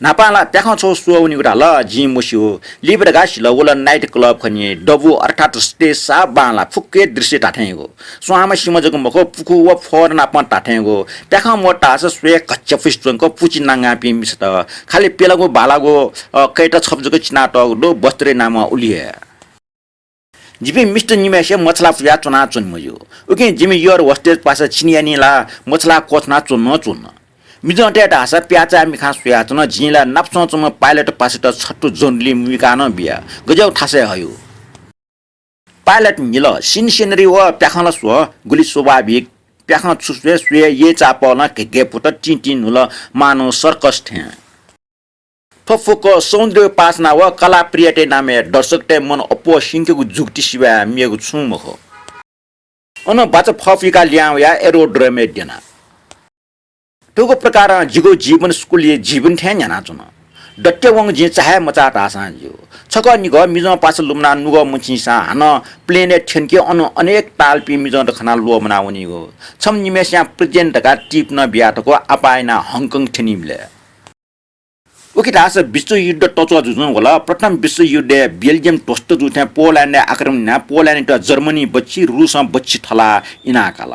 न्हापां ला प्याखं छगू स्वः वनीगु धाल, जिं मस्यू। लिपा धकाः सिल, व ला night club खनी। दबू अर्थात् stage साः बांलाः फुक्क हे दृश्य धात्थेंगु। स्वांम्ह सिमा जक मखु, पुखू व फोहर नापं धात्थेंगु। प्याखं म्वःताःसा स्वये घच्च्याफुसि च्वंक पुचि नांगांपिं मिसात। खालि प्यलागु बालागु, अ, कैता छपु जक चिनातःगु दु, वस्त्रया नामं उलि हे। जिपिं मिस्त निम्हय्सिया मछालाः पुयाः च्वनाच्वने मज्यू। उकिं जिमि air hostess पासा छिनियानिं ला मछालाः क्वछुना च्वन नं च्वन। मिजंतय् धाःसा प्याःचाः मिखां स्वयाच्वन, जिं ला नापसं च्वंम्ह pilot पासायात छत्तु जन्डुलिं मुइकाः नं बिया। गज्याःगु थासय् हयु। Pilot न्हिल, scene scenery व प्याखं ला स्व, गुलि स्वाभाविक। प्याखं छु स्वये, स्वये यय्चाःपलं घे घे पुत, तिं तिं न्हुल, मानौं circus थें। थ्व फुक्क सौन्दर्य उपासना व कलाप्रियतय् नामय् दर्शकतय् मन अप्वः सिंकेगु जुक्ति सिवाय् मेगु छुं मखु। अनं बाचा फफुइकाः लिहां वयाः aerodrome-य् द्यना। थुगु प्रकारं जिगु जीवन स्कुलया जीवन थें न्ह्यानाच्वन। दथें वंगु जिं चाहे मचाः धाःसां ज्यू। छकः निकः मिजं पासा लुमनाः नुगः मछिंसां हानं plane-य् थ्यंके अन अनेक तालपिं मिजंत खनाः ल्वःमना वनीगु। छम्ह निम्हय्सियां president धकाः tip नं बिया धकाः आपाः यानाः हङकङ थ्यनीबलय्। उकिं धाःसा विश्वयुद्ध तच्वः जुजुं वल। प्रथम विश्वयुद्धय् बेल्जियम ध्वस्त जू थें पोल्याण्डय् आक्रमण यानाः पोल्याण्डयात जर्मनी बच्छि, रुसं बच्छि थलाः इनाकाल।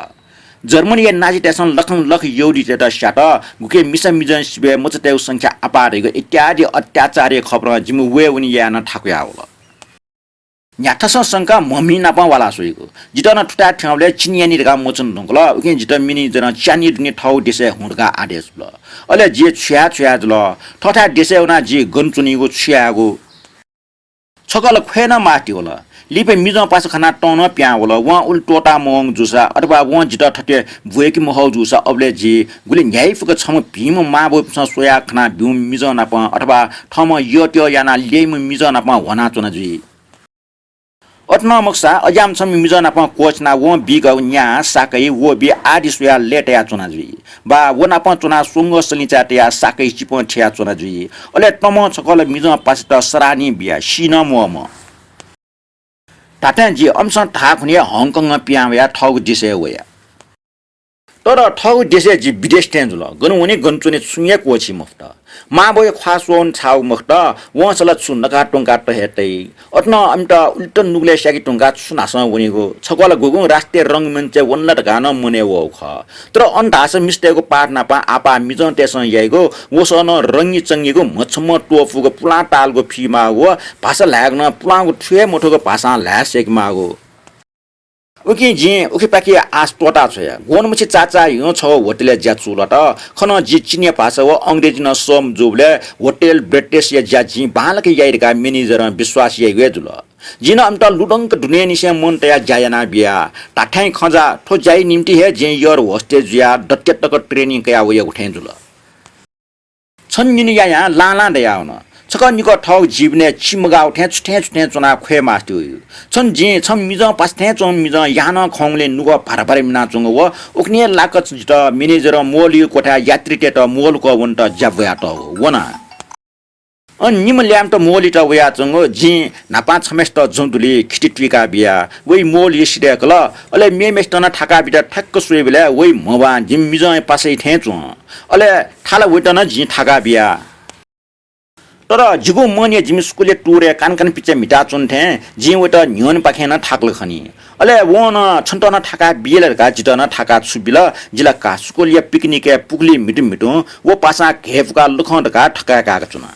जर्मनीया नाजीतय्सं लखं लख यहूदीतय्त स्यात, गुकी मिसा मिजं सिबय् मचातय्गु संख्या आपाः धइगु इत्यादि अत्याचारया खबरं जिमि वयेवने यायेनं थाकुयावल। न्ह्याथासं संकाः म्हमि नाप वाला स्वइगु। जितः नं थुथाय् थ्यंबलय् छिनियानि धकाः मच्वने धुंकल। उकिं जितः manager-ं च्यानि दुने थःगु देशय् हुँ धकाः आदेश बिल। अले जि छु याये छु याये जुल। थःथाय् देशय् वनाः जि गन च्वनीगु छु यायेगु? छकः ला ख्वये नं मास्ति वल। लिपा मिजं पासा खनाः तं नं पिहां वल। वं उलि त्वःता मवंगु जूसा अथवा वं जितः थथे ब्वय्के महःगु जूसा अबलय् जि गुलि न्ह्याइफुक छम्ह भिंम्ह मांबौपिन्सं स्वयाः खना ब्यूम्ह मिजं नाप अथवा थःम्हं यःत्यः यानाः ल्यइम्ह मिजं नाप ह्वनाच्वना जुइ। अथे नं मखुसा अज्याःम्ह छम्ह मिजं नाप क्वःछिनाः वं बीकागु न्याः, साकय्, वःबी आदि स्वयाः लय्तायाच्वना जुइ। वा व नाप च्वनाः स्वंगः सलिंचाय् तयाः साकय् चिपं थियाच्वना जुइ। अले तमं छकः ला मिजं पासायात सराहनीय बियाः सी नं म्वःम्ह। धात्थें जि अमिसं धाःखुन्हुया हङकङं पिहां वयाः थःगु देशय् वया। तर थःगु देशय् जि विदेशी थें जुल। गन वने गन च्वने छुं हे क्वःछी मफुत। मांबौया ख्वाः स्वःवने छाःगु मखुत, वंसा ला छु नकाः त्वंकाः त हे तइ। अथे नं अमित उलित नुगलय् स्याके त्वंकाः छु न्हासं वनीगु? छकः ला गुगुं राष्ट्रिय रंगमञ्चय् वन ला धकाः नं मनय् वःगु खः। तर अन धाःसा मिस्तय्गु पाठ नाप आपाः मिजंतय्सं याइगु वसः नं रंगीचंगीगु म्हछम्ह त्वःफुगु पुलां तालगु फी माःगु व भाषा ल्हायेगु नं पुलांगु थु हे मथूगु भाषां ल्हाये सय्के माःगु। उकिं जिं उखेपाखे आश त्वःता छ्वया। ग्वन्हु मछि चाचाःहिउँ छगू होटलय् ज्या चूलात। खन जि चिनियाँ भाषा व अंग्रेजी नं स्वम्ह जूबलय् होटल वेट्रेसया ज्या जिं बांलाक याइ धकाः म्यानेजरं विश्वास याइगु हे जुल। जिं नं अमित लुधंक दुनेंनिसें मन तयाः ज्या यानाबिया। धात्थें खँ जा, थ्व ज्याया निंतिं हे जिं एयर होस्टेज जुयाः दत्या तक ट्रेनिङ कयाः वयागु थें जुल। छन्हु निन्हु यायां लां लां दयावन। छकः निकः थःगु जीवनय् चिमगाःगु थें छुथें छुथें च्वनाः ख्वये मास्ति वइ। छन्हु जिं छम्ह मिजं पासा थें च्वंम्ह मिजं याहानं खंगुलिं नुगः भारा भारा मिनाच्वंगु व उखुन्हु हे लाक्क जितः म्यानेजरं मोलया क्वथाय् यात्रीतय्त मोलकः वनेत ज्या ब्वयातःगु वना। अन निम्ह ल्याय्म्हत मोलयात वयाच्वंगु जिं न्हापां छम्हेसित जं दुलिइ खिति तुइका बिया। वइ मोलया सिधय्कल। अले मेम्हेसित नं थाका बीत ठ्याक्क स्वइबलय् वइ म्हबां जिमि मिजंया पासाया थें च्वं। अले थाला वइत नं जिं थाका बिया। तर जिगु मनया जिमि स्कुलया टुरय् कानकान पिचाय् म्हिताच्वन थें जिं वइत न्ह्यःनेपाखें नं थाकल खनी। अले वं नं छन्त नं थाका बिये ला धकाः जितः नं थाका छु बिल। जि ला का स्कुलया पिकनिकय् पुखुलिइ म्हितु म्हितुं व पासां घय्पुकाः लखं धकाः थकाय् काय्का च्वना।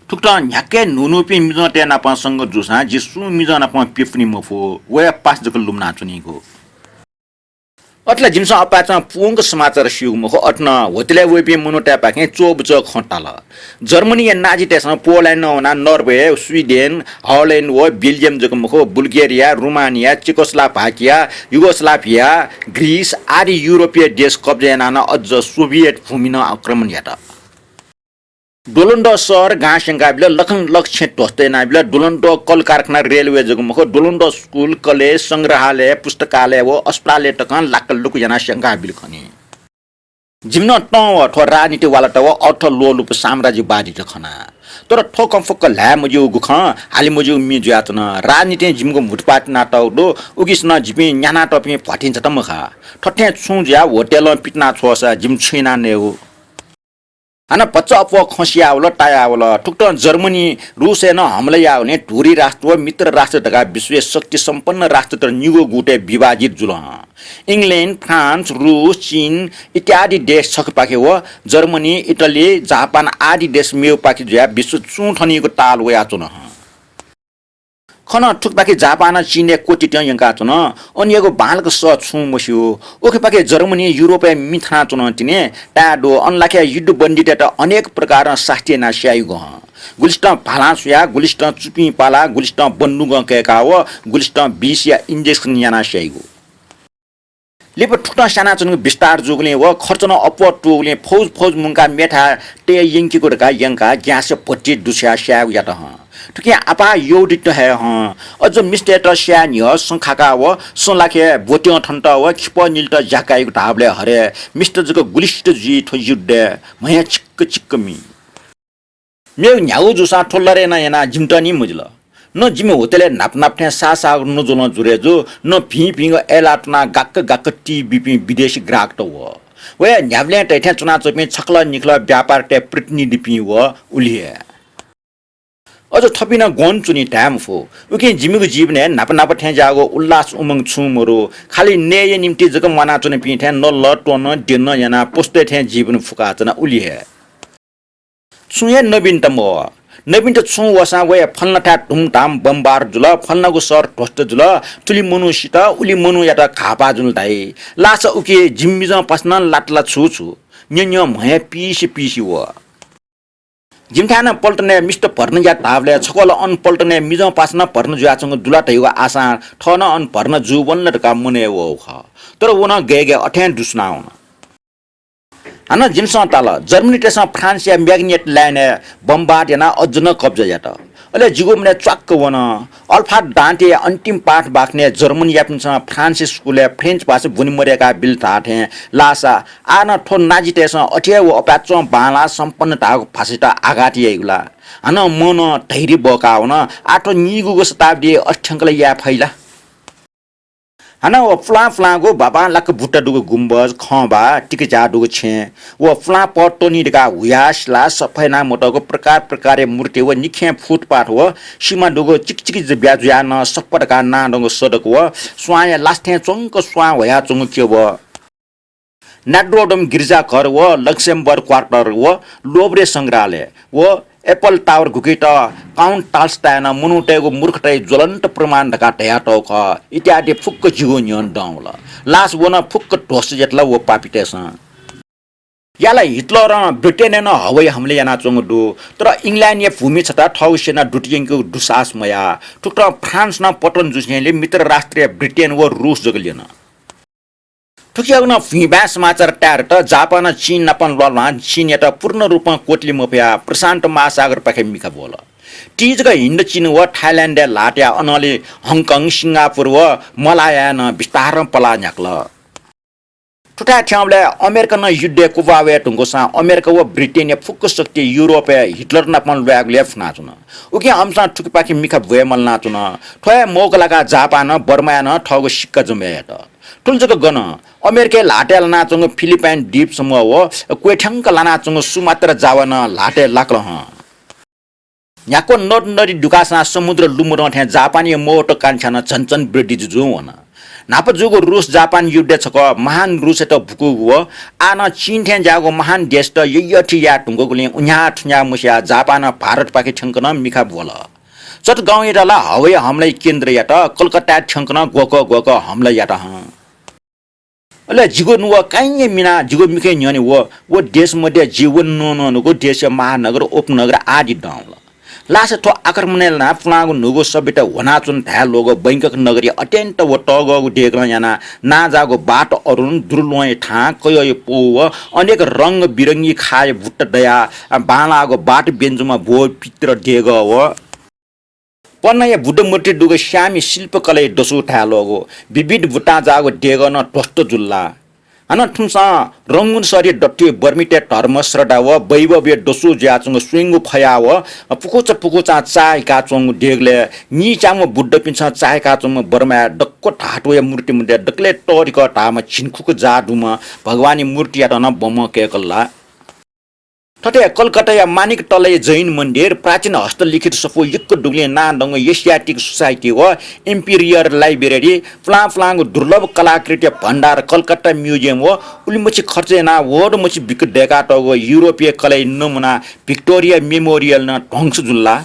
थुकथं न्ह्याक्व न्हून्हूपिं मिजंतय् नाप संगत जूसां जि सुं मिजं नाप प्यपुने मफु, वया पासा जक लुमनाच्वनीगु। अथे ला जिमिसं अपाय्चं पूवंक समाचार स्यूगु मखु, अथे नं होटलय् वइपिं मनूतय्पाखें च्वःबुच्वः खँ ताल। जर्मनीया नाजीतय्सं पोल्याण्डं वनाः नर्वे, स्विडेन, हल्याण्ड व बेल्जियम जक मखु, Bulgaria, Romania, Czechoslovakia, Yugoslavia, Greece आदि युरोपीय देश कब्जा यानाः नं अझ सोभियत भूमि नं आक्रमण यात। द्वलंद्वः शहर गां स्यंकाबिल, लखं लख छेँ ध्वस्त यानाबिल। द्वलंद्वः कलकारखाना, रेलवे जक मखु, द्वलंद्वः स्कुल, कलेज, संग्रहालय, पुस्तकालय व अस्पतालय् तकं लाक्क लुक्क यानाः स्यंकाबिल खनी। जिमि नं तं वः थ्व राजनीतिवालात व अर्थ ल्वःलुप साम्राज्यवादीत खना। तर थ्व खँ फुक्क ल्हाये मज्यूगु खँ, हाले मज्यूगु मि जुयाच्वन। राजनीतिं जिमिगु म्हुतुप्वाः तिनातःगु दु, उकिसं नं जिपिं न्यानातःपिं भ्वातिं झात मखा। थथे छुं जुयाः होटलं पितिना छ्वःसा जिमि छु याना नयेगु? हानं भचा अप्वः खँ सियावल, तायावल। थुकथं जर्मनी रूसय् नं हमला याःगुलिं धुरी राष्ट्र व मित्र राष्ट्र धकाः विश्वया शक्ति सम्पन्न राष्ट्रत निगू गुटय् विभाजित जुल हं। इङ्ग्ल्याण्ड, फ्रान्स, रूस, चीन इत्यादि देश छखेपाखे व जर्मनी, इटली, जापान आदि देश मेगुपाखे जुयाः विश्व चुं थनीगु ताल वयाच्वन हं। खन थुकपाखे जापानं चीनय् क्वतितं यंकाच्वन। अनयागु बांलाक सः छुं मस्यू। उखेपाखे जर्मनी युरोपय् मि थानाच्वन तिनि ताये दु। अन लाखे युद्धबन्दीतय्त अनेक प्रकारं सास्ती यानाः स्याइगु हं। गुलिसितं भालां सुयाः, गुलिसितं चुपिं पालाः, गुलिसितं बन्दुकं कय्काः व गुलिसितं विषया injection यानाः स्याइगु। लिपा थुकथं स्यानाच्वनेगु विस्तार जूगुलिं व खर्च नं अप्वः तूगुलिं फौज फौज मुंकाः मेथाय् तये यंकेगु धकाः यंकाः ग्यासय् भट्टी दुछ्वयाः स्यायेगु यात हं। थुकिं आपाः यहूदीत हे हं। अझ मिस्तय्त स्याये न्ह्यः सँ खाकाः व सँ लाखे ब्वत्यं थनेत व खिपः निलेत ज्या काइगु धाःबलय् हरे मिस्त जक गुलिसित जुइ थ्व युद्धय् म्हया चिक्क चिक्क मि। मेगु न्ह्यागु जूसां थ्व लरे यानाः जिमित नि मजिल। न जिमि होटलय् न्हापा न्हापा थें साःसाःगु नजुलं जुरे जू, न भिंभिंगु अय्लाः त्वनाः गाक्क गाक्क टी बीपिं विदेशी ग्राहकत वः। वया न्ह्याबलें धइथें च्वनाच्वंपिं छकलं निखलं व्यापारतय् प्रतिनिधिपिं वः, उलि हे। अझ थपिं नं ग्वन्हु च्वनी धाये मफु। उकिं जिमिगु जीवनय् न्हापा न्हापा थें ज्याःगु उल्लास उमंग छुं मरु। खालि नयेया निंतिं जक म्वानाच्वनीपिं थें नल, त्वन, द्यन यानाः पशुतय् थें जीवन फुकाच्वना, उलि हे। छुं हे नवीनता मवः। नवीनता छुं वःसां वया फलानाथाय् धुमधाम बमबार जुल, फलानागु शहर ध्वस्त जुल, थुलि मनू सित, उलि मनूयात घाःपाः जुल धाइ। लासा उकी जिमि मिजं पासां नं लात ला छु छु। न्यँ न्यँ म्हया पिसि पिसि वः। जिमिथाय् नं पल्टनय् मिस्त भर्ना यात धाःबलय् छकः ला अन पल्टनय् मिजं पासां नं भर्ना जुयाच्वंगु दु ला धइगु आशां थः नं अन भर्ना जू वल ला धकाः मनय् वःगु खः। तर व नं गय् गय् अथें दुस्वना वन। हानं जिमिसं ताल, जर्मनीतय्सं फ्रान्सया म्याग्नेट लाइनय् बमबार यानाः अझ नं कब्जा यात। अले जिगु मनय् च्वाक्क वन। अल्फ्रेड डान्टेया अन्तिम पाठ बाखनय् जर्मनीयापिन्सं फ्रान्स स्कुलय् फ्रेन्च भाषा ब्वने मदय्काः बिल धाःथें लासा आः नं थ्व नाजीतय्सं अथे हे व अपाय्चं बांलाः सम्पन्न धाःगु भाषायात आघात याइगु ला? हानं मनं धैर्य बकाः वन। आः थ्व निगूगु शताब्दीइ अथे थ्यंक ला याये फइ ला? हानं व पुलां पुलांगु बाबांलाक बुट्टा दुगु गुम्बज, खंबा, तिकिझ्याः दुगु छेँ, व पुलां पहः त्वनी धकाः हुया, सिला, सफा याना मतःगु प्रकार प्रकारया मूर्ति व निखें फुटपाथ व सिमा दुगु चिकचिक ब्या जुयाः नं सफा धकाः नां दंगु सडक व स्वांया लासा थें च्वंक स्वां ह्वयाच्वंगु क्यब, नाट्रोडम गिर्जाघर व लक्सेमबर्ग क्वार्टर व लोभ्रे संग्रहालय व एफेल टावर गुकित, काउन्ट टाल्सटायनं मनूतय्गु मूर्खताया ज्वलन्त प्रमाण धकाः धयातःगु खः इत्यादि फुक्क जिगु न्ह्यःने दं वल। लास व नं फुक्क ध्वस्त यात ला व पापीतय्सं। या ला हिटलरं ब्रिटेनय् नं हवाई हमला यानाच्वंगु दु, तर इङ्ल्यान्डया भूमि छता थःगु सेना दुत यंकेगु दुस्साहस मयाः। थुकथं फ्रान्स नं पतन जुसेंलि मित्र राष्ट्रया ब्रिटेन व रूस जक ल्यन। थुकियागु नं भुइँबाय् समाचार तायेत जापानं चीन नाप ल्वाल्वां चीनयात पूर्ण रूपं क्वतुले मफयाः प्रशान्त महासागरपाखे मिखा ब्वल। तिजक हिन्द चीन व थाइल्यान्डय् ल्हातया अनंलि हङकङ, सिंगापुर व मलायाय् नं बिस्तारं पलाः न्ह्याकल। थुथाय् थ्यंबलय् अमेरिका नं युद्धय् कुभाः वये धुंकूसां अमेरिका व ब्रिटेनया फुक्क शक्ति युरोपय् हिटलर नाप ल्वायेगुलिइ फुनाच्वन। उकिं अमिसं थुकिपाखे मिखा ब्वये मलानाच्वन। थ्व हे मौका लाकाः जापानं बर्माय् नं थःगु सिक्का जमा यात। थुलि जक गन, अमेरिकाया ल्हातय् लानाच्वंगु फिलिपाइन द्वीप समूह व क्वय्थ्यंक लानाच्वंगु सुमात्रा जावा नं ल्हातय् लाकल हं। न्ह्याक्व नद नदी दुकाःसां समुद्र लुमधं थें जापानया महत्वाकांक्षा नं झन झन वृद्धि जुजुं वन। न्हापा जूगु रूस जापान युद्धय् छकः महान रूसयात भुकूगु व आः नं चीन थें ज्याःगु महान देशत यःयःथी याये धुंकूगुलिं उन्ह्याः थुन्ह्याः मस्याः जापानं भारतपाखे थ्यंक नं मिखा ब्वल। चटगाउँयात ला हवाई हमलाया केन्द्र यात, कलकत्ताय् थ्यंक नं ग्वःकः ग्वःकः हमला यात हं। अले जिगु नुगः काइँया मिनाः जिगु मिखा न्ह्यःने व, व देश मध्ये जि व नोनोनुगु देशया महानगर, उपनगर आदि दं वल। लास थ्व आक्रमणय् लानाः पुलांगु न्हूगु सभ्यता ह्वनाच्वन धाये ल्वःगु बैंकक नगरया अत्यन्त व तःगःगु देगलं यानाः नांजाःगु बाथ अरुण, दुर्ल्वहंया थां, कयःया पौ व अनेक रंगबिरंगी खाःया बुट्टा दयाः बांलाःगु बाथ बेन्जुमा ब्वःपित्र देगः व पन्नाया बुद्ध मूर्ति दुगु स्यामि शिल्पकलाया दसु धाये ल्वःगु विविध बुट्टां जाःगु देगः नं ध्वस्त जुल ला। हानं थुमिसं रंगून सरी दथुइ बर्मीतय् धर्म, श्रद्धा व वैभवया दसु जुयाच्वंगु स्वयंगू फयाः व पुकुचा पुकुचां चाःहिकाच्वंगु देगलय् नीच्याम्ह बुद्धपिन्सं चाःहिकाच्वंम्ह बर्माया दक्व धातुया मूर्ति मध्ये दकलय् तःधिकः धाःम्ह झिंखुक जाः दुम्ह भगवानया मूर्तियात नं बमं कय्कल ला। थथे कलकत्ताया मानिक तलाया जैन मन्दिर, प्राचीन हस्तलिखित सफू यक्व दुगुलिं नांदंगु एसियाटिक सोसाइटी व इम्पिरियल लाइब्रेरी, पुलां पुलांगु दुर्लभ कलाकृतिया भण्डार कलकत्ता म्युजियम व उलिमछि खर्च यानाः वःदमछि बिक्री दय्कातःगु युरोपीय कलाया नमुना भिक्टोरिया मेमोरियल नं ध्वंस जुल ला।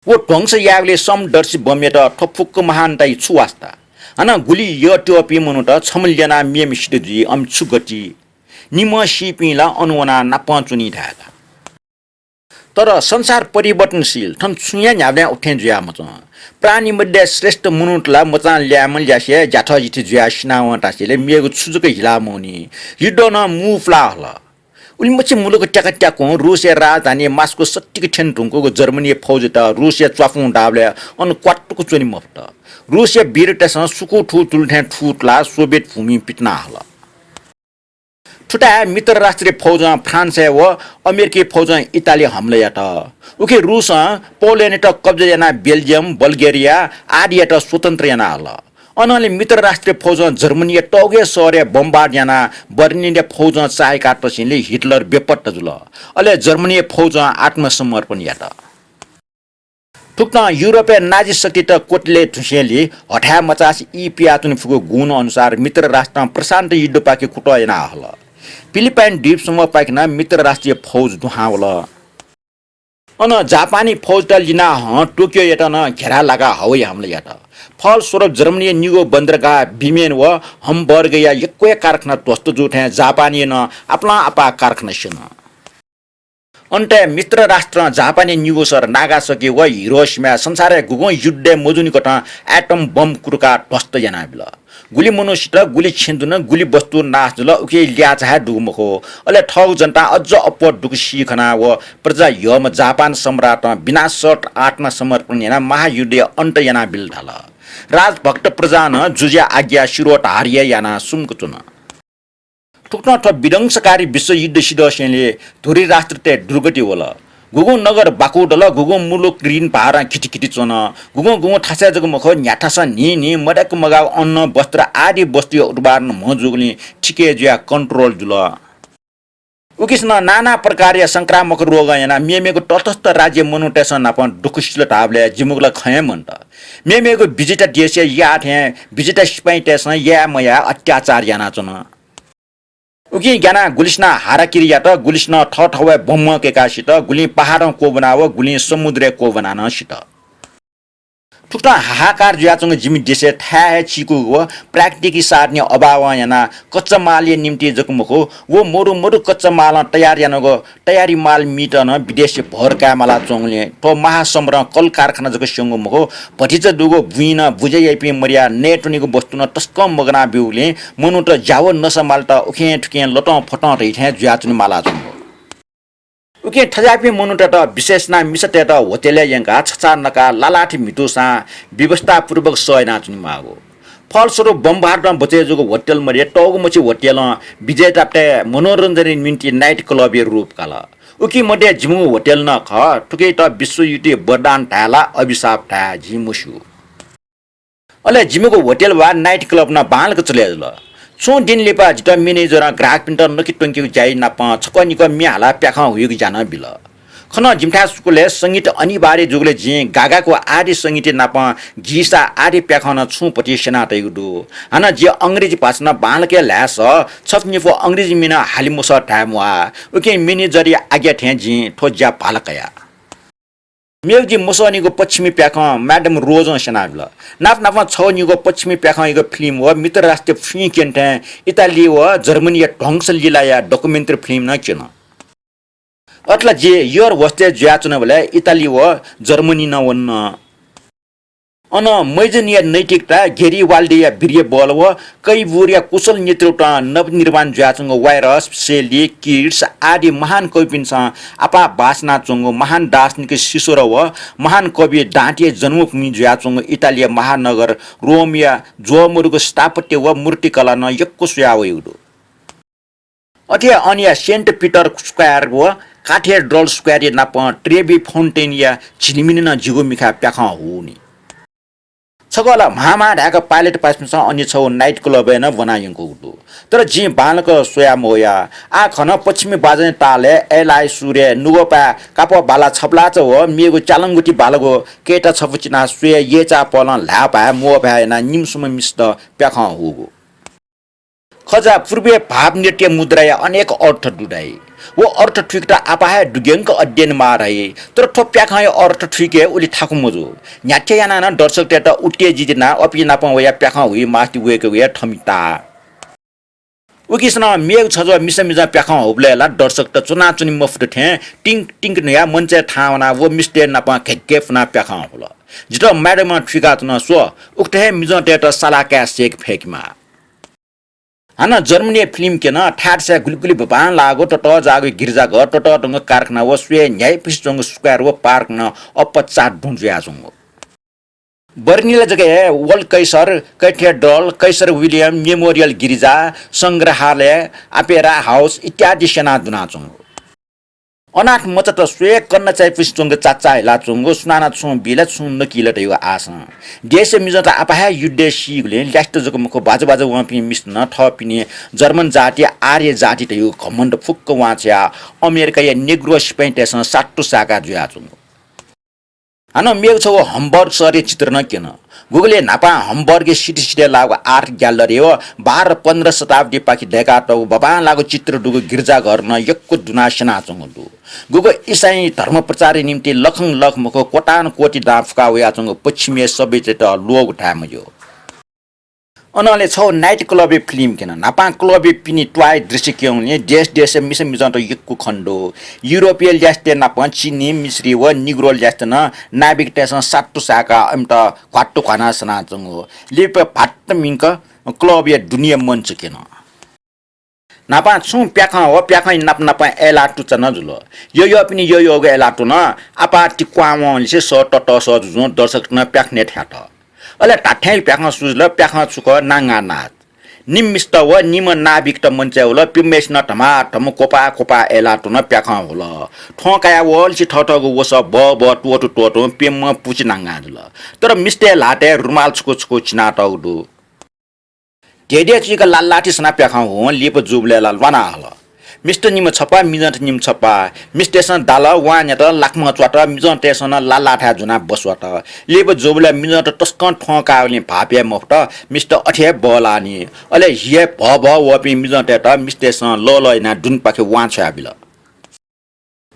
व ध्वंस यायेगुलिइ समदर्शी बमयात थ्व फुक्क महानताया छु वास्ता? हानं गुलि यःत्यःपिं मनूत छम्ह ल्यनाः मेम्हसित जुइ, अन छु गति? निम्हं सीपिं ला अन वनाः नापं च्वनी धाये का। तर संसार परिवर्तनशील, थन छुं हे न्ह्याबलें उथें जुयामच्वं। प्राणी मध्ये श्रेष्ठ मनूत ला मचां ल्याय्म्ह ल्यासे ज्याथःजिथि जुयाः सिनावं धासेंलि मेगु छु जक हिला मवनी। युद्ध नं मू पुलाः हल। उलिमछि मुलुक त्याका त्याकुं रूसया राजधानी मास्को सत्तिक थ्यने धुंकूगु जर्मनीया फौजत रूसया च्वापुं दाःबलय् अन क्वातुक च्वने मफुत। रूसया वीरतय्सं सुकू थू तुलु थें थूतलाः सोभियत भूमि पितिना हल। थुथाय् मित्र राष्ट्रिय फौजं फ्रान्सय् व अमेरिकी फौजं इटाली हमला यात। उखे रूसं पोल्याण्डयात कब्जा यानाः बेल्जियम, बल्गेरिया आदियात स्वतन्त्र याना हल। अनंलि मित्र राष्ट्रिय फौजं जर्मनीया तःगु हे शहरय् बमबार्ड यानाः बर्लिनया फौजं चाःहिकातःसेंलि हिटलर बेपत्ता जुल। अले जर्मनीया फौजं आत्मसमर्पण यात। थुकथं युरोपय् नाजी शक्तित क्वतुले धुंसेंलि हथाय् मचासे ई पियाच्वने फुगु गुण अनुसार मित्र राष्ट्रं प्रशान्त युद्धपाखे कुतः याना हल। फिलिपाइन द्वीप समूहपाखे नं मित्र राष्ट्रिय फौज दुहां वल। अन जापानी फौजत लिनाः हं टोकियोयात नं घेरा लाकाः हवाई हमला यात। फलस्वरूप जर्मनीया निगू बन्दरगाह बिमेन व हमबर्गया यक्व हे कारखाना ध्वस्त जू थें जापानया नं आपालं आपाः कारखाना स्यन। अन्तय् मित्र राष्ट्रं जापानया निगू शहर नागासाकी व हिरोसिमाय् संसारय् गुगुं युद्धय् मजूनि कथं एटम बम कुतुकाः ध्वस्त यानाबिल। गुलि मनूसित, गुलि छेँ दुन, गुलि वस्तु नाश जुल, उकिया ल्याःचाः हे दुगु मखु। अले थःगु जनतां अझ अप्वः दुःख सी खनाः व प्रजा ह्यःम्ह जापान सम्राटं बिना शर्त आत्मसमर्पण यानाः महायुद्धया अन्त यानाबिल धाल। राजभक्त प्रजां नं जुजुया आज्ञा शिरोधार्य यानाः सुम्क च्वन। थुकथं थ्व विध्वंसकारी विश्वयुद्ध सिधःसेंलि धुरी राष्ट्रतय् दुर्गति वल। गुगुं नगर बाकु दल, गुगुं मुलुक ऋण भारं खितिखिति च्वन। गुगुं गुगुं थासय् जक मखु, न्ह्याथासं न्हिं न्हिं मदय्क मगाःगु अन्न, वस्त्र आदि वस्तुया उत्पादन म्हं जूगुलिं थिके जुयाः control जुल। उकिसं नं नाना प्रकारया संक्रामक रोगं यानाः मेमेगु तटस्थ राज्य मनूतय्सं नापं दुःख सिल धाःबलय् जिमिगु ला खँ हे मन्त। मेमेगु विजेता देशय् याः थें विजेता सिपाइँतय्सं याये मयाः अत्याचार यानाच्वन। उकिं ग्यानाः गुलिसिनं हाराकिरी यात, गुलिसिनं थःथवय् बम्ह कय्काः सित, गुलिं पहाडं क्वब्वनाः व गुलिं समुद्रय् क्वब्वनाः नं सित। थुकथं हाहाकार जुयाच्वंगु जिमि देशय् थाय् हे चीकूगु व प्राकृतिक साधनया अभावं यानाः कच्चा मालया निंतिं जक मखु, व मरु मरु कच्चा मालं तयार यानागु तयारी माल मीत नं विदेशय् भर कायेमालाच्वंगुलिं थ्व महासमुद्रं कल कारखाना जक स्यंगु मखु, भतिचा दुगु बुँइ नं बुझे याइपिं मदयाः नयेत्वनीगु वस्तु नं तसकं मगाना ब्यूगुलिं मनूत ज्यावः नसा मालेत उखें थुखें लतं फतं धइथें जुयाच्वने मालाच्वंगु। उकिं थज्याःपिं मनूतय्त, विशेष यानाः मिसातय्त होटलय् यंकाः छचाः नकाः लालाथि म्हितुसां व्यवस्थापूर्वक सह यानाच्वनेमाःगु। फलस्वरूप बमबारुदं बचय् जूगु होटल मध्ये तःगुमछि होटलं विजेतातय् मनोरञ्जनया निंतिं night club-या रूप काल। उकी मध्ये जिमिगु होटल नं खः। थुकियात विश्वयुति वरदान धाये ला अभिशाप धाये जिं मस्यू। अले जिमिगु होटल वा night club नं बांलाक चले जुल। छुं दिं लिपा जितः म्यानेजरं ग्राहकपिन्त नके त्वंकेगु ज्याया नापं छकः निकः म्ये हालाः प्याखं हुइगु ज्या नं बिल। खनं जिमिथाय् स्कूलय् संगीत अनिवार्य जूगुलिं जिं गागाकु आदि संगीतया नापं गीसा आदि प्याखं नं छुं भति स्यना तयागु दु। हानं जि अंग्रेजी भाषा नं बांलाक हे ल्हाये सः, छपु निपु अंग्रेजी म्ये नं हाले मसः धाये म्वाः। उकिं म्यानेजरया आज्ञा थें जिं थ्व ज्या भाला कया। मेगु जि मसःनिगु पश्चिमी प्याखं Madame Rose-ं स्यनाबिल। नाप नापं छगू निगू पश्चिमी प्याखंयागु फिल्म व मित्रराष्ट्रया फुइँ क्यने थें इटाली व जर्मनीया ध्वंस लीलाया documentary फिल्म नं क्यन। अथे ला जि एयर होस्टेस जुयाच्वनाबलय् इटाली व जर्मनी नं वन। अन मैजनया नैतिकता, गेरिबाल्डीया वीर्य बल व कैबुरया कुशल नेतृत्वं नवनिर्माण जुयाच्वंगु वायरस, सेली, किट्स आदि महान कविपिन्सं आपाः बासनाच्वंगु महान दार्शनिक सिसरो व महान कवि दान्तेया जन्मभूमि जुयाच्वंगु इटालीया महानगर रोमया ज्वःमदुगु स्थापत्य व मूर्तिकला नं यक्व स्वयावयागु दु। अथे अनया सेन्ट पिटर स्क्वायर व क्याथेड्रल स्क्वायरया नापं ट्रेभी फाउन्टेनया झिलिमिलि नं जिगु मिखाय् प्याखं हूनि। छकः ला म्हां म्हां धाय्क पाइलट पासापिन्सं अन छगू night club-य् नं ब्वना यंकूगु दु। तर जिं बांलाक स्वया मवया। आः खन पश्चिमी बाजनया तालय् एलाइ सुरय् नुगःपाय् कापः बाला छपलाचा व मेगु च्यालंगुति बालागु कय्ता छपु चिनाः स्वये यय्चाःपलं ल्हाय्भाय् म्वःभाय् यानाः निम्ह स्वम्ह मिस्त प्याखं हूगु। खजा पूर्वय् भाव नृत्य मुद्राया अनेक अर्थ दु धाइ। व अर्थ थुइकेत आपाः हे दुग्यंक अध्ययन माः धाइ। तर थ्व प्याखंया अर्थ थुइके उलि थाकु मजू। न्ह्याथे यानाः नं दर्शकतय्त उत्तेजित यानाः अपिं नाप वयाः प्याखं हुइ मास्ति वय्कःगु हे थमिता। उकिसनं मेगु छज्वः मिसा मिजं प्याखं हःबलय् ला दर्शकत च्वनाच्वने मफुत थें टिंक टिंक न्हुयाः मञ्चय् थाहां वनाः व मिस्तय् नाप घेग्घे फुनाः प्याखं हुल। जितः म्याडमं थुइकाच्वन, स्व, उकथं हे मिजंतय्त सालाः काये सय्के फय्केमाः। हानं जर्मनीया फिल्म क्यन, थाय् थासय् गुलि गुलि बांलाःगु ततःजाःगु गिरिजाघर, ततःधंगु कारखाना व स्वये न्ह्याइपुसे च्वंगु स्क्वायर व पार्क नं अप्पा चात दुं जुयाच्वंगु। बर्लिनय् जक हे वल कैसर कैथेड्रल, कैसर विलियम मेमोरियल गिरिजा, संग्रहालय, अपेरा हाउस इत्यादि स्यना दुनाच्वंगु। अनाथ मचात स्वये कन्ना चायापुसे च्वंगु चाचा हिलाच्वंगु, सुनानं छुं बी ला छुं नकी ला धयागु आशं। देशया मिजंत आपाः हे युद्धय् सीगुलिं ल्यासेत जक मखु, बाजु बाजु वंपिं मिस्त नं थःपिनि जर्मन जाति, आर्य जाति धयागु घमण्ड फुक्क वांछ्वयाः अमेरिकाया नेग्रो सिपाइँतय्सं सात्तु साय्का जुयाच्वंगु। हानं मेगु छगू हम्बर्ग शहरया चित्र नं क्यन। गुगलय् न्हापां हम्बर्गया सिथि सिथय् लाःगु आर्ट ग्यालरीय् व बाह्र पन्ध्र शताब्दीपाखे दय्कातःगु बांबांलाःगु चित्र दुगु गिरिजाघर नं यक्व दुनाः स्यनाच्वंगु दु। गुगु इसाई धर्म प्रचारया निंतिं लखं लख मखु, कोटान कोटि दां फुका वयाच्वंगु पश्चिमया सभ्यतायात ल्वःगु धाये मज्यू। अनंलि छगू नाइट क्लबया फिल्म क्यन। न्हापां क्लबया पिने त्वाःया दृश्य क्यंगुलिं देश देशया मिसा मिजंत यक्व खने दु। युरोपया ल्यासेतय् नापं चिनी, मिश्री व निग्रो ल्यासेत नं नाविकतय्सं सात्तु साय्काः इमित घ्वात्तु घ्वानाः सनाच्वंगु। लिपा भात्त मिंक क्लबया दुनेया मञ्च क्यन। न्हापां छुं प्याखं व प्याखंया नाप नापं अय्लाः तुचा नं जुल। यःयःपिनि यःयःगु अय्लाः त्वन, आपाः तिक्वांवंलिसे सः ततःसः जुजुं दर्शकत नं प्याखनय् थ्यात। अले धात्थें प्याखं सुरु जुल, प्याखं छु खः, नांगाः नाच। निम्ह मिस्त व निम्ह नाविकत मञ्चय् वल, प्यम्हय्सिनं धमाधम क्वपाः क्वपाः अय्लाः त्वन, प्याखं हुल। थ्वँ काया वःलिसे थःथःगु वसः बः बः त्वःतू त्वःतूं प्यम्ह पुचि नांगाः जुल। तर मिस्तय् ल्हातय् रुमाल छकू छकू चिनातःगु दु। धेधे चुइक लालाथि सनाः प्याखं हुं लिपा जूबलय् ला ल्वाना हल। मिस्त निम्ह छपा, मिजंत निम्ह छपा। मिस्तय्सं दाल, वां न्यात, लाखम्ह च्वात, मिजंतय्सं नं लाः लाःथाय् ज्वनाः बस वात। लिपा जूबलय् मिजंत तसकं थ्वं काःगुलिं भाःपे मफुत, मिस्त अथे हे बल्लाः नि। अले हि हे भः भः वःपिं मिजंतय्त मिस्तय्सं लः लः यानाः दुनेपाखे वां छ्वयाबिल।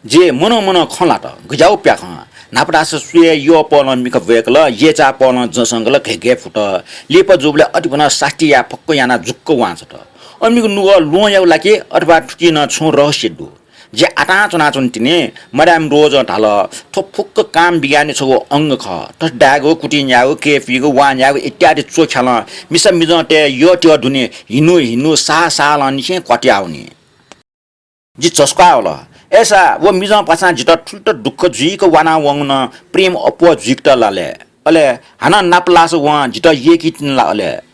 जि मनं मनं खँ ल्हात, गज्याःगु प्याखं। न्हापा धाःसा सुया यःपलं मिखा ब्वय्कल, यय्चाःपलं जसंकल, घय्घय् फुत। लिपा जूबलय् अतिभनं सास्ती याये फक्व यानाः जुक्क वां छ्वत। अमिगु नुगः ल्वहंयागु ला कि अथवा थुकी नं छुं रहस्य दु? जि आतां च्वनाच्वना तिनि। Madam Rose-ं धाल, थ्व फुक्क काम विज्ञानया छगू अंग खः। थथे दायेगु, कुतिं न्यायेगु, कय् पुइगु, वां न्यायेगु इत्यादि च्वख्यालं मिसा मिजंतय् यःत्यः दुने हिन्हु हिन्हु साः सालंनिसें क्वातयावनी। जि झसुकाः वल। अय्सा व मिजं पासां जितः थुलि तक दुःख जुइक वाना वंगु नं प्रेम अप्वः जुइकेत ला ले? अले हानं नापलास वं जितः यय्की तिनि ला अले?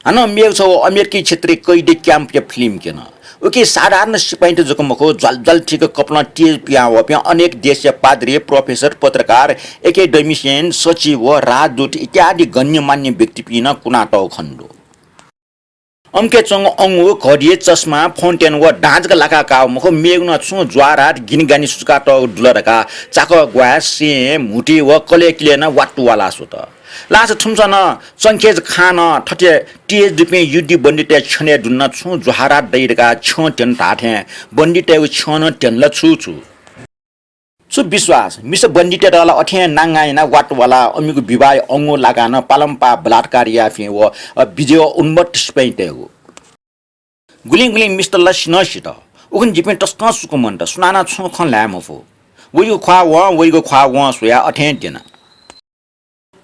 हानं मेगु छगू अमेरिकी क्षेत्रय् कैदी camp-या film क्यन। उकी साधारण सिपाइँत जक मखु, ज्वाल ज्वाल थीक कपालं तेज पिहां वःपिं अनेक देशया पाद्री, professor, पत्रकार, academician, सचिव, राजदूत इत्यादि गण्यमान्य व्यक्तिपिं नं कुनातःगु खनेदु। अम्के च्वंगु अंगु, घडी, चस्मा, fountain व दां जक लाका काःगु मखु, मेगु नं छुं ज्वारात गिनिगानि सुचुकातःगु दुल धकाः चाकः ग्वाये, सें, म्हुतुइ व कलय् किलय् नं वातुवाला सुत। लास थुमिसं नं चंखेज खां नं थथे तेज दुपिं युद्धि बन्दीतय् छ्यनय् दुने नं छुं ज्वारात दइ धकाः छ्यं त्यन धाःथें बन्दीतय्गु छ्यं नं त्यन ला छु छु? छु विश्वास? मिसा बन्दीतय्त ला अथें नांगां यानाः वातुवालाः अमिगु विवाहया अंगु लाकाः नं पालंपाः बलात्कार याःपिं व, अ, विजय उन्मत्त सिपाइँतय्गु। गुलिं गुलिं मिस्त ला सिनं सित। उखुन्हु जिपिं तसकं सुकु मन्त, सुनानं छुं खँ ल्हाये मफु। वइगु ख्वाः वं, वइगु ख्वाः वं स्वयाः अथें द्यन।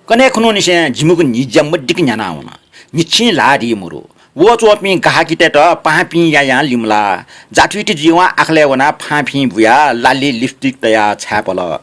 कन्हय् खुन्हुनिसें जिमिगु न्हिज्या मदिक्क न्ह्यानावन। न्हिच्छिं ल्हाः दी मरु। वःच्वंपिं गाहकीतय्त पाहांपिं यायां लिमलाः। जाथुइति जुइवं आखलय् वनाः फांफिं बुयाः लालि lipstick तयाः छाय्पल।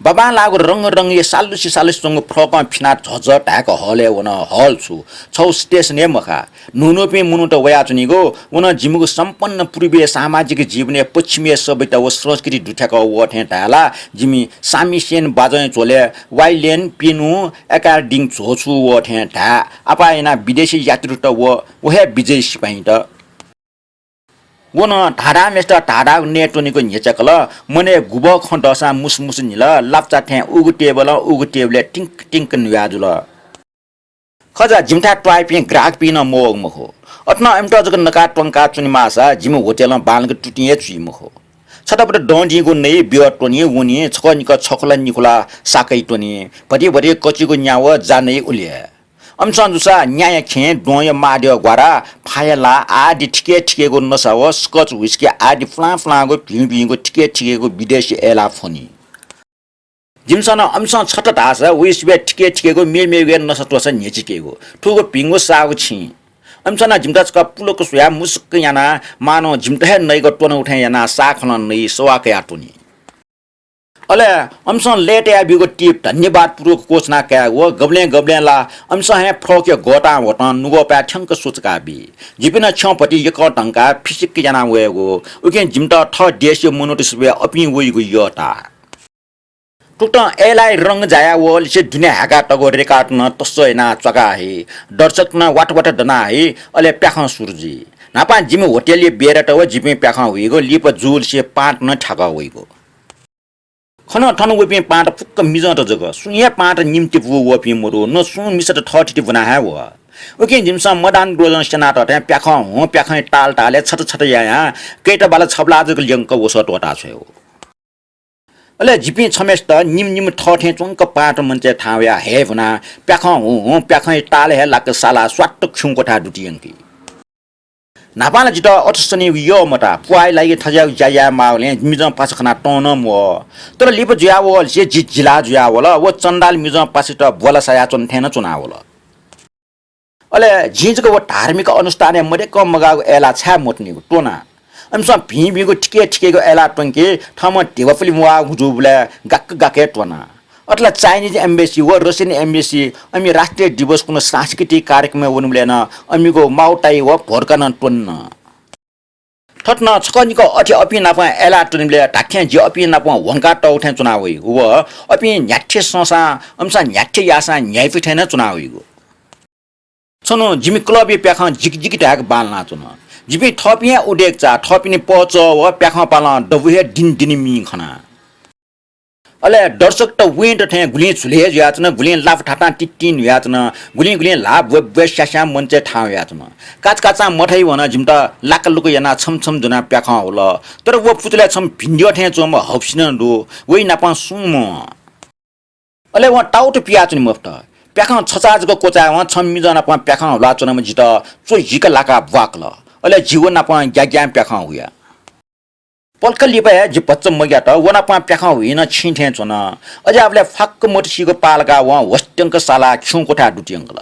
बाबांलाःगु रंग रंगया सालुसि सालुसि च्वंगु फ्रकं फिनाः झःझः धाय्क हलय् वन। हल छु? छगू station हे मखा। न्हून्हूपिं मनूत वयाच्वनीगु, व नं जिमिगु सम्पन्न पूर्वीय सामाजिक जीवनया पश्चिमीय सभ्यता व संस्कृति दुथ्याकः वः थें धाये ला, जिमि सामिसेन बाजंया झ्वलय् violin, पियानो, according झ्वःछुं वः थें धाये। आपाः यानाः विदेशी यात्रुत व, व हे विजयी सिपाइँत। व नं धाधाःम्हेसित धाधाःगु नये त्वनीगु न्ह्यच्याकल। मनय् गुबः खँ दःसां मुसुमुसु न्हिल। लापचा थें उगु टेबलं उगु टेबलय् तिंक तिंक न्हुया जुल। खजा, जिमिथाय् त्वाःपिं ग्राहकपिं नं मवःगु मखु। अथे नं इमित जक नकाः त्वंका च्वनेमाःसा जिमि होटलं बांलाक तुतिं हे चुइ मखु। छतापत दँ दीगु नइ, ब्यः त्वनी, वनी, छकः निकः छखुला निखुला साकइ त्वनी, भति भति कचिगु न्याव जा नइ उलि हे। अमिसं जूसा न्याया खेँ, द्वहंया माःद्यः ग्वारा, फाया ला आदि थिके थिकेगु नसा व Scotch whisky आदि फुलां फुलांगु भिं भिंगु थिके थिकेगु विदेशी अय्लाः फ्वनी। जिमिसं नं अमिसं छत धाःसा वइसिबय् थिके थिकेगु मेमेगु हे नसा त्वःसा न्ह्यचिकेगु, थुगु भिंगु साःगु छिं। अमिसं नं जिमित छकः पुलुक स्वयाः मुसुक्क यानाः मानं जिमित हे नइक त्वनागु थें यानाः साःखलं नइ सवाः कयाः त्वनी। अले अमिसं लय्तायाबीगु टिप धन्यवादपूर्वक क्वछुना कायेगु व गबलें गबलें ला अमिसं हे फ्रकया गःतां ह्वतं नुगःपाय् थ्यंक स्वचुका बी। जिपिं नं छ्यं भति यकं धंकाः फिसिक्क याना वयेगु। उकिं जिमित थः देशया मनूत सिबय् अपिं वइगु यःता। थुकथं अय्लाःया रंग जाया वःलिसे दुने हाय्कातःगु रेकात नं तस्स यानाः च्वाका हइ, दर्शकत नं वात वात दना हइ, अले प्याखं सुरु जुइ। न्हापां जिमि होटलया बेरात व जिपिं प्याखं हुइगु, लिपा जूलिसे पाँत नं थ्याकः वइगु। खन थन वःपिं पाँत फुक्क मिजंत जक, सुं हे पाँत निम्ति बू वःपिं मदु, न सुं मिसात थःथिति ब्वना हे वः। उकिं जिमिसं मदान द्वजं स्यनातःथें प्याखं हुँ, प्याखंया ताल तालय् छत छत यायां कय्ता बाला छबला जक ल्यंक वसः त्वःता छ्वयेगु। अले जिपिं छम्हेसित निम्ह निम्ह थःथें च्वंक पाँत मञ्चय् थाहां वयाः हये ब्वनाः प्याखं हुँ हुँ प्याखंया ताल हे लाक सालाः स्वात्त खिउँक्वथाय् दुतियंकी। न्हापां ला जितः अथे सनीगु यः मता, पुवाःया लागि थज्याःगु ज्या याये माःगुलिं मिजं पासा खनाः तं नं म्वः। तर लिपा जुयावःलिसे जि जिला जुयावल। व चन्दाल मिजं पासायात ब्वला सायाच्वन थें नं च्वनावल। अले जिं जक व धार्मिक अनुष्ठानय् मदय्कं मगाःगु अय्लाः छाय् मत्वनीगु त्वना। अमिसं भिं भिंगु थिके थिकेगु अय्लाः त्वंकी, थःम्हं धिबा पुले म्वाःगु जूबलय् गाक्क गाक्क हे त्वना। अथे ला Chinese embassy व Russian embassy अमि राष्ट्रिय दिवसकुन्हु सांस्कृतिक कार्यक्रमय् वनेबलय् नं अमिगु माउताइ व भोर्का नं त्वन्न। थथे नं छकः निकः अथे अपिं नाप अय्लाः त्वनेबलय् धात्थें जि अपिं नाप ह्वंकातःगु थें च्वना वइगु व अपिं न्ह्याथे संसां अमिसं न्ह्याथे याःसां न्ह्याइपु थें नं च्वना वइगु। छन्हु जिमि क्लबया प्याखं जिकिजिकि धाय्क बांलानाच्वन। जिपिं थःपिं हे उदेकचाः, थःपिनि पहःचः व प्याखं पालं दबू हे दिं दिनि मि खना। अले दर्शकत वय्‌त थें गुलिं झुले हे जुयाच्वन, गुलिं लापा थातां तित्तिं न्हुयाच्वन, गुलिं गुलिं ल्हाः ब्वय् ब्वय् स्यास्यां मञ्चय् थाहां वयाच्वन। काचाकाचां मथाइ वन, जिमित लाकालुक यानाः छम्ह छम्ह ज्वनाः प्याखं हुल। तर व पुचलय् छम्ह भिंद्यः थें च्वंम्ह हःपिं नं दु, वइ नापं सुं मवं। अले वं ताउत पियाच्वने मफुत। प्याखं छचाः जक क्वचाय्‌वं छम्ह मिजं नापं प्याखं हुलाच्वनाम्ह जितः च्वजिक लाकाः ब्वाकल। अले जि व नापं ग्याग्यां प्याखं हुया। पलख लिपा हे जि भचा मग्यात, व नापं प्याखं हुइ नं छिं थें च्वन। अज्याःबलय् फाक्क मतिसिक पालकाः वं ह्वस्त्यंक सालाः खिउँक्वथाय् दुतियंकल।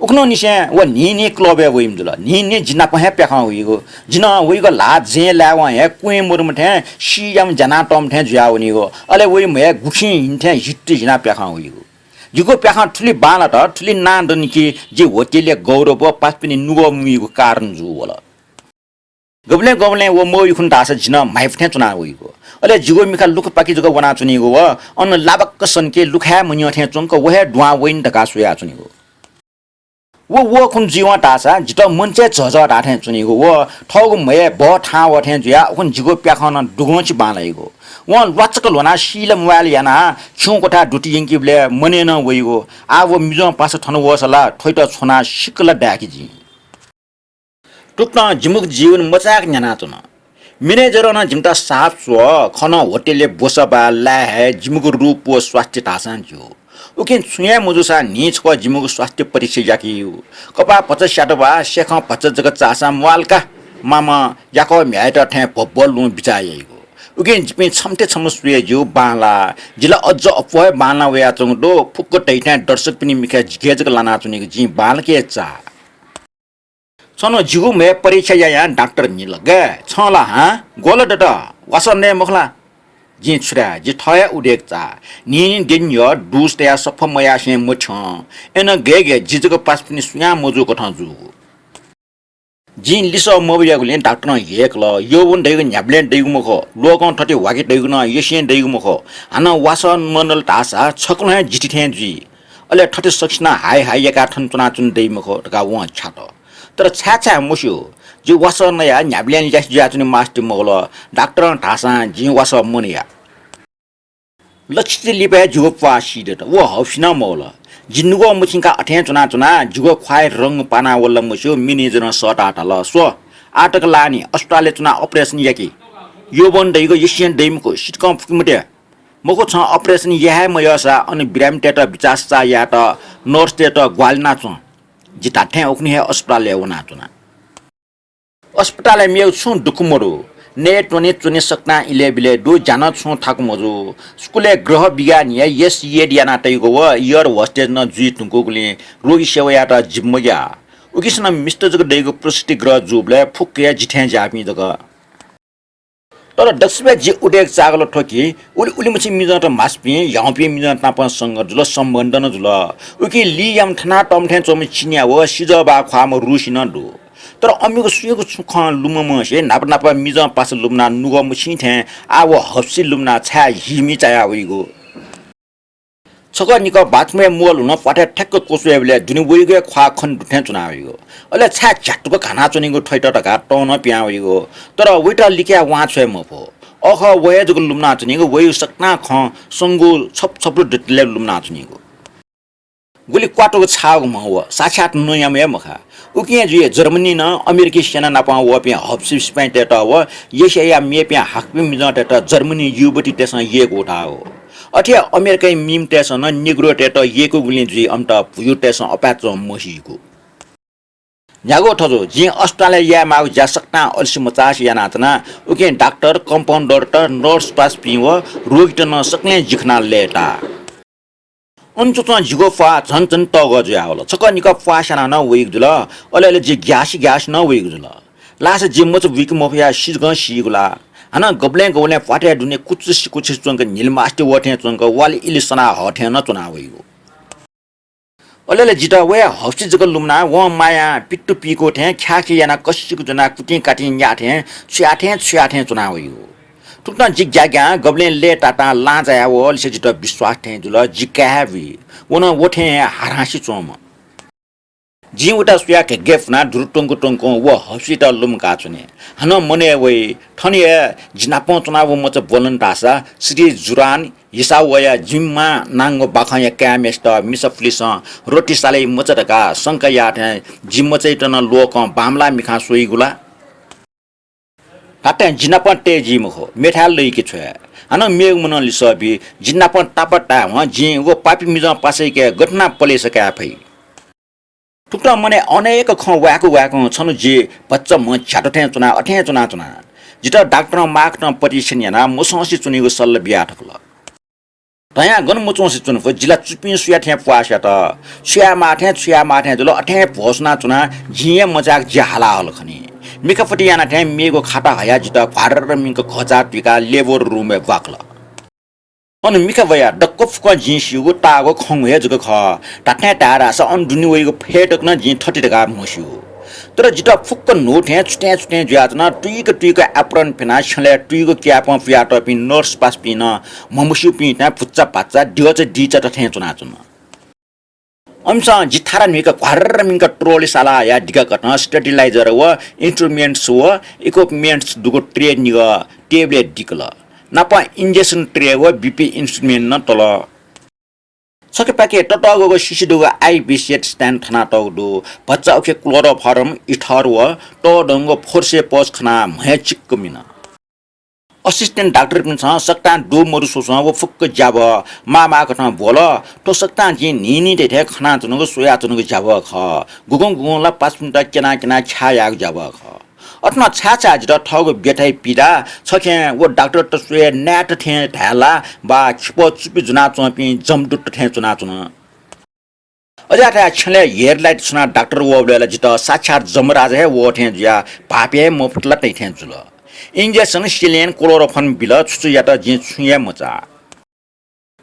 उखुन्हुनिसें व न्हिं न्हिं क्लबय् वइम्ह जुल। न्हिं न्हिं जि नाप हे प्याखं हुइगु। जि नं वइगु ल्हाः जँय् लायेवं हे क्वँय् मदुम्ह थें सीयाम्ह ज्यानातःम्ह थें जुयावनीगु। अले वइम्ह हे गुखिं हिं थें हित हिनाः प्याखं हुइगु। जिगु प्याखं थुलि बांलात, थुलि नां दनि कि जि होटलय् गौरव व पासापिनि नुगः मुइगु कारण जू वल। गबलें गबलें व मवइ खुन्हु धाःसा जि नं म्हाइपु थें च्वना वइगु। अले जिगु मिखा लुखापाखे जक वनाच्वनीगु व अन लाबाक्क सनके लुखाय् मन्यं थें च्वंक व हे दुहां वइन धकाः स्वयाच्वनीगु। व व खुन्हु जुइवं धाःसा जितः मञ्चय् झःझः धाः थें च्वनीगु व थःगु म्हय् बः थाहां वः थें जुयाः उखुन्हु जिगु प्याखं नं दुगंछि बांलाइगु। वं ल्वाचक ल्ह्वनाः सील म्वाइल यानाः खिउँक्वथाय् दुतियंकीबलय् मनय् नं वइगु। आः व मिजं पासा थन वःसा ला थ्वइत छ्वनाः सिक्क ला दाय्‌के जिं। थुकथं जिमिगु जीवन मचाय्‌क न्ह्यानाच्वन। म्यानेजरं नं जिमित साप स्व, खः नं होटलय् ब्वसः बाः लाये हये, जिमिगु रूप व स्वास्थ्य धाःसां ज्यू। उकिं छुं हे मजूसां न्हिं छकः जिमिगु स्वास्थ्य परीक्षा याकेयु। कपाः भचा स्यात वा, सेखं भचा जक चाःसां म्वाःल का, मामं याकः म्ह्याय्‌त थें भब्वः लुँ बिचाः याइगु। उकिं जिपिं छम्हथें छम्ह स्वये ज्यू, बांलाः। जि ला अज्ज अप्वः हे बांलाः वयाच्वंगु दु, फुक्क धइथें दर्शकपिनि मिखाय् जिके जक लानाच्वनीगु जिं बांलाक हे चाः। छन्हु जिगु म्हय् परीक्षा यायां डाक्टर न्हिल, "गय्, छं ला हां ग्वल दत, वासः नये मखु ला?" जिं छु धाये, जि थः हे उदेकचाः। न्हिं न्हिं द्यः न्ह्यः दुस तयाः सफा मयासें मथ्यं। अय्‌नं गय् गय्, जि जक पासापिनि सुयां मजूकथं जूगु। जिं लिसः मबियागुलिं डाक्टरं हेय्‌कल, "यौवन धइगु न्ह्याबलें दइगु मखु, लोकं थथे ह्वाके धइगु नं यसें दइगु मखु। हानं वासः मनल धाःसा छकलं हे जिति थें जुइ। अले थथे सकसिनं हाइ हाइ याकाः थन च्वनाच्वने दइ मखु" धकाः वं छ्यात। तर छाय् छाय् मस्यू, जि वासः नयाः न्ह्याबलें ल्यासे जुयाच्वने मास्ति मवल। डाक्टरं धाःसां जिं वासः मनया। लच्छि लिपा हे जिगु प्वाः सीदत। व हःपिं नं मवल। जि नुगः मछिंकाः अथें च्वनाच्वना, जिगु ख्वाः रंग पाना वल ला मस्यू, म्यानेजरं सःताः धाल, "स्व, आः तक लानि, अस्पतालय् च्वनाः operation याकि। यौवन धइगु यसें दइ मखु, सितिकं फुके मते। मखु, छं operation याये हे मयःसा अन बिरामीतय्‌त बिचाःसचाः यायेत nurse-तय्‌त ग्वाहालि याना च्वँ।" जि धात्थें उखुन्हु हे अस्पतालय् वनाच्वना। अस्पतालय् मेगु छुं दुःख मदु। नये त्वने च्वने सकतां इलय् बिलय् दु, ज्या नं छुं थाकु मजू। स्कुलय् गृह विज्ञानया yes aid याना तइगु व air hostess नं जुइ धुंकूगुलिं रोगी सेवा यायेत जि मग्याः। उकिसनं मिस्त जक दइगु प्रसूति गृह जूबलय् फुक्क हे जि थें ज्याःपिं जक। तर दक्वसिबय् जि उदेकचाःगु ला थ्व कि उलि उलिमछि मिजंत मास्पिं, ह्याउँपिं मिजंत नापं संगत जुल, सम्बन्ध नं जुल। उकिं लियाम्ह थनातःम्ह थें च्वंम्ह चिनियाँ व सिजः बाः ख्वाःम्ह रुसी नं दु। तर अमिगु सुयागु छुं खँ लुमंसे न्हापा न्हापा मिजं पासा लुमनाः नुगः मछिं थें आः व हःपिं लुमनाः छाय् हिमि चाया वइगु। छकः निकः बाथरुमय् म्वःल्हुनं प्वाथय् ठ्याक्क क्वछुइबलय् दुने वइगु हे ख्वाः खने दुथें च्वना वइगु। अले छाय् झ्यातुक घाना च्वनीगु थ्वइत धकाः तं नं पिहां वइगु। तर वइत लिकयाः वां छ्वये मफु। अःखः व हे जक लुमना च्वनीगु, वइगु सकतां खँ संगु छप छपलु दतले लुमना च्वनीगु। गुलि क्वातुक छाःगु म्ह व, साक्षात् नँयाम्ह हे मखा। उकिं जुइ जर्मनी नं अमेरिकी सेना नाप वःपिं हःपिं सिपाइँतय्‌त व एसियाया मेपिं हाकपिं मिजंतय्‌त जर्मनी युवतीतय्‌सं यय्‌कू धाःगु। अथे हे अमेरिकाया मिम्हतय्‌सं नं निग्रोतय्‌त यय्‌कूगुलिं जुइ अमित भुयुतय्‌सं अपाय्‌चं मसीगु। न्ह्यागु थजु, जिं अस्पतालय् याये माःगु ज्या सकतां अलसे मचासे यानाच्वना। उकिं डाक्टर, कम्पाउन्डरत, नर्स पासापिं व रोगीत नं सकलें जि खनाः लय्‌ताः। अन च्वच्वं जिगु प्वाः झन झन तःगः जुयावल। छकः निकः प्वाः स्यानाः नं वइगु जुल, अले अले जि ग्यासे ग्यासे नं वइगु जुल। लासा जि मचा बुइके मफयाः सिजकं सीगु ला। हानं गबलें गबलें प्वाथय् दुने कुचुसि कुचुसि च्वंक न्हिलि मास्ति वः थें च्वंक वालि इलि सनाः हः थें नं च्वना वइगु। अले अले जितः वया हःपिं जक लुमनाः वं मायां पित्तु पीकू थें ख्याःखे यानाः कसिक ज्वनाः कुतिं कातिं न्याः थें छुया थें छुया थें च्वना वइगु। थुकथं जि ग्याग्यां गबलें लय्‌तातां लां जाया वःलिसे जितः विश्वास थें जुल, जि काय् हे बुइ। व नं व थें हे हारांसि च्वंम्ह। जिं उता स्वयाः घेग्घे फुनाः दुरु त्वंक त्वंक व हौसित लुमंकाच्वने। हानं मनय् वइ, थन हे जि नाप च्वनाः व मचा ब्वलन धाःसा श्री जुरान हिसावया जिमि मां नांगु बाखंया काय्‌म्हय्‌सित मिसा पुलिसं रोटी सालय् मचा धकाः शंका याःथें जि मचाइत नं ल्वःकं बांमलाः मिखां स्वइगु ला? धात्थें जि नाप तये जी मखु, मेथाय् लइके छ्वये। हानं मेगु मनं लिसः बी, जि नाप तापाः तायेवं जिं व पापी मिजं पासाय्‌के गथे यानाः पलेसा काये फइ? थुकथं मनय् अनेक खँ वाय्‌क वाय्‌कं छन्हु जि भचा म्ह झ्यात थें च्वनाः अथें च्वनाच्वना। जितः डाक्टरं माःकथं परीक्षण यानाः मसंसे च्वनेगु सल्लाह बिया थकल। धयां गन मच्वंसे च्वने फु, जि ला चुपिं सुया थें प्वाः स्यात। छु यायेमाः थें, छु यायेमाः थें जुल, अथें भ्वसुनाच्वना, जिं हे मचायेक जि हाला हल खनी। मिखा पति याना थें मेगु खाता हयाः जितः घ्वार्र मिंक घःचाः तुइकाः लेबर रूमय् ब्वाकल। अन मिखा वयाः दक्व फुक्कं जिं स्यूगु ताःगु खंगु हे जक खः। धात्थें धाये धाःसा अन दुने वइगु फय् तक नं जिं थथे धकाः मस्यू। तर जितः फुक्क न्हू थें छुथें छुथें जुयाच्वना। तुइक तुइक apron फ्यनाः छ्यलय् तुइगु क्यापं पुयातःपिं nurse पासापिं नं म्हमस्यूपिं थें भुच्चा भाच्चा द्यःचा दिचा थें च्वनाच्वन। अमिसं जि थारा न्हुइक घ्वार्र मिंक trolley साला हयाः दिकाकथं stabilizer व instruments व equipments दुगु tray निगः table-य् दिकल। नापं injection tray व BP instrument नं तल। छखेपाखे ततःगुगु सिसि दुगु IV set stand थनातःगु दु। भचा उखे chloroform, ether व तःधंगु forceps खनाः म्हय् चिक्क मिन। Assistant डाक्टरपिन्सं सकतां दु मदु स्वस्वं व फुक्क ज्याभः माःमाःकथं ब्वल। थ्व सकतां जिं न्हिं न्हिं धइथें खनाच्वनागु स्वयाच्वनागु ज्याभः खः। गुगुं गुगुं ला पासापिन्त क्यना क्यना छ्याः याःगु ज्याभः खः। अथे नं छाय् छाय् जितः थःगु व्यथाया पीडा छखें व डाक्टरत स्वये नायेत थें धाये ला वा खिपः चुपि ज्वनाच्वंपिं जमदूत थें च्वनाच्वन। अज्याःथाय् छ्यलय् headlight सुनाः डाक्टर वःबलय् ला जितः साक्षात् जमराजा हे वः थें जुयाः भाःपे हे मफुत ला तइ थें जुल। Injection, saline, chloroform बिल, छु छु यात जिं छुं हे मचाः।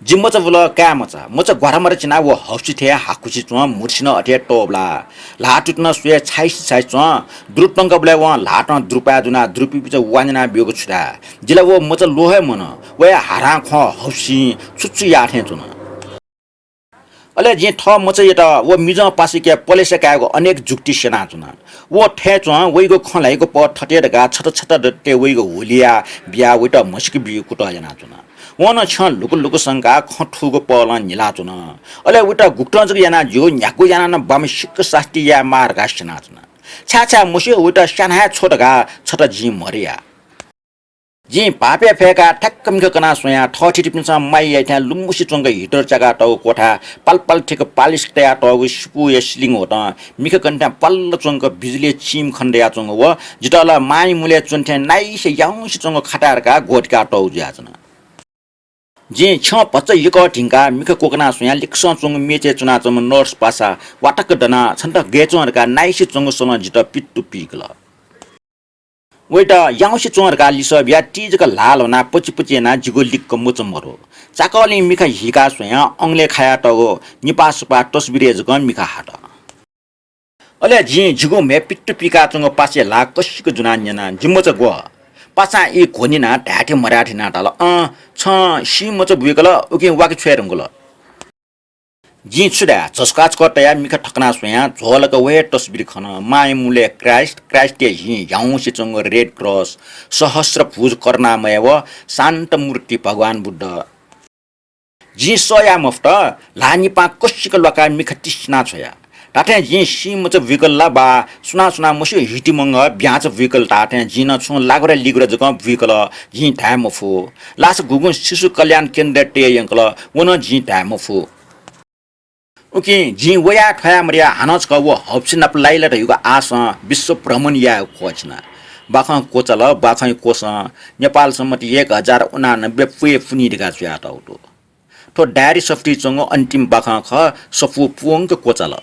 जि मचा बुल, काय् मचा। मचा ग्वारामारा चिनाः व हौसि थें हाकुसे च्वं, मुर्सिनं अथे तःबला। ल्हाः तुतिनं स्वये छाइसि छाइसि च्वं। दुरु त्वंकाबलय् वं ल्हातं दुरुपाय् दुनाः दुरुपिपिचा वान्यना ब्यूगु छु धाये। जि ला व मचा ल्वः हे मन। वया हारां ख्वं हौसिं छु छु याः थें च्वन। अले जिं थः मचायात व मिजं पासाय्‌के पलेसा कायेगु अनेक जुक्ति स्यनाच्वना। व थथे च्वं वइगु खँ ल्हाइगु पः थथे धकाः छता छता दतले वइगु हुलिया बियाः वइत म्हसीक बीगु कुतः यानाच्वना। वं नं छ्यं लुकु लुकु संकाः खँ थूगु पलं न्हिलाच्वन। अले वइत गुकथं जक यानाः ज्यू, न्ह्यागु यानाः नं बांमसिक सास्ती यायेमाः धकाः स्यनाच्वना। छाय् छाय् मस्यू, वइत स्याना हे छ्व धकाः छता जिं मदया। जिं भाःपे फय्‌काः ठ्याक्क मिखा कनाः स्वयाः थःथितिपिन्सं माया याइथें लुमुसे च्वंक heater च्याकातःगु क्वथाय् पालपाल थिक पालिस तयातःगु सिपूया ceiling होतं मिखा कनेथें पाल्ल च्वंक बिजुलीया चिम खने दयाच्वंगु व जितः ला मांया मुलय् च्वनेथें नाइसे याउँसे च्वंगु खाताय् धकाः ग्वःतिकातःगु जुयाच्वन। जिं छ्यं भचा यकः धिंकाः मिखा क्वकनाः स्वयाः लिक्कसं च्वंगु मेचय् च्वनाच्वंम्ह nurse पासा वातक दनाः छन्त गय् च्वं धकाः नाइसे च्वंगु सलं जितः पित्तु पीकल। वइत याउँसे च्वं धकाः लिसः बियाः ति जक ल्हाः ल्ह्वनाः पचिपचि यानाः जिगु लिक्क मचा मरु। चाकःलिं मिखा हीकाः स्वयाः अंगलय् खायातःगु निपाः सुपाः तस्बिरय् जक मिखा हात। अले जिं जिगु म्हय् पित्तु पिकाच्वंगु पासाया ल्हाः कसिक ज्वनाः न्यना, जि मचा ग्व? पासां ई घ्वनिनाः धायेथें मधायेथें यानाः धाल, अँ, छं सी मचा बुइकल, उकिं वाके छ्वये धुंकल। जिं छु धाये, झसुकाछुक तयाः मिखा थकनाः स्वयाः झ्वलक व हे तस्बिर खन। मांया मुलय् क्राइस्ट, क्राइस्टया हिं ह्याउँसे च्वंगु रेड क्रस, सहस्र भुज करुणामय व शान्त मूर्ति भगवान बुद्ध। जिं सह याये मफुत, ल्हाः निपां कसिक ल्वाकाः मिखा तिसिना छ्वया। धात्थें जिं सी मचा बुइकल ला वा सुनां सुनां मस्यू हितिमंगः ब्याँचा बुइकल धाःथें जिं नं छुं लाग्वरा लिग्वरा जकं बुइकल, जिं धाये मफु। लासा गुगुं शिशु कल्याण केन्द्रय् तये यंकल, व नं जिं धाये मफु। उकिं जिं वया थ्वया मरया हानं छकः व हौपसि नाप लाइ ला धइगु आशं विश्व भ्रमण यायेगु क्वःछिना। बाखं क्वचाल, बाखंया क्वसं नेपाल सम्बत एक हजार उनानब्बे पुये पुनि धकाः च्वयातःगु दु। थ्व डायरी सफुतिइ च्वंगु अन्तिम बाखं खः, सफू पूवंक क्वचाल।